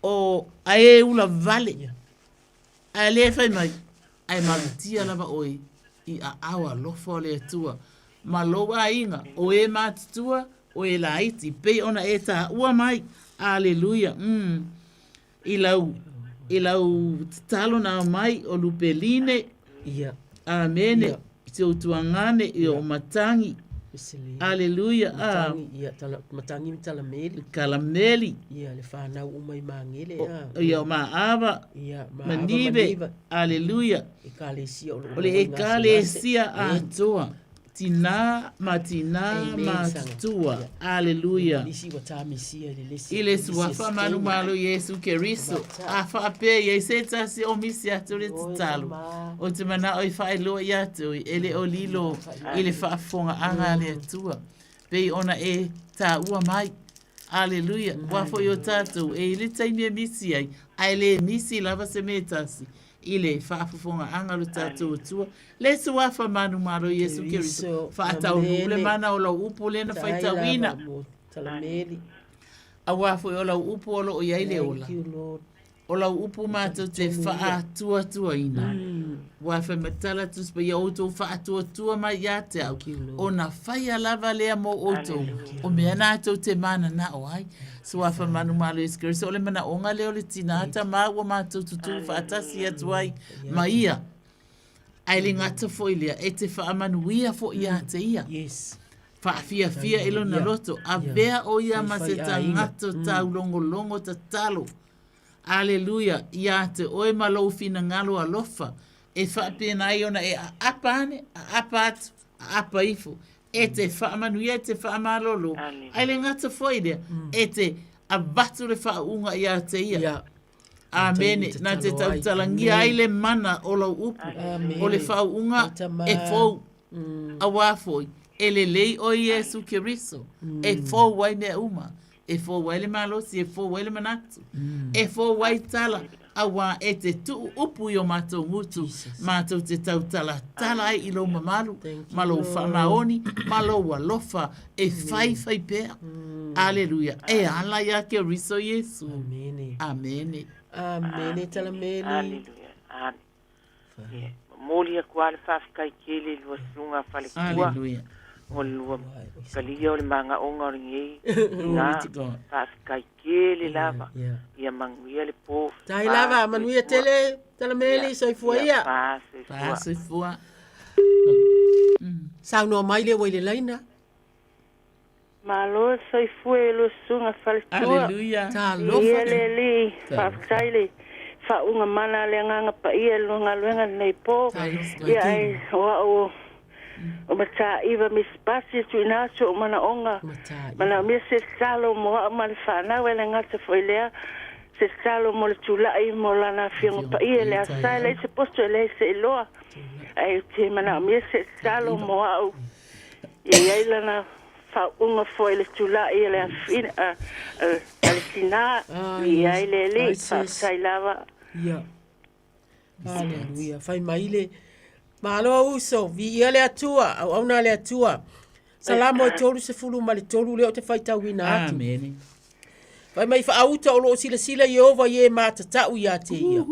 o ae ula vale. Ae lea e fai mai, ae malutia lava oe i aao alofa o le Atua ma lou aiga, o e matutua, o e laiti, pei ona e taua mai. Aleluia. Mm. I lau, i lau tatalo na aumai o Lupeline. Ia. Amene. Ia. Si ou tuagane, i o Matangi. Aleluia. Ah. Matangi, ia, tala, Matangi ma Talameli. Kalameli. Ia, le whanau uma i Mangele. O, ia, o Maava. Ia, Maava, Manive. Maniva. Aleluia. Ekalesia o O le ekalesia atoa. Tinā ma tinā ma tutua. Aleluia. I le suafa manumalo Iesu Keriso, a faapea i ai se tasi o misi atu le tatalo, ou te manao i faailoa ia te oe, e le o lilo i le faafofogaaga a le Atua, pei ona e taua mai. Aleluia. Ua foi o tatou, e i le taimi e misi ai, ae le misi lava se mea e tasi, i le faafofogaaga o lo tatou Atua. Le suafa manumalo Iesu Keriso, faataunuu le mana o lau upu lea na faitauina. Auā foi o lau upu o lo o i ai le ola. O lau upu matou te faatuatuaina. Ua fai mai tala Tusi Paia, ia outou faatuatua mai ia te au, ona faia lava lea mo outou, o mea na tou te mananao ai. Suafa manumalo Iesu Keriso, o le manaoga lea o le tinā tamā ua matou tutū faatasi atu ai ma ia. Ae le gata foi lea, e te faamanuia foi ia te ia. Yes. Faafiafia i lona loto, avea o ia ma se tagata taulogologo tatalo. Aleluia, ia te oe ma lou finagalo alofa, e faapena ai ona e aapa ane, aapa atu, aapa ifo, e te faamanuia, e te faamalolo, ae le gata foi lea, e te avatu le faauuga ia te ia. Yeah. Amene, na te tautalagia ai le mana o lou upu, o le faauuga e fou, auā foi, e lelei oe Iesu Keriso, e fou ai mea uma, e fou ai le malosi, e fou ai le manatu, e fou ai tala, auā e te tuu upu i o matou gutu, matou te tautalatala ai i lou mamalu, ma lou faamaoni, ma lou alofa, e faifai pea. Aleluia. E ala ia Keriso Iesu. Amene. Amene. Amene Talameli. Aleluia. Amen. Momoli atu lava le faafetai tele i lua susuga faletua. Aleluia. Mo le lua talia o le magaoga o lenei tina. Faafetai tele lava. Ia manuia le po. Tai lava, manuia tele Talameli, soifua ia. Pa soifua. Pa soifua. Saunoa mai le ua i le laina. Malo soifua e lua susuga faletua. Aleluia. Talofa. Ia le Alii, faafetai le faauuga mana a le Agaga Paia i le lua galuega lenei po. Ia ai o au o Mataiva Miss Pasi e tuuina atu ou manaoga, manaomia se tatalo mo au ma le fanau e le gata foi lea, se tatalo mo le tulai mo Lana Afioga Paia i le Asa e leai se poto e leai se iloa, ae ou te manaomia se tatalo mo au. Ia i ai lana faauuga foi i le tulai a le afina, a, a, a le tinā, i ai le Alii, faafetai lava. Ia. Haleluia. Fai mai le Malo uso, viia le Atua, auauna a le Atua. Salamo e 33 lea ou te faitauina atu. Amene. Fai mai faauta o loo silasila Ieova i e matatau ia te ia.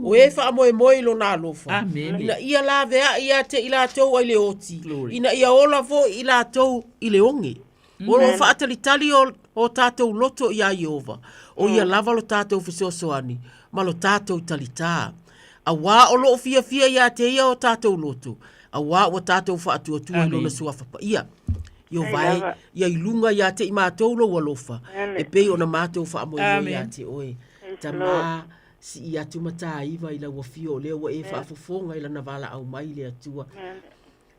O e faamoemoe i lona alofa. Amene. Ina ia laveai ia te i latou ai le oti. Glory. Ina ia ola foi i latou i le oge. O loo faatalitali o, o tatou loto iā Ieova. O ia lava lo tatou fesoasoani ma lo tatou talitā. Auā o loo fiafia ia te ia o tatou loto, auā ua tatou faatuatua i lona suafa paia. Ieova e, ia i luga ia te i matou lou alofa, e pei ona matou faamoemoe ia te oe. Tamā, sii atu Mataiva i lau afio o lea ua e faafofoga i lana valaau mai le Atua.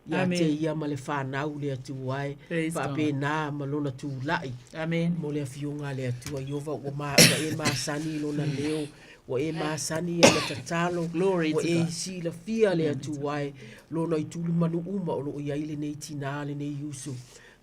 Ia te ia ma le fanau le Atua e, faapena ma lona tulai. Amen. Mo le afioga a le Atua Ieova ua, ma, ua e masani i lona leo, ua e masani i ana tatalo, Glory ua to e God. silafia le Atua e, lona itulimanu uma o lo o i ai lenei tinā, lenei uso.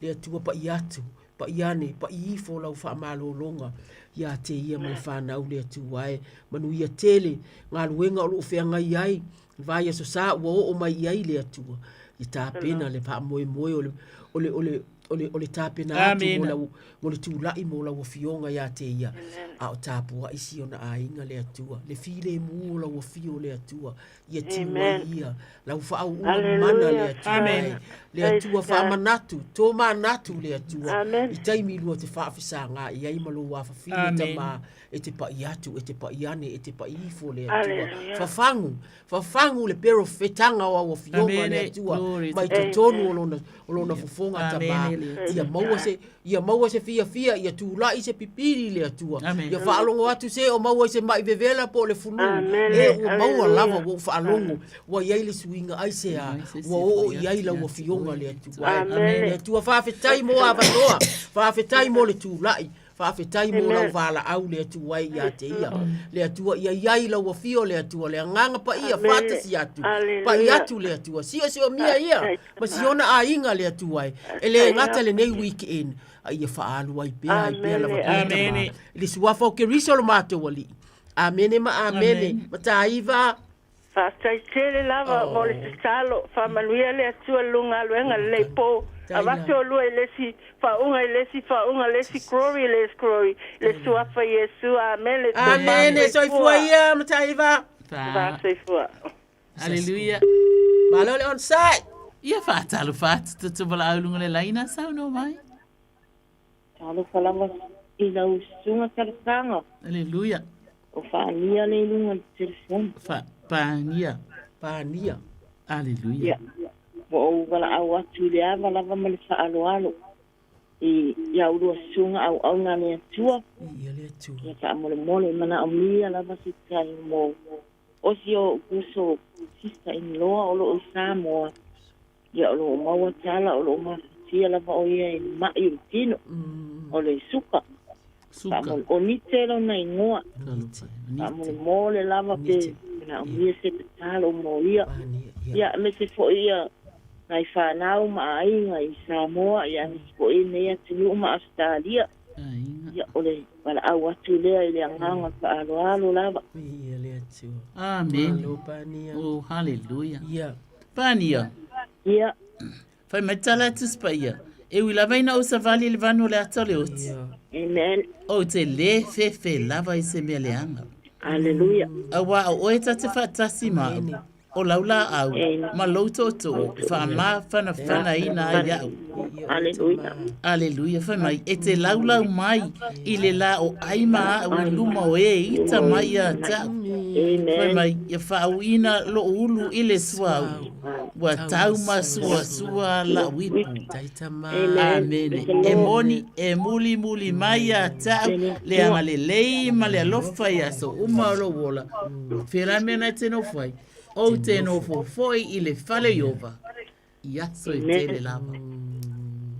Le Atua pa'i atu, pa'i ane, pa'i ifo lau faamalologa ia te ia ma le fanau le Atua e. Manuia tele galuega o lo o feagai ai, le vaiaso sa ua oo mai i ai le Atua. I tapena le faamoemoe o le o le o le o le o le tapena atu mo lau mo le tula'i mo lau afioga ia te ia, a o tapua'i si ona aiga le Atua, le filemu o lau afio le Atua, ia tiu ai ia lau faauuga mana le Atua e, le Atua faamanatu, tomanatu le Atua, i taimi lua te faafesaga'i ai ma lou afafine tama, e te pa'i atu, e te pa'i ane, e te pa'i ifo le Atua, fafagu, Fafagu le perofetaga o au afioga le Atua mai totonu o lona, o lona fofoga tama. Ia maua se, ia maua se fiafia, ia tula'i se pipili le Atua. Ia faalogo atu se o maua i se ma'i vevela po o le fulu. E ua maua lava ua ou faalogo, ua i ai le suiga aisea, ua oo i ai lau afioga le Atua. Le Atua faafetai mo avanoa, faafetai mo le tula'i. Faafetai mo lau valaau le Atua e ia te ia. Le Atua ia i ai lau afio le Atua, le Agaga Paia faatasi atu, pai atu le Atua, siosiomia ia ma siona aiga le Atua e, e le gata lenei weekend, a ia faaalu ai pea ai pea lava pea tama. I le suafa o Keriso lo matou Alii. Amene ma amene. Mataiva. Faafetai tele lava mo le tatalo. Faamanuia le Atua i le galuega lelei po. Avatu olua i le isi faauuga i le isi faauuga le isi glory i le isi glory i le Suafa Iesu. Amene. Amene. Soifua ia Mataiva. Soifua. Hallelujah. Malo le onosai. Ia faatalofa atu Totomalaau i luga o le laina, saunoa mai. Talofa lava i lau susuga Talataga. Aleluia. O Faania le i luga o le telefoni. Fa, Pania. Pania. Aleluia. Ia, ua ou valaau atu i le ava lava ma le faaaloalo i a ulua susuga auauna a le Atua. Ia le Atua. Ia faamolemole, e manaomia lava se tali mo o si ou uso sister in law o lo o i Samoa. Ia o lo o maua tala o lo o mafatia lava o ia i le ma'i o le tino, o le suka. Suka. O Nite lona igoa. Faamolemole lava pe manaomia se tatalo mo ia. Ia aemaise foi ia nai fanau ma aiga i Samoa, ia aemaise foi lenei atunuu ma Ausetalia. Ia o le valaau atu lea i le agaga faaaloalo lava. Ia le Atua. Amene. Oh, haleluia. Ia. Pania. Ia. Fai mai tala atu se paia. E ui lava ina ou savali i le vanu o le ata o le oti. Amen. Ou te lē fefe lava i se mea leaga. Aleluia. Auā o oe ta te faatasi ma au. O lau laau ma lou tootoo e faamafanafanaina ai au. Aleluia. Aleluia. Fai mai, e te laulau mai i le la o ai ma au i luma o e ita mai ia te au. Fai mai, ia faauina lou ulu i le suauu, ua tau masuasua lau ipu. Amene. E moni, e mulimuli mai ia te au le agalelei ma le alofa i aso uma o lou ola. Fea la mea na e te nofo ai? Ou te nofo foi i le fale o Ieova i aso e tele lava.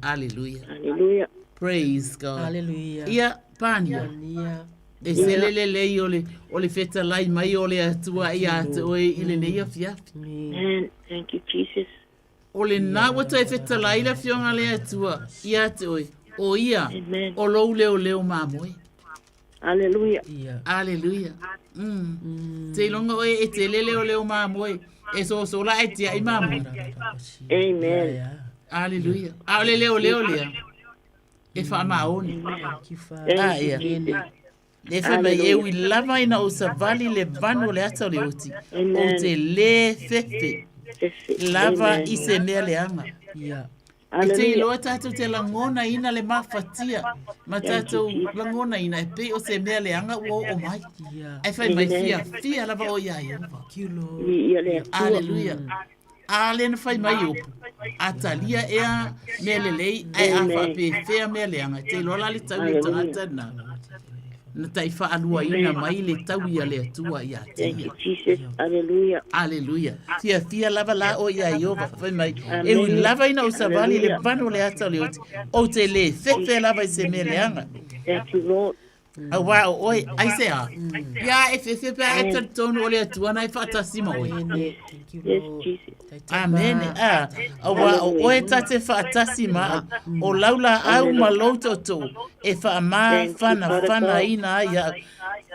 Aleluia. Aleluia. Praise God. Aleluia. Ia, Pania. Pania. E se le lelei o le, o le fetalai mai o le Atua ia te oe i lenei afiafi. Amen. Thank you, Jesus. O lena ua toe fetalai le Afioga a le Atua ia te oe, o ia, o lou leoleo mamoe. Aleluia. Aleluia. Mm. Te iloga oe e tele leoleo mamoe, e sosola ae tiai mamoe. Amen. Aleluia. A o le leoleo lea, e faamaoni. A ia. Le fai mai e ui lava ina ou savali le vanu o le ata o le oti, ou te lē fefe lava i se mea leaga. E te iloa tatou te lagonaina le mafatia ma tatou lagonaina e pei o se mea leaga ua oo mai. Ae fai mai fiafia lava oe iā Ieova. Aleluia. A lea na fai mai upu, a talia ea mea lelei, ae a faapefea mea leaga, e te iloa la le taui o le tagata lena, na tai faaluaina mai le taui a le Atua ia te ia. Jesus, aleluia. Aleluia. Fiafia lava la oe iā Ieova, fai mai, e ui lava ina ou savali i le vanu o le ata o le oti, ou te lē fefe lava i se mea leaga. Thank you, Lord. Auā o oe, aisea? Ia e fefe pe a e talitonu o le Atua na e faatasi ma oe. Yes, Jesus. Amene. A, auā o oe ta te faatasi ma au, o lau laau ma lou tootoo e faamafanafanaina ai au.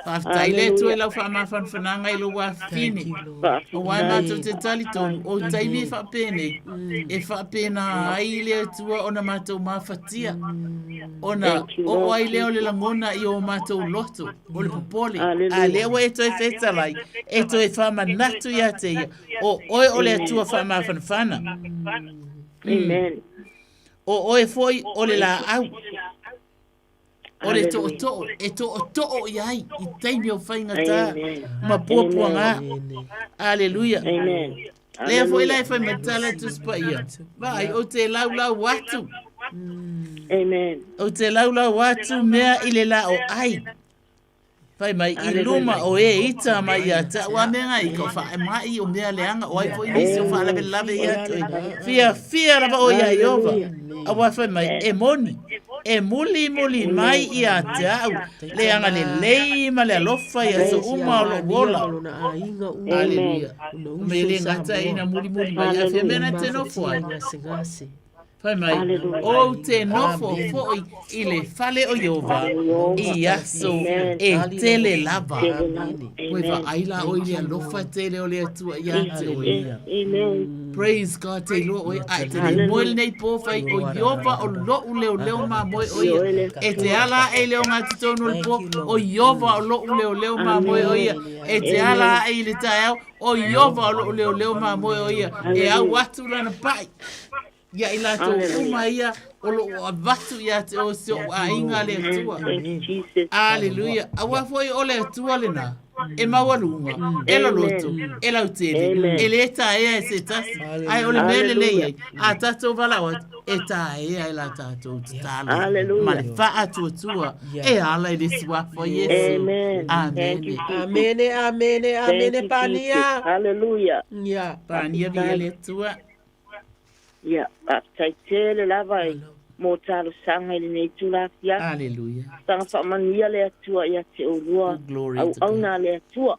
Faafetai le Atua i lau faamafanafanaga i lou afafine. Aua e matou te talitonu, o taimi e faapenei, e faapena ai le Atua ona matou mafatia, ona oo ai lea o le lagona i o matou loto, o le popole. A lea ua e toe fetalai, e toe faamanatu ia te ia, o oe o le Atua faamafanafana. Amen. O oe foi o le laau. O le tootoo e tootoo i ai i taimi o faigata ma puapuaga. Aleluia. Lea foi la e fai mai tala Tusi Paia. Vaai, ou te laulau atu. Amen. Ou te laulau atu mea i le la o ai. Fai mai i luma o e ita mai ia te au a mea ngai ka whae mai o mea leanga o ai foi nisi o whaalavelave ia te Fia fia lava o ia Iova. Aua fai mai e moni. E muli muli mai ia te au le anga le lei ma le alofa ia so uma o lo wola. Aleluia. Me le ngata ina muli muli mai a fia mea na te nofo ai. Fai mai, Ou te nofo foi i le fale o Ieova i aso e tele lava. Ua vaai la oe i le alofa tele o le Atua ia te oe. Praise God, te iloa oe a e te le moe lenei pō fai o Ieova o lo'u leoleo mamoe o ia. E te ala aʻe i le ogatotonu o le pō, o Ieova o lo'u leoleo mamoe o ia. E te ala aʻe i le taeao, O Ieova o lo'u leoleo mamoe o ia, e au atu lana paʻi ia i latou uma ia o loo avatu ia te oe si o'u aiga le Atua. Aleluia. Aua foi o le Atua lena e maualuga, e loloto, e lautele, e lē taea e se tasi. Ae o le mea lelei ai, a tatou valaau atu, e taea e la tatou tatalo ma le faatuatua e ala i le suafa o Iesu. Amene. Amene, amene, amene, Pania. Hallelujah. Yeah. Pania viia le Atua. Ia, faafetai tele lava i mo talosaga i lenei itula afiafi. Hallelujah. Saga faamanuia le Atua ia te oulua, auauna a le Atua,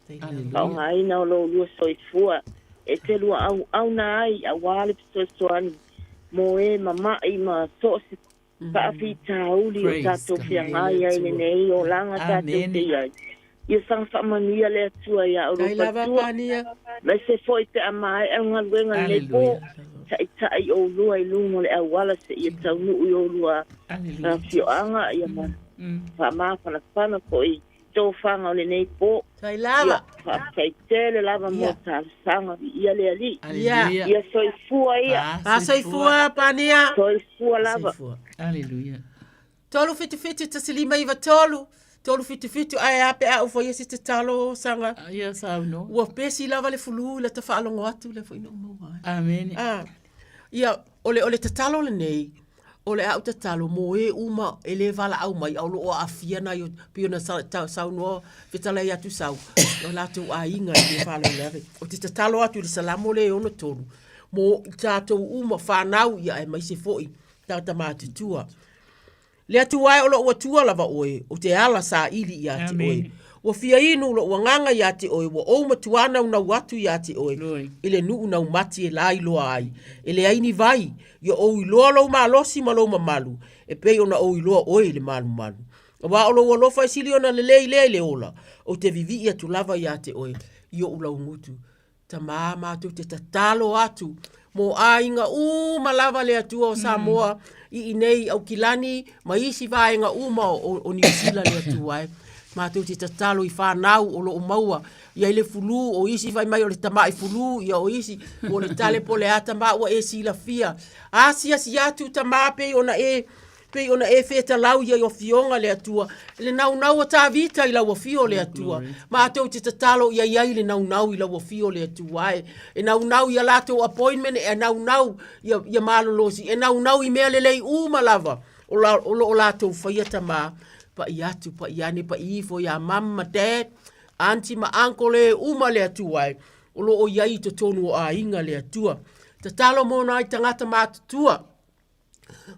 faaaogaina o lo oulua soifua e te lua auauna ai aua le fesoasoani mo e mama'i ma so o se faafitauli o tatou feagai ai lenei olaga tatou te i ai. Ia saga faamanuia le Atua iā oulua faletua, aemaise foi pe a maea le galuega lenei po, taitai oulua i luga o le auala seia taunuu i oulua afioaga ia ma faamafanafana foi tofaga o lenei po. Tai lava. Ia, faafetai tele lava mo talosaga, viia le Alii. Ia. Ia soifua ia. Ah, soifua, Pania. Soifua lava. Aleluia. 377 1593 377 ae a pe a ou faia se tatalo saga. Ia saunoa. Ua pesi lava le fulu i lata faalogo atu lea foi na ou maua ai. Amene. Ah. Ia, o le, o le tatalo lenei, o le au tatalo mo e uma e le valaau mai a o lo o aafia nai o pei ona saunoa fetalai atu sau o latou aiga i le faalavelave. Ou te tatalo atu i le Salamo lea e 63 mo i tatou uma fanau ia aemaise foi tagata matutua. Le Atua e o lou Atua lava oe, ou te ala saili ia te oe. Ua fia inu lou agaga ia te oe, ua ou matuā naunau atu ia te oe, i le nuu naumati e lailoa ai, e leai ni vai, ia ou iloa lou malosi ma lou mamalu, e pei ona ou iloa oe i le malumalu. Aua o lou alofa e sili ona lelei lea i le ola, ou te vivii atu lava ia te oe i ou laugutu. Tama matou te tatalo atu mo aiga uma lava le Atua o Samoa i inei i Aukilani ma isi vaega uma o, o Niu Sila le Atua e. Matou te tatalo i whanau o loo maua i ai le fulu o isi fai mai o le tama'i fulu ia o isi o le tale po le a tama ua e silafia. Asiasi atu tama pei ona e pei ona e fetalau ia i afioga le Atua, le naunau o Tavita i lau afio le Atua. Matou te tatalo ia i ai le naunau i lau afio le Atua e. E naunau ia latou appointment, e naunau ia, ia malolosi, e naunau i mea lelei uma lava o, la, o lo o latou faia tama. Pa'i atu, pa'i ane, pa'i ifo iā mum ma dad, aunty ma uncle e uma le Atua e. O lo o i ai i totonu o aiga le Atua. Tatalo mo nai tagata matutua.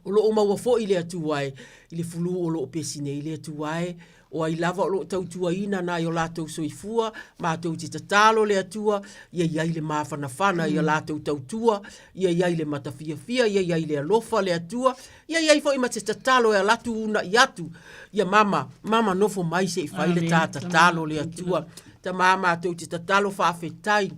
O lo o maua foi le Atua e i le fulu o lo o pesi nei le Atua e. O ai lava o lo o tautuaina nai o latou soifua, matou te tatalo le Atua, ia i ai le mafanafana i a latou tautua, ia i ai le matafiafia, ia i ai le alofa le Atua, ia i ai foi ma se tatalo e alu atu uunai atu, ia mama, mama nofo mai se i fai le ta tatalo le Atua. Tama matou te tatalo faafetai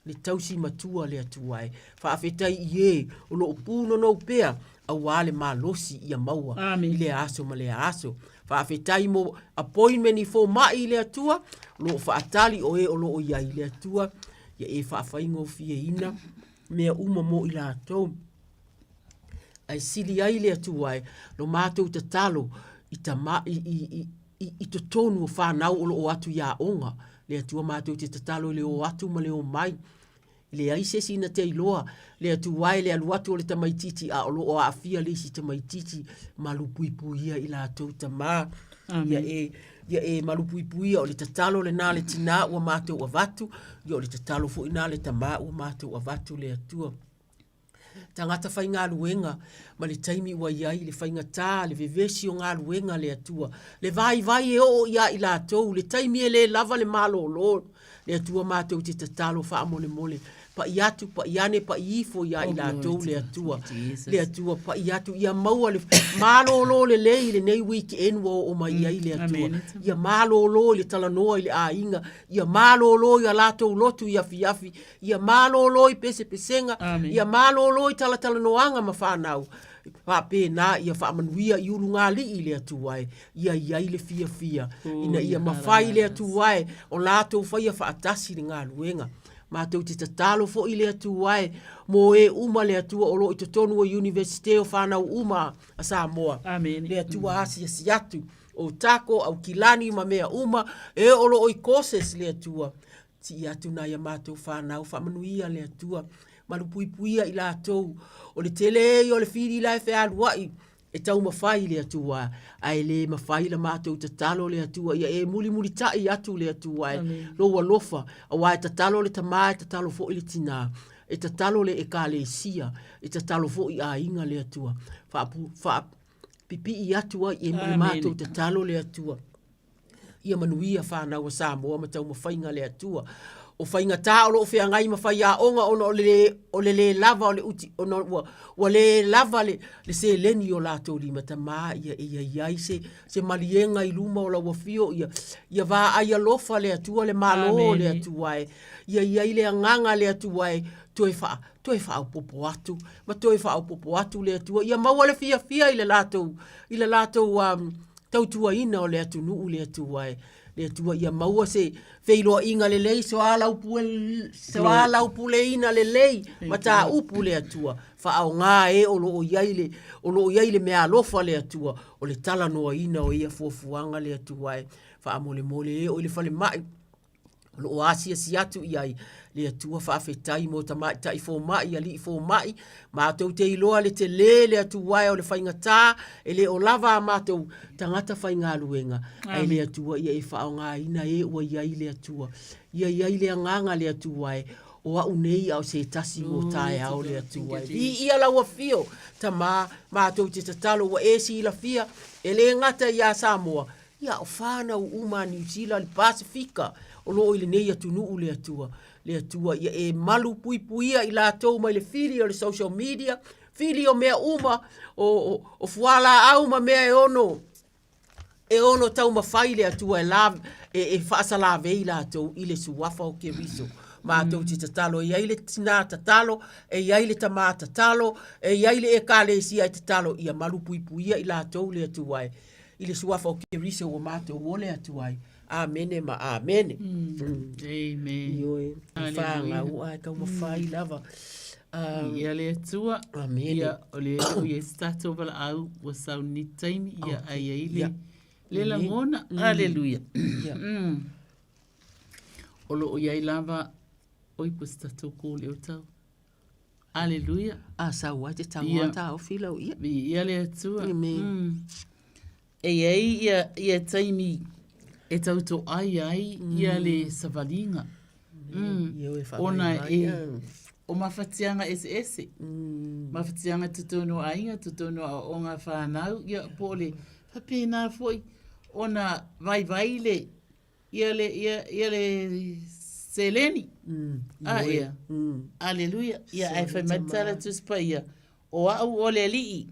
le tausi matua le Atua e. Faafetai i e o lo o pūnonou pea aua le malosi ia maua Amen. i lea aso ma lea aso. Faafetai mo appointment i fomai i le Atua, o lo o faatali o e o lo o i ai i le Atua, ia e faafaigofieina mea uma mo i latou. Ae sili ai le Atua e lo matou tatalo i, tama, i, i, i, i, i totonu o fanau o lo o atu i aoga. Le Atua matou te tatalo i le o atu ma le o mai. E leai se isi na te iloa le Atua e le alu atu o le tamaitiiti a o lo o aafia le isi tamaitiiti malupuipuia i latou tamā. Ia e, ia e malupuipuia o le tatalo lenā le tinā ua matou avatu, ia o le tatalo foi nā le tamā ua matou avatu le Atua. Tagata faigaluega ma le taimi ua i ai le faigata, le vevesi o galuega a le Atua, le vaivai e oo ia i latou, le taimi e le lava le malolo, le Atua matou te tatalo faamolemole, pai atu, pai ane, pai ifo ia i latou le Atua, le Atua pai atu, ia maua le malolo lelei i lenei weekend ua oo mai ai le Atua, ia malolo i le talanoa i le aiga, ia malolo i a latou lotu i afiafi, Ia malolo i pesepesega, ia malolo i talatalanoaga ma fanau, faapena ia faamanuia i ulugalii le Atua e, ia i ai le fiafia, ina ia mafai le Atua e o latou faia faatasi le galuega. Matou te tatalo foi le Atua e mo e uma le Atua o lo o i totonu o Iunivesite o fanau uma a Samoa. Amene. Le Atua asiasi atu, o Otago, Aukilani ma mea uma, e o lo o i courses le Atua. Tii atu nai a matou fanau, faamanuia le Atua, malupuipuia i latou. O le tele ia o le fili la e fealuai, e taumafai i le Atua, ae le mafai la matou tatalo le Atua, ia e mulimulitai atu le Atua e lou alofa, aua e tatalo le tama, e tatalo foi le tina, e tatalo le ekalesia, e tatalo foi aiga le Atua. Faapipii atu ai e ma le matou tatalo le Atua. Ia manuia fanau a Samoa ma taumafaiga a le Atua. O faigata o lo o feagai ma faiaoga ona o le, o le lē lava o le uti, ona ua, ua lē lava le, le seleni i o latou lima. Tama ia e ia i ai se, se maliega i luma o lau afio, ia, ia vaai alofa le Atua, le Malo o le Atua e. Ia i ai le agaga a le Atua e toe faa, toe faaopoopo atu ma toe faaopoopo atu le Atua. Ia maua le fiafia i le latou, i le latou um, tautuaina o le atunuu le Atua e. Le Atua ia maua se feiloaiga lelei, soalaupuleina lelei mataupu le Atua, faaaoga e o lo o i ai le, o lo o i ai le meaalofa le Atua, o le talanoaina o ia fuafuaga le Atua e. Faamolemole e oo i le falemai, o lo o asiasi atu i ai le Atua faafetai mo tamaitai fomai, alii fomai, matou te iloa le tele le Atua e o le faigata, e le o lava a matou tagata faigaluega, ae le Atua ia e faaaogaina e ua i ai le Atua. Ia i ai le agaga le Atua e, o au nei a o se tasi mo taeao le Atua e. Viia lau afio, Tama, matou te tatalo ua e silafia, e le gata iā Samoa, Ia, o whānau uma a Niu Sila, le Pasifika, o lo o i lenei atunuu le Atua. Le Atua ia e malu puipuia i latou mai le fili o le social media, fili o mea uma, o, o, o fualaau ma mea e ono, e ono taumafai le Atua e, la, e, e faasalavei latou i le suafa o Keriso. Matou te tatalo, e i ai le tinā tatalo, e i ai le tamā tatalo, e i ai le ekalesia e tatalo, ia malu puipuia i latou le Atua e i le suafa o Keriso ua matou ole atu ai. Amene ma amene. Amen. Ioe, whāngau ai taumafai lava. Ia le Atua. Amene. Ia, o le o i se tātou valaau ua sau ni taimi, ia ai ai le, le lagona. Aleluia. O lo o i ai lava, oi po se tātou kō le o tau. Aleluia. A sau ai te tango a taofi lau ia. Ia le Atua. Amen. E i ai ia, ia taimi e tautoai ai ia le savaliga. Ona e, o mafatiaga eseese. Mafatiaga totonu o aiga, totonu o aoaoga a fanau, ia po o le faapena foi. ona vaivai le ia le ia ia le seleni. Mm, a ia. Mm. Aleluia. Ia ai fai mai tala Tusi Paia. O au o le Alii.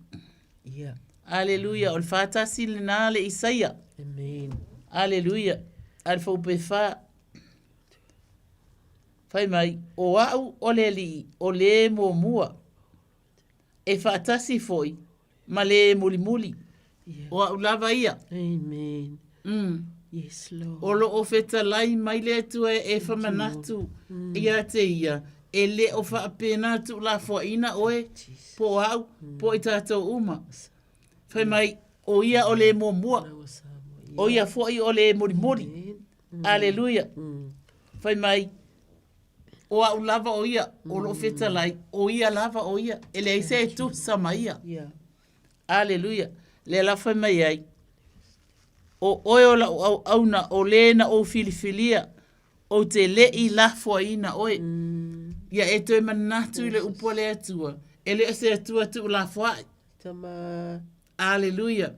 Ia. Aleluia. O le whātasi lena le Isaia. Amen. Aleluia. A le faupe whā. Fai mai, o au o le Alii, o le muamua. E faatasi foi ma le mulimuli. O au lava ia. Amen. Mm. Yes, Lord. O lo o fetalai mai le Atua e famanatu mm. ia te ia, e le o faapena tuulafoaina oe, po o au, mm. po i tatou uma. Fai mai, o ia o le muamua, o ia foi o le mulimuli. Mm. Aleluia. Mm. Fai mai, O au lava o ia, o lou fetalai, o ia lava o ia, e leai se e tusa ma ia. Yeah. Aleluia. Lea la fai mai ai, o oe o lau auauna, o lē na ou filifilia, ou te le i lafoaina oe. Mm. Ia e toe manatu i le upu a le Atua, e le o se Atua tuulafoai. Tama. Aleluia.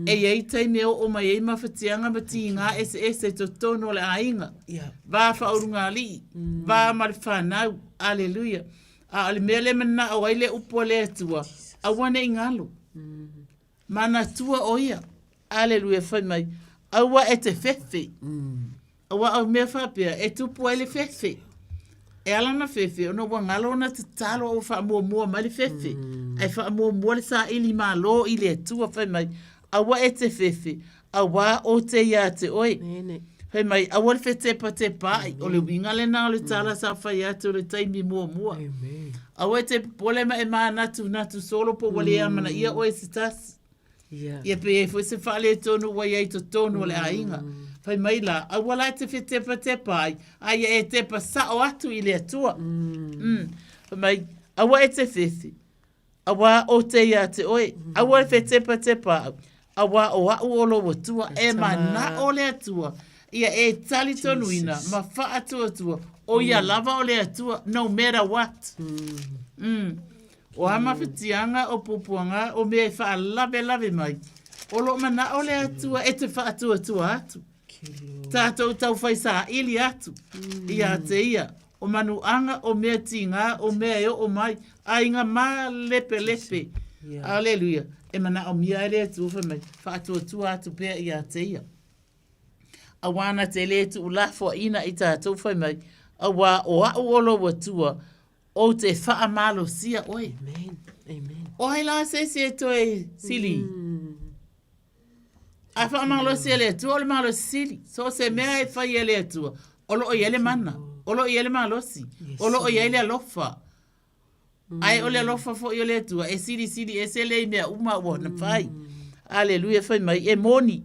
E i ai taimi e oo mai ai mafatiaga ma tiga eseese i totonu o le aiga. Yeah. Va faaulugalii, va ma le fanau. Aleluia. A o le mea lea e manao ai le upu a le Atua, aua ne i galo. Manatua o ia. Aleluia, fai mai, aua e te fefe. Aua o mea faapea, e tupu ai le fefe. E ala ona fefe, ona ua galo ona tatalo a ua faamuamua mai le fefe. Mm. Ae faamuamua le saili malo i le Atua, fai mai, aua e te fefe, auā ou te iā te oe. Nene. Fai mai, aua le fetepatepaai, o le uiga lena o le tala sa fai atu i le taimi muamua. Amen. Aua e te popole ma e mānatunatu solo po ua le amanaia oe e se tasi. Yeah. Ia pe i ai foi se faaletonu ua i ai i totonu o le aiga. Fai mai la, aua la e te fetepatepa ai, a ia e tepa sao atu i le Atua. Mm. Fai mai, aua e te fefe, auā ou te iā te oe, aua e fetepatepa au, auā o a'u o lou Atua, e mana'o le Atua, ia e talitonuina ma faatuatua, o ia lava o le Atua, no matter what. Mm. O a mafatiaga, o puapuaga, o mea e faalavelave mai, o lo o manao le Atua e te faatuatua atu. Tātou tau whai saili atu iā te ia, o manuaga, o mea tigā, o mea e oo mai, aiga mālepelepe. Aleluia. E manaomia ai le Atua fai mai, faatuatua atu pea iā te ia. Auā na te lē tuulafoaina i tātou fai mai, auā o a'u o lou Atua, Ou te whaamalosia oe. Amen. Amen. O ai la se isi e toe sili. Mm. A whaamalosia le Atua, o le malosi sili. So se mea e whai e le Atua, o loo i ai le mana, o loo i ai le malosi, o loo i ai le alofa. Mm. Ai o le alofa foi o le Atua, e sili sili ese le i mea uma ua na whai. Mm. Aleluia whai mai, e moni,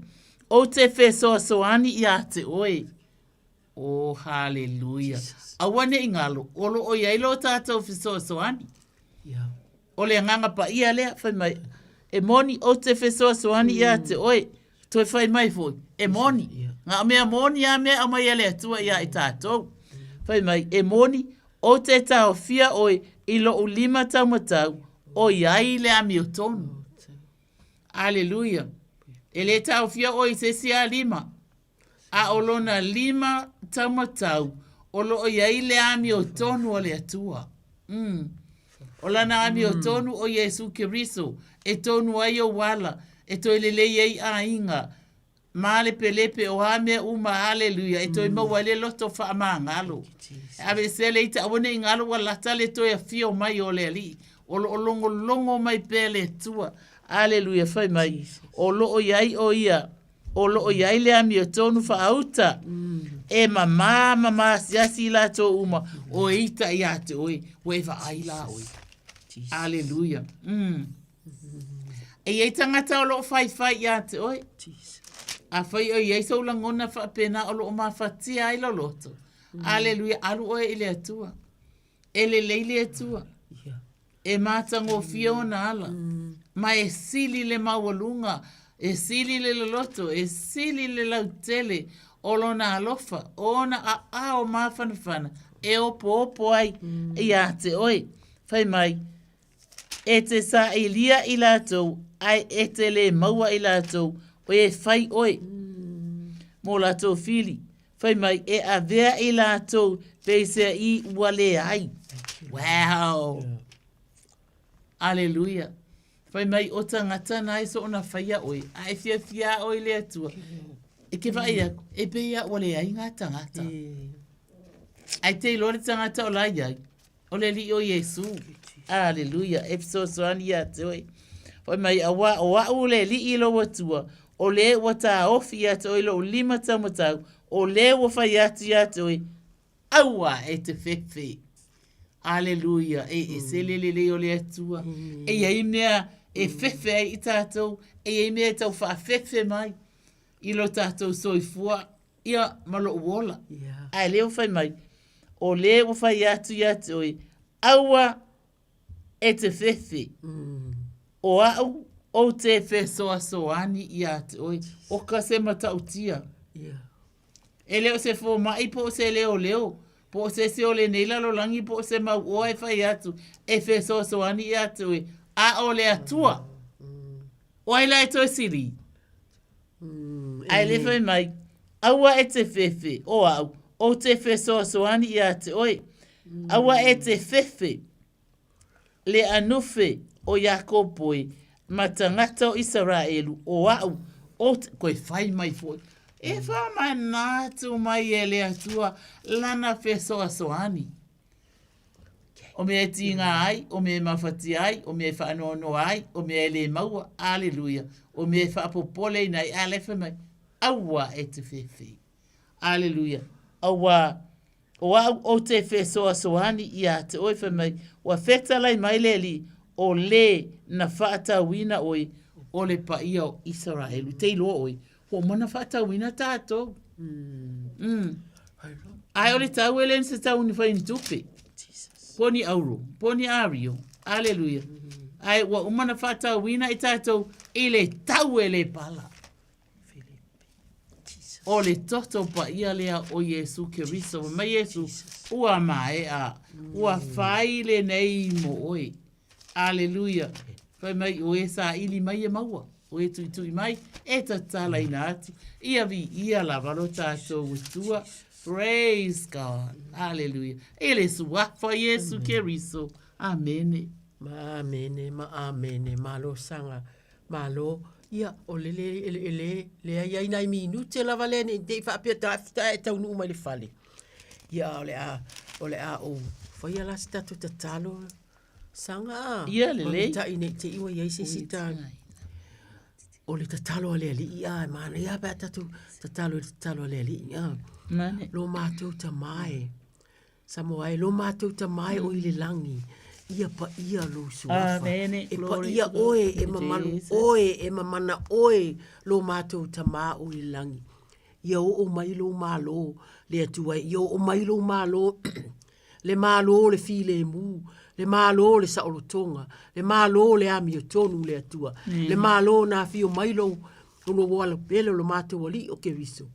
ou te fesoasoani iā te oe. Oh, haleluia. Aua ne i galo, o lo o i ai lo tātou fesoasoani. Yeah. O le agaga paia lea, fai mai, e moni ou te fesoasoani iā te oe, toe fai mai foi, e moni. Yeah. Ngā mea moni a mea aumai a le Atua iā i tātou. Fai mai, e moni, ou te taofia oe i lou lima taumatau, o i ai le amiotonu. Aleluia. E le taofia oe i se isi a lima. A o lona lima taumatau, o lo o i ai le amiotonu a le Atua. Mm. O lana amiotonu o Iesu Keriso, e tonu ai ou ala, e toe lelei ai aiga, mālepelepe o a mea uma, aleluia, e toe maua ai le loto faamagalo. E aveesea le ita, aua ne i galo ua lata le toe afio mai o le Alii. O lo o logologo mai pea le Atua. Aleluia, fai mai, o lo o i ai o ia O lo o i ai le amiotonu faauta e mamā ma maasiasi i latou uma o e ita iā te oe, ua e vaai la oe. Aleluia. Mm. E i ai tagata o lo o faifai iā te oe. Afai o i ai sou lagona faapena o lo o mafatia ai lou loto. Aleluia, alu oe i le Atua. E lelei le Atua. E matagofie ona ala, ma e sili le maualuga, e sili le loloto, e sili le lautele o lona alofa, o ona aao mafanafana e opoopo ai iā te oe. Fai mai, E te sailia i latou, ae e te le maua i latou, O e fai oe mō lātou fili. Fai mai, e avea i lātou peisea i ua leai. Wow! Aleluia. Fai mai, o tangata na e soona whaia oe, a e fiafia oe i le Atua. E ke vaai aku, e pei a ua leai ngā tangata. Ai te iloa le tangata o la iai, o le alii o Iesu. Aleluia, e fesoasoani ia te oe. Fai mai, auā, o a'u le alii i lou Atua, o le ua taofi ia te oe i lou limataumatau, o le ua fai atu ia te oe, Aua e te fefe. Aleluia. E ese le lelei o le Atua. E iai mea e fefe ai i tātou, e iai mea e tau whaafefe mai i lo tātou soifua, ia ma lou ola. Ae lea ua fai mai, o le ua fai atu ia te oe, aua e te fefe. O a'u ou te fesoasoani ia te oe, o ka se matautia. E le o se fomai po o se leoleo, po o se isi o lenei lalolagi po o se mau oa e fai atu, e fesoasoani ia te oe, a o le Atua. O ai la e toe sili? Ae le fai mai, aua e te fefe, o au, ou te fesoasoani ia te oe. Aua e te fefe, le anufe o Iakopo e, ma tagata o Isaraelu, o a'u, ou te, koe fai mai foi, e faamanatu mai e le Atua lana fesoasoani. O mea e tīgā ai, o mea e mafatia ai, o mea e faanoanoa ai, o mea e lē maua, aleluia, o mea e faapopoleina ai, a la e fai mai, aua e te fefe. Aleluia. Auā, o a'u ou te fesoasoani ia te oe, fai mai, ua fetalai mai le Alii, o lē na faatauina oe o le paia o Isaraelu. Te iloa oe, ua uma ona faatauina tātou. Mm. Ae o le tau e le se tau ni whai ni tupe. Po ni auro, po ni ario. Aleluia. Ae ua uma na faatauina i tātou i le tau e le pala. O le toto paia lea o Iesu Keriso. Fai mai Iesu, ua maea, ua fai lenei mo oe. Aleluia. Fai mai, o e saili mai e maua, o e tuitui mai, e tatalaina atu. Ia viia lava lo tātou Atua. Praise God. Hallelujah. E le suafa Iesu Keriso. Amene. Ma amene, ma amene, malo saga. Malo, ia, o le le, e le, leai ai nai minute lava lea ne i te i faapea ta e taunuu mai le fale. Ia, o le a, o le a ou faia la se tatou tatalo saga a. Ia, lelei. Matai ne i te i ua i ai se isi ta, o le tatalo a le alii a, e manaia lava pe a tatou tatalo i le tatalo a le alii a. Mane. Lo matou tama e. Samoa e, lo matou Tama e o i le lagi, ia paia lou suafa. Amene. E Glory paia to God. oe, e mamalu Jesus. oe, e mamana oe, lo matou Tama o i le lagi. Ia oo mai lou Malo, le Atua e, ia oo mai lou Malo, le Malo o le filemu, le Malo o le saolotoga, le Malo o le amiotonu, le Atua, le Malo na afio mai lou, lou alapele o lo matou Alii o Keriso.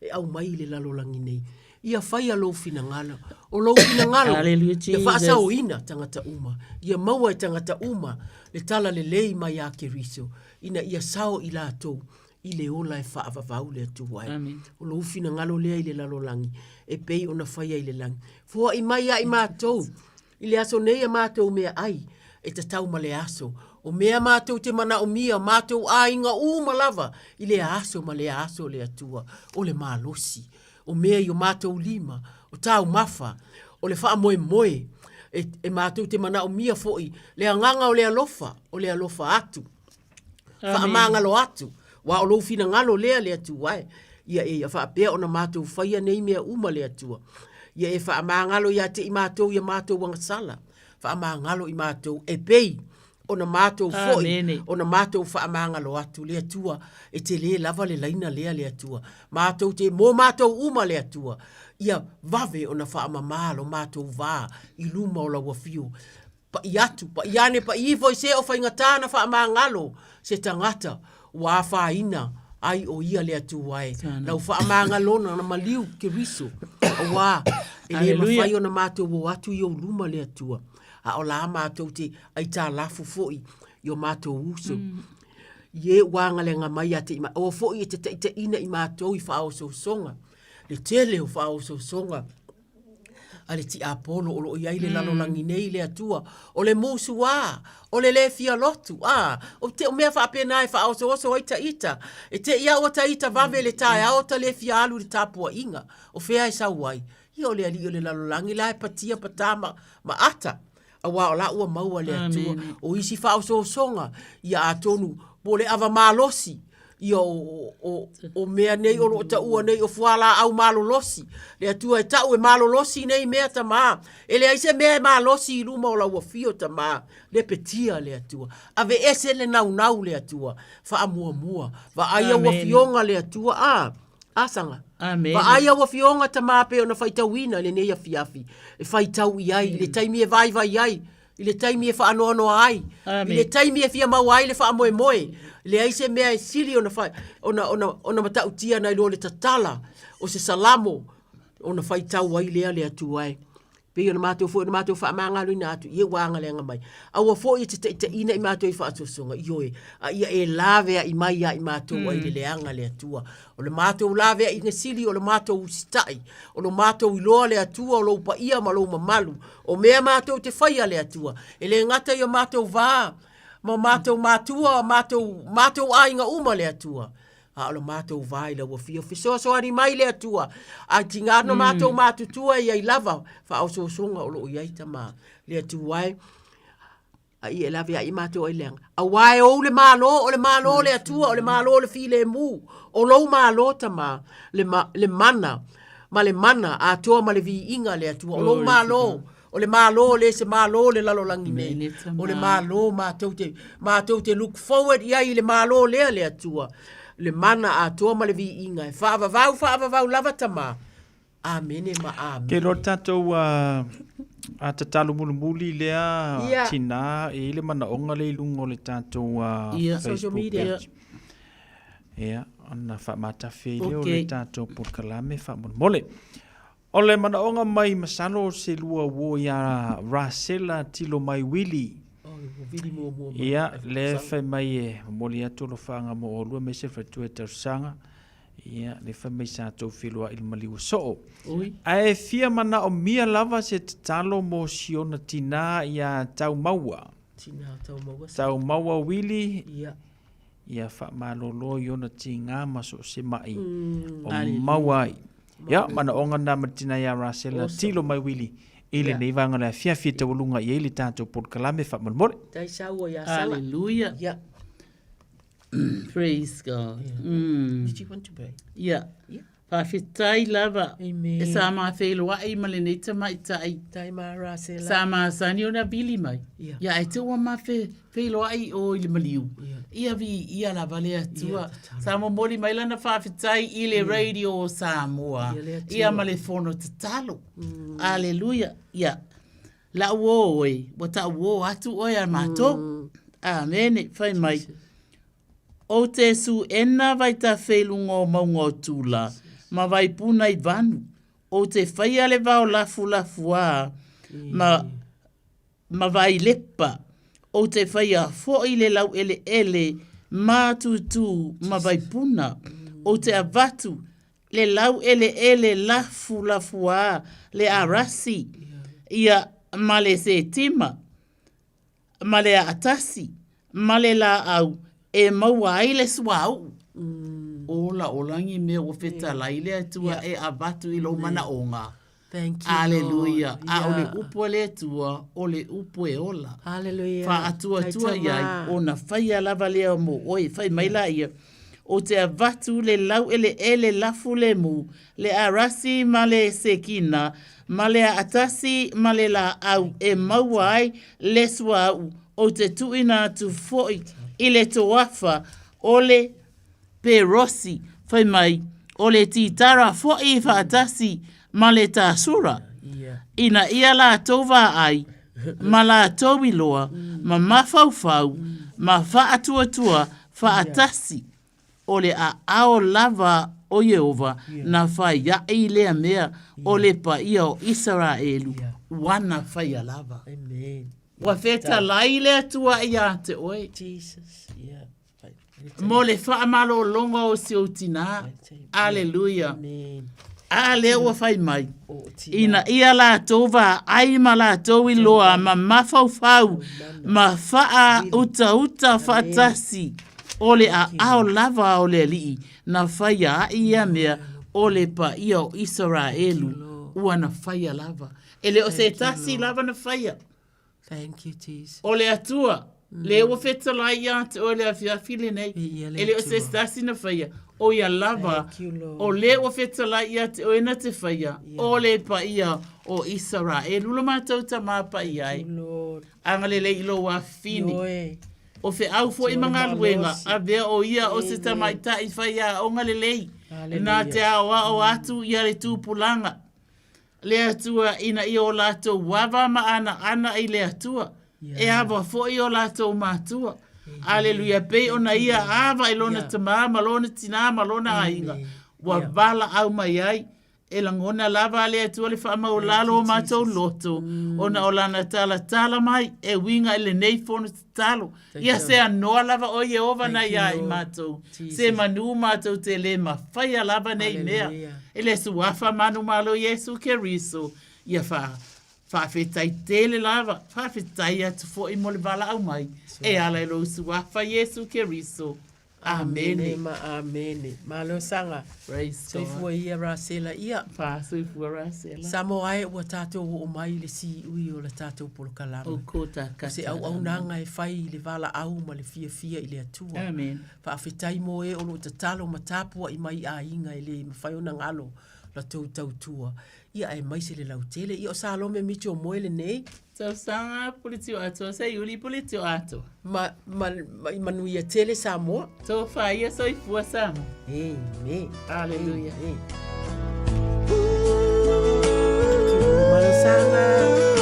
e aumai i le lalolagi nei. Ia faia lou finagalo. O lou finagalo, Hallelujah, ia faasaoina tagata uma. Ia maua e tagata uma le tala lelei mai a Keriso, ina ia sao i latou i le ola e faavavau le Atua e. Amen. O lou finagalo lea i le lalolagi, e pei ona faia i le lagi. Foai mai ia i matou I le aso nei a matou meaai e tatau ma le aso, o mea matou te manaomia, matou aiga uma lava i lea aso ma lea aso le Atua, o le malosi, o mea i o matou lima, o taumafa, o le faamoemoe, e, e matou te manaomia foi le agaga o le alofa, o le alofa atu. Faamagalo atu, aua o lou finagalo lea le Atua e. Ia e ia faapea ona matou faia nei mea uma le Atua. Ia e faamagalo ia te i matou i a matou agasala. Faamagalo i matou e pei ona matou foi, Amene. ona matou faamagalo atu le Atua. E tele lava le laina lea le Atua. Matou te, mo matou uma le Atua. Ia vave ona faamama lo matou va i luma o lau afio. Paʻi atu, paʻi ane, paʻi ifo i se o faigata na faamagalo se tagata ua afaina ai o ia le Atua e. Lau faamagalona na maliu Keriso, auā e le mafai ona matou o atu i ou luma le Atua, a o la matou te aitalafu foi i o matou uso. I e ua agalega mai ia te i aua foi e te taitaiina i matou i faaosoosoga, le tele o faaosoosoga a le tiapolo o lo o i ai le lalolagi nei le Atua, o le musuā, o le lē fia lotu, a, o te o mea faapena e faaosooso ai taita. E te i a ua taita vave le taeao ta le fia alu i le tapuaiga, o fea e sau ai? Ia o le alii o le lalolagi la e patia patā ma, ma ata. Aua o la ua maua le Atua. O isi faaosoosoga, ia atonu po o le ava malosi, ia o, o, o mea nei o lo o taua nei o fualaau malolosi. Le Atua e tau e malolosi nei mea tamā. E leai se mea e malosi i luma o lau afio tamā. Lepetia le Atua. Aveese le naunau le Atua. Faamuamua. Vaai au afioga le Atua. A, Asaga. Amene. Vaai au afioga tamā pei ona faitauina i lenei afiafi, e faitau i ai i le taimi e vaivai ai, i le taimi e faanoanoa ai, i le taimi e fia maua ai le faamoemoe. E leai se mea e sili ona, fa, ona, ona, ona matautia nai lo le tatala o se salamo ona faitau ai lea le Atua e. Pei ona matou foi ona matou faamagaloina atu, ia ua agaleaga mai. Aua foi e te taitaiina i matou i faasoasoga, ioe, a ia e laveai mai ia i matou ai le leaga le Atua. O le matou laveaiga sili o le matou usitai, o lo matou iloa le Atua o lou paia ma lou mamalu, o mea matou te faia le Atua, e le gata i o matou va ma matou matua, matou, matou aiga uma le Atua. A o lo matou va i lau afio fesoasoani mai le Atua. Ae tiga no matou matutua e i ai lava faaosoosoga o lo o i ai tama le Atua e. A ia e laveai i matou ai leaga. Aua e ou le Malo, o le Malo o le Atua, o le Malo o le filemu, o lou Malo tama, le, ma, le mana, ma le mana atoa ma le viiga le Atua. O lou Malo, O le Malo le se Malo o le lalolagi nei. O le Malo matou te, matou te look forward i ai i le Malo lea le Atua. Le mana atoa ma le viiga e faavavau faavavau lava Tama. Amene ma amene. Ke loa tatou a tatalo mulimuli lea yeah. tina e i le manaoga le i luga o le tatou yeah. Social media. Page. Ia, ona faamatafi ai lea o le tatou polokalame faamolemole. O le manaoga mai masalo se lua uo ia Rasela Tilo mai Wili. Ia, le fai mai e momoli atu alofaga mo olua aemaise le faletua e tausaga. Ia, le fai mai sa tou feiloai i le maliu o soo. Ae fia manaomia lava se tatalo mo si ona tinā ia Taumaua. Tinā Taumaua. Taumaua Wili. Ia. Ia faamalolo i ona tiga ma so o se maʻi o maua ai. Ia, manaoga na ma le tina ia Rasela tilo mai Wili i lenei vaega o le afiafi e taualuga i ai le tatou polokalame faamolemole. Hallelujah. Yeah. Praise God. Yeah. Did you want to pray? Yeah. Yeah. Faafetai lava. Amen. E sa mafeiloai ma lenei tamaitai. Tai ma Rasela. Sa masani ona vili mai. Ia. Ia ae te ua mafeiloai i o i le maliu. Ia. Ia vi ia lava le Atua. Ia, tatalo. Sa momoli mai lana faafetai i le radio o Samoa. Ia le Atua. Ia ma le fono tatalo. Aleluia. Ia. Lau o oe, ua tau o atu oe a matou. Amene. Fai mai. Ou te suena vaitafe i luga o mauga o Tula, ma Vaipuna i Vanu. Ou te faia le vao lafulafuā ma, ma Vailepa. Ou te faia foʻi le laueleele mātūtū ma Vaipuna. Ou te avatu le laueleele lafulafuā le Arasi, ia, ma le Setima. ma le aatasi, ma le laau e maua ai le suauu. Ola ola ni mea ua fetalai le Atua e avatu i lou manaoga. Thank you, Aleluia. Lord. A o le upu a le Atua, o le upu e ola. Hallelujah. Faatuatua i ai, ona faia lava lea mo oe. Fai mai laia, Ou te avatu le laueleele lafu lemu, le arasi ma le sekina, ma le aatasi ma le laau e maua ai le suauu, ou te tuuina atu foi i le toafa o le Perosi, fai mai, o le titara foi faatasi ma le tasura, ina ia latou vaai ma latou iloa, ma mafaufau, ma faatuatua faatasi. O le aao lava o Ieova na fai aʻe i lea mea, o le paia o Isaraelu, ua na faia lava. Amen. Ua fetalai le Atua ia te oe. Jesus. Yeah. Mo le faamalologa o si ou tinā. Aleluia. A lea ua fai mai, ina ia latou vaai ma latou iloa ma mafaufau ma faautauta faatasi o le aao lava o le Alii na faia ai ia mea o le paia o Isaraelu ua na faia lava. E le o se tasi lava na faia. Thank you, Jesus. O le Atua, mm. le ua fetalai ia te oe le afiafi lenei. E le o se tasi na faia. O ia lava, o le ua fetalai ia te oe na te faia, yeah. o le paia o Isaraelu lo matou tama paia ai. Agalelei i lou afifine. O feau foi ma galuega, avea o ia o se tamaitai faiaoga lelei, na te aoao atu ia le tupulaga. Le Atua ina ia o latou ava ma anaana i le Atua, e ava foi o latou matua. Aleluia, pei ona ia ava i lona tamā ma lona tinā ma lona aiga, ua valaau mai ai. E lagona lava a le Atua le faamaualalo o matou loto, ona o lana talatala mai e uiga i lenei fono tatalo. Ia se anoa lava o Ieova na iā i matou, se manu matou te le mafaia lava nei mea. I le Suafa manumalo Iesu Keriso, ia fa, faafetai tele lava, faafetai atu foi mo le valaau mai, e ala i lou Suafa Iesu Keriso. Amene ma amene. Malo saga. Praise God. Soifua ia Rasela ia. Faasoifua Rasela. Samoa e ua tatou oo mai i le siui o le tatou polokalame. O ko ta O se auaunaga e fai i le valaau ma le fiafia i le Atua. Amen. Faafetai mo e o lo o tatalo ma tapuai mai i aiga e le mafai ona galo latou tautua. Ia aemaise le lautele. Ia o Salome Mitchell Moe lenei. Tausaga Pule Tio Atoa Seiuli Pule Tio Atoa. Ma, ma, ma, manuia tele Samoa. Tofa ia soifua Samoa. Amen. Hallelujah. Amen. Malosanga.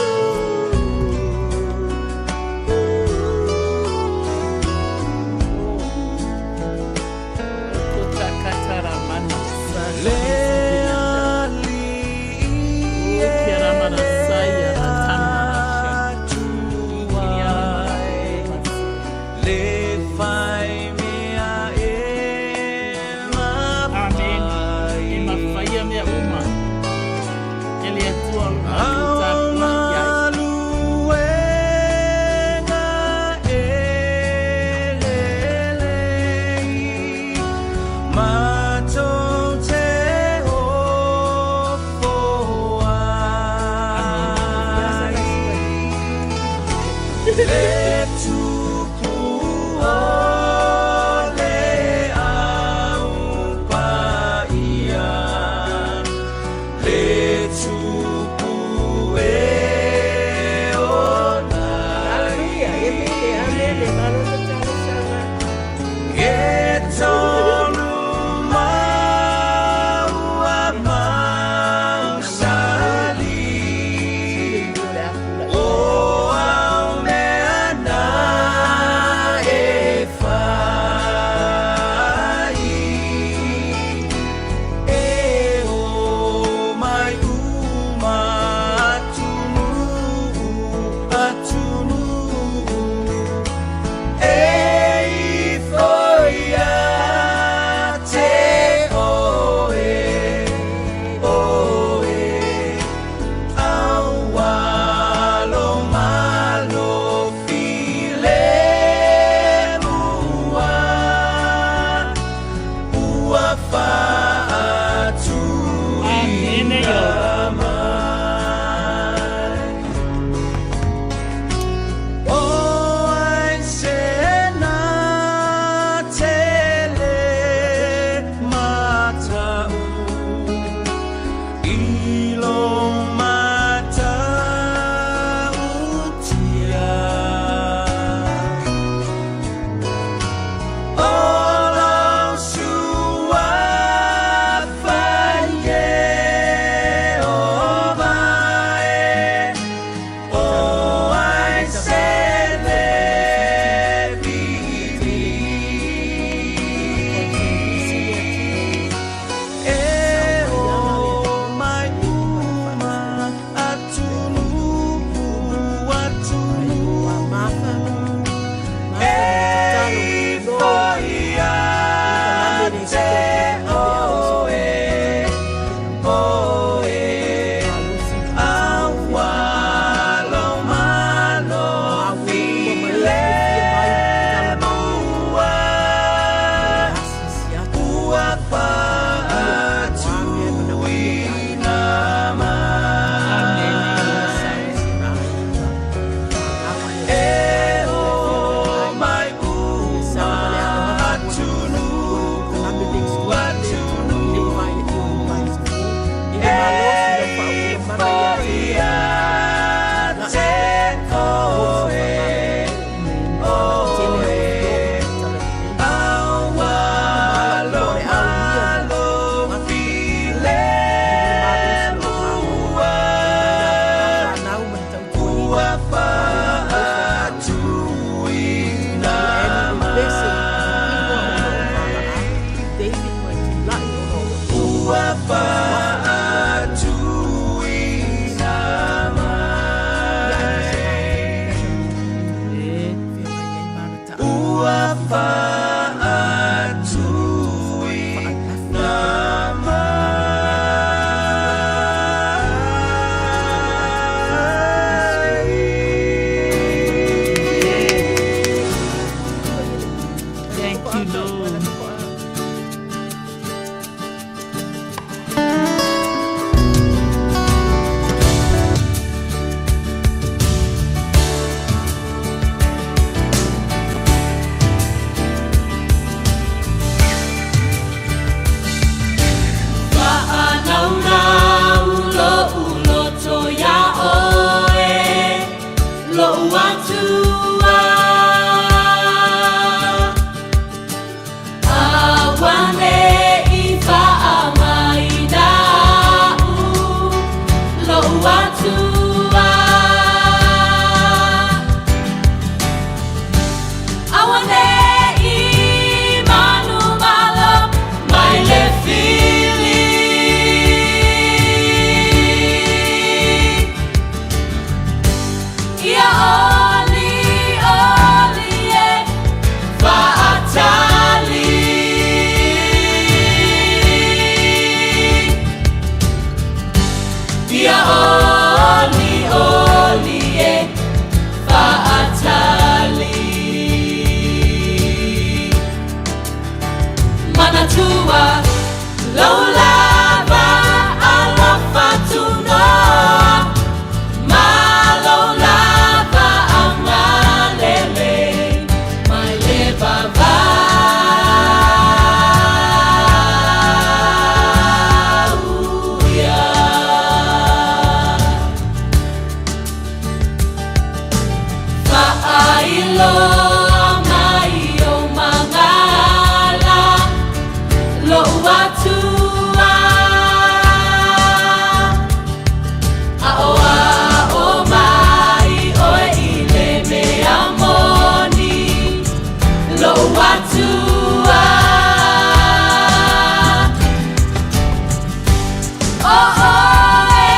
O oe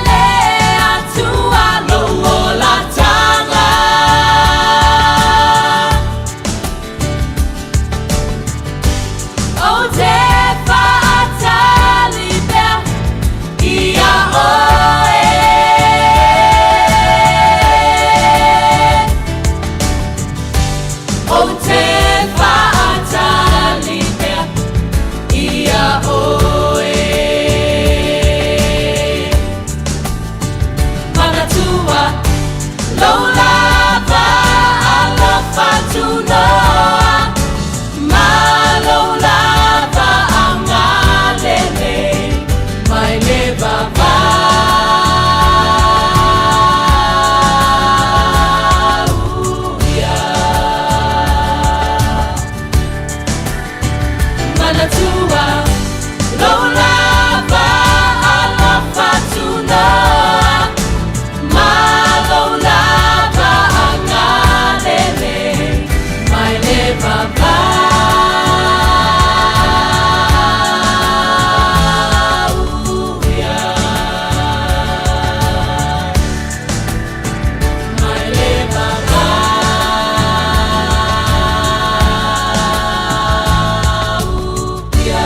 le Atua lou olataga. Ou te faatali pea ia oe. Ou te faatali pea ia oe. Manatua lou lava alofa tunoa ma lou lava agalelei mai le vavau ia. Manatua lou lava alofa tunoa ma lou lava agalelei mai le vavau ia. Mai le vavau ia.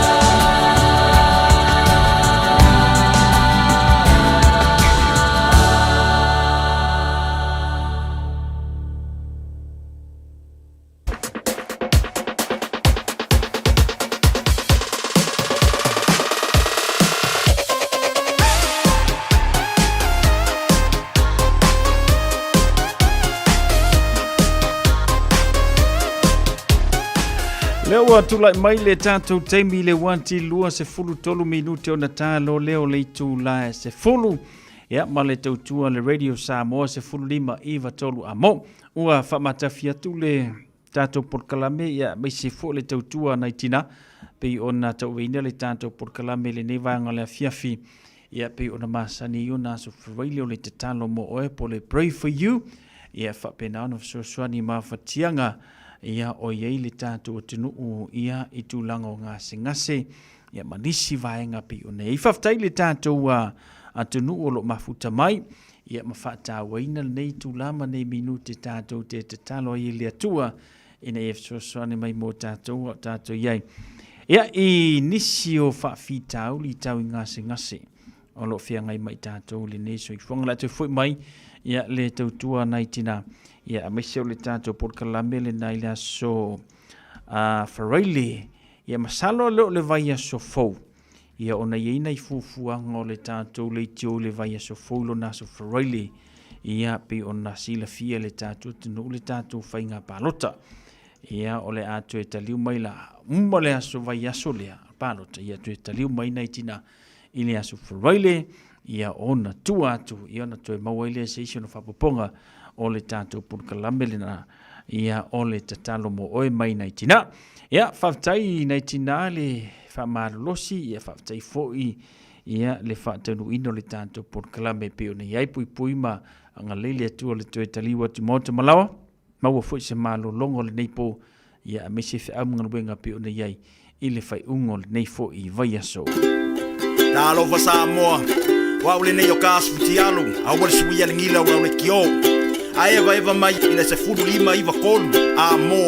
Lea ua tulai mai le tatou taimi i le uati 23 minute ona talo lea o le itula e 10 ia ma le tautua le Radio Samoa 15 93 amo. Ua faamatafi atu le tatou polokalame ia aemaise foi le tautua nai tina pei ona tauaveina le tatou polokalame i lenei vaega o le afiafi ia pei ona masani ai ona aso Faraile o le tatalo mo oe po o le pray for you ia faapena ona fesoasoani mafatiaga ia o i ai le tatou atunuu ia i tulaga o gasegase ia ma nisi vaega pei ona i ai. Faafetai le tatou atunuu o lo o mafuta mai ia ma faatauaina lenei itula ma nei minute tatou te tatalo ai i le Atua ina ia fesoasoani mai mo tatou a o tatou i ai. Ia, i nisi o faafitauli tau i gasegase o lo o feagai ma i tatou i lenei soifuaga. O le a toe foi mai ia le tautua nai tina, ia aemaise o le tatou polokalame lena i le aso Faraile. Ia masalo le o le vaiaso fou, ia ona i ai nai fuafuaga o le tatou leitio i le vaiaso fou i lona aso Faraile, ia pei ona silafia e le tatou atunuu le tatou faiga palota. Ia o le a toe taliu mai la, uma le aso vaiaso lea palota, ia toe taliu mai nai tina i le aso Faraile, ia ona tua atu, ia ona toe maua ai lea se isi ona faaopoopoga o le tatou polokalame lena, ia o le tatalo mo oe mai nai tina. Ia, faafetai nai tina le faamalolosi, ia faafetai foi ia le faataunuuina o le tatou polokalame e pei ona i ai puipui ma agalelei le Atua le toe taliu atu i maota ma laoa. Maua foi se malologa o lenei po, ia aemaise feau ma galuega pei ona i ai i le faaiuga o lenei foi vaiaso. Talofa Samoa, o au lenei o ka asu fitialu, aua le suia le gila o lau lekiō. A evaeva mai i le 15 9 3 a mo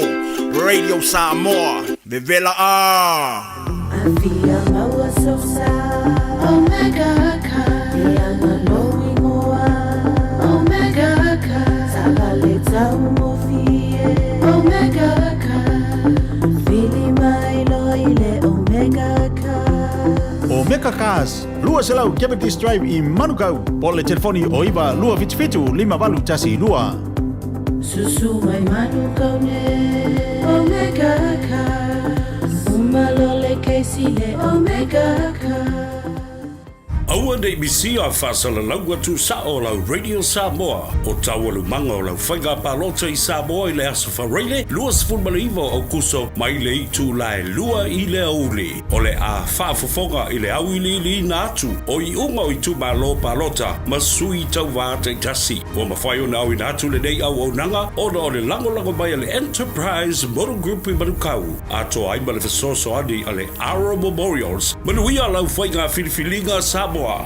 Radio Samoa, vevela a! Afia maua sosa Omega ka E anga lou ingoa Omega ka Taavale taugofie Omega ka Vili mai loa i le Omega ka. Omega Cars, 200 Keventers Drive i Manukau, po o le telefoni o 9 277 5812. Susu mai Manukau nei Omega Cars Uma loa le kesi le Omega Cars. Aua Aua ne i misia faasalalauga tuusao o lau Radio Samoa o taualumaga o lau faiga palota i Samoa i le Aso Faraile 29 o Aukuso mai le itulā e 2 i le aoauli. O le a faafofoga i le auiliiliina atu o iuga o itumalo palota ma sui tauvā taitasi. Ua mafai ona aoina atu lenei auaunaga ona o le lagolago mai a le Enterprise Motor Group i Manukau, atoa ai ma le fesoasoani a le Aro Memorials. Manuia lau faiga filifiliga Samoa!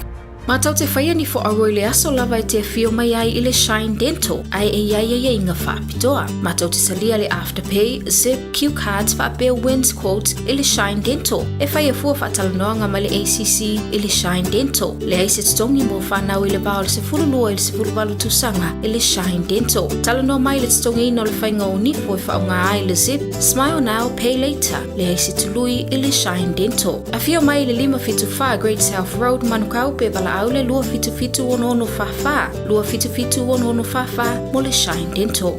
Matou te faia ni foauro i le aso lava e te afio mai ai i le Shine Dental ae e i ai aiaiga faapitoa. Matou te talia le Afterpay, Zip, Cue Cards faapea Wins Quote i le Shine Dental. E faia fua faatalanoaga ma le ACC i le Shine Dental. Leai se totogi mo fanau i le va o le 12 i le 18 tausaga i le Shine Dental. Talanoa mai i le totogiina o le faiga o nifo e faaaoga ai le Zip, Smile Now, Pay Later. Leai se tului i le Shine Dental. Afio mai i le 574 Great South Road, Manukau, pe valaau le 277 6644, 277 6644 mo le Shine Dental.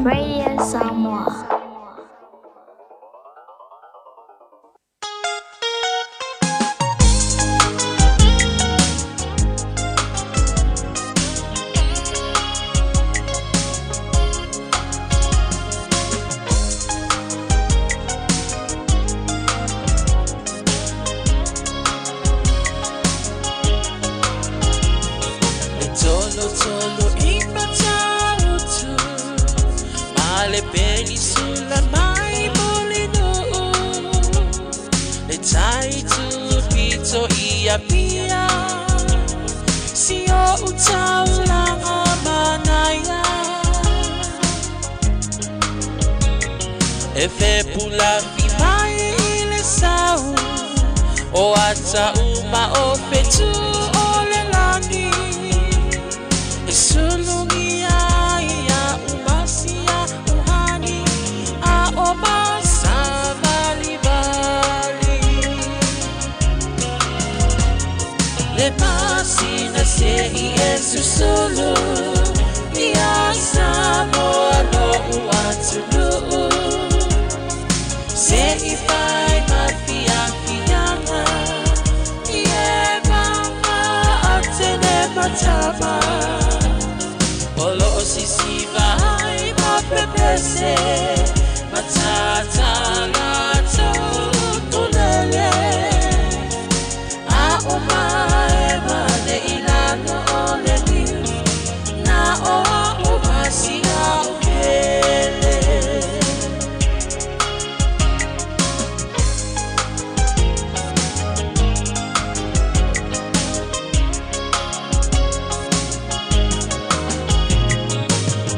Radio Samoa. E tolotolo i Matautu ma le penisula mai Mulinuu le tai tupito i Apia si oʻu taulaga manaia e fepulafi mai i le sau o ata uma o fetu o le lagi e sulugia ia umasia uhani a o masavalivali le masina seʻi e susulu ia Samoa loʻu atunuu seʻi fai mafiafiaga i e maga atene matama o loo sisiva ai mapepese matatala tulele a o mae mane i lalo o le liu na o au masia o pele.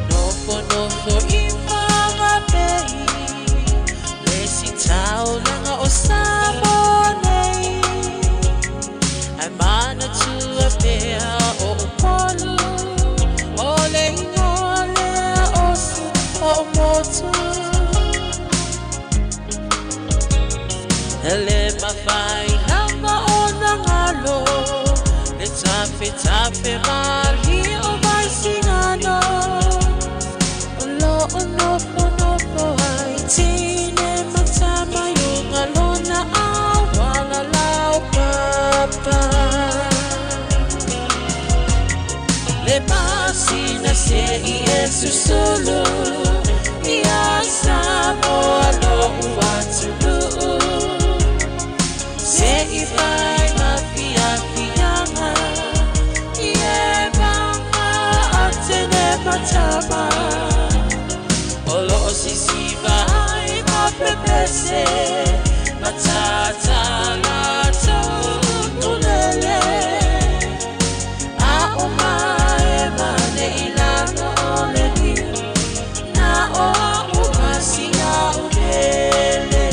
Nofonofo i Fagapei le sitaulaga o Samoa nei ae manatua pea o Upolu o le igoa lea o si oʻu motu e le mafai lava ona galo le tafetafe malie o Vaisigano o loo nofonofo ai tine ma tama i luga lona auala laupapa le masina seʻi e susulu ia Samoa loʻu atunuu seʻi fai mafiafiaga i e maga atene matama o loo sisiva ai mapepese matatala tulele a o mae mane i lalo o le liu na o au masia o pele.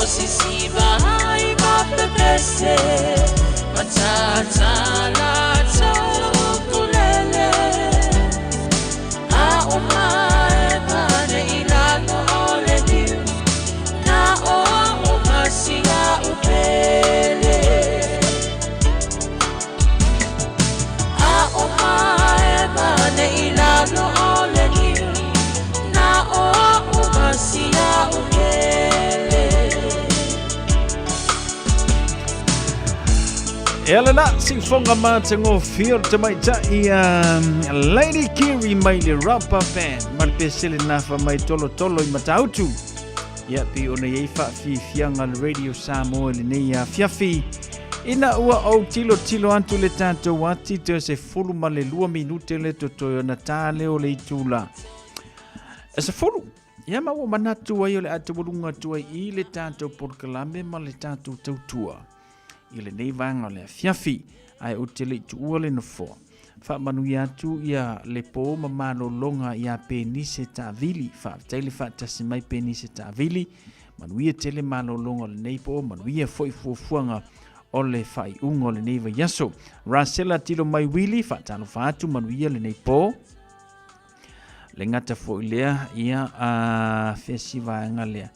O sisiva ai mapepese Matatala taukulele A o mae pane i lalo o le liu Na o au masia upele A o mae pane i lalo o le liu Na o au masia upele E ala la, siufoga matagofie o le tamaitai a Lady Kiri mai le Rapa Band ma le pesele nafa mai tolotolo i Matautu. Ia, pei ona i ai faafiafiaga le Radio Samoa i lenei afiafi. Ina ua ou tilotilo atu le tatou ati toe 12 minute le totoe ona ta lea o le itula. E 10. Ia ma ua manatu ai o le a taualuga atu ai i le tatou polokalame ma le tatou tautua i lenei vaega o le afiafi, ae ou te le i tuua le nofoa. Faamanuia atu ia le po ma malologa ia Penise Taavili. Faafetai le faatasi mai Penise Taavili. Manuia tele malologa o lenei po, manuia foi fuafuaga o le faaiuga o lenei vaiaso. Rasela Tilo Mai Wili, faatalofa atu, manuia lenei po. Le gata foi lea, ia, a fesi vaega lea.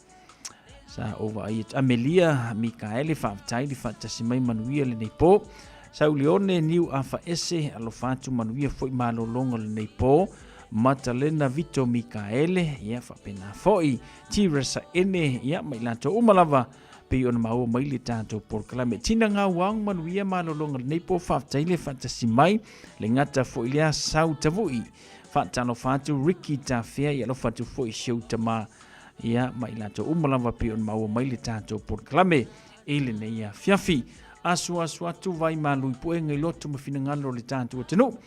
Sa ou vaai atu. Amelia Mikaele, faafetai le faatasi mai manuia lenei po. Saulione Niu Afaese, alofa atu manuia foi malologa lenei po. Matalena Vito Mikaele, ia faapena foi. Tira Saene, ia ma i latou uma lava pei ona maua mai le tatou polokalame. Tina Gauaung manuia malologa lenei po, faafetai le faatasi mai. Le gata foi lea Sau Tavui. Faatalofa atu Ricky Tafea, ia alofa atu foi si ou tama ia ma i latou uma lava pei ona maua mai le tatou polokalame i lenei afiafi. Asuasu atu vai malu i puega i loto ma finagalo o le tatou atunuu.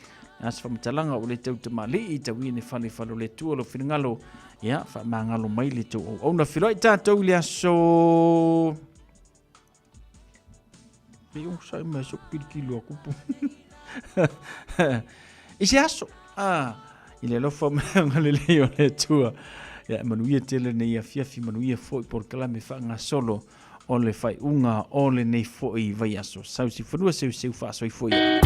A se faamatalaga ua le tau tamalii, tau ia ne fale fale o le Atua lou finagalo, ia faamagalo mai le tou auauna. Feiloai tatou i le aso Pei o sai mai so kilikilo aku pu. I se aso, a, i le alofa ma le agalelei o le Atua. Ia, manuia tele nei afiafi, manuia foi polokalame faagasolo o le faaiuga o lenei foi vaiaso. Sau si fanua seuseu faasoifua ia.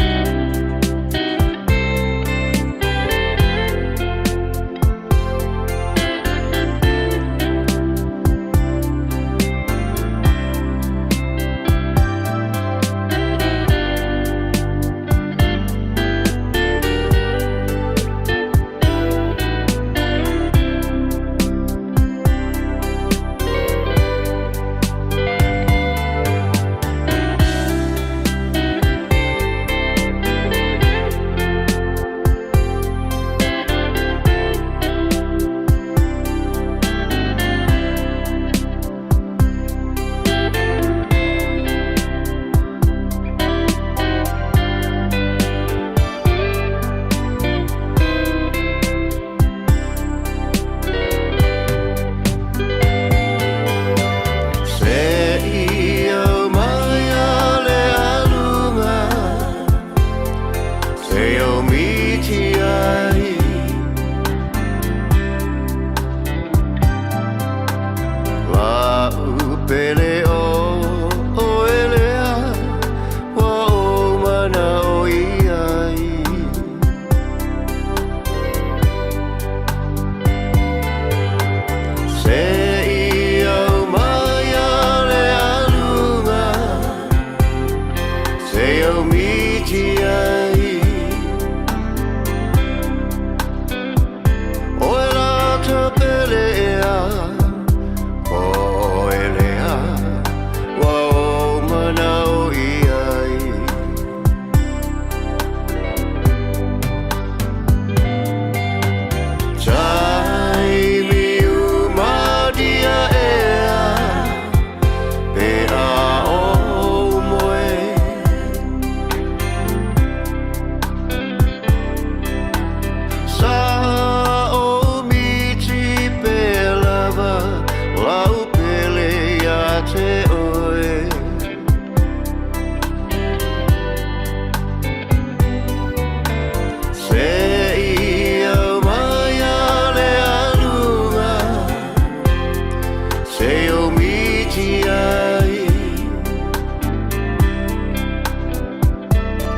miti ai.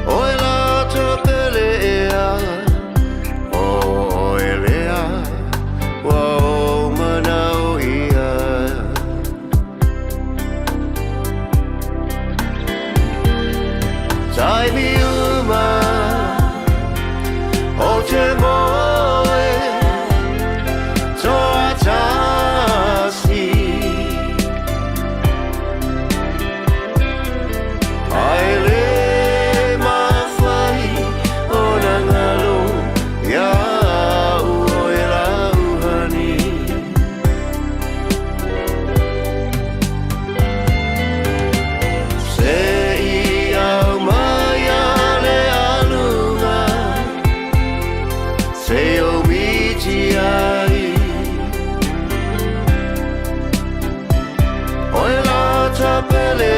Oe la tapele ea, o oe lea, ua ou manao ia. Taimi uma o te moe toatasi. Ae le mafai ona galo ia au oe lau honey. Se i au mai a le aluga, se o miti ai. Oe la tapele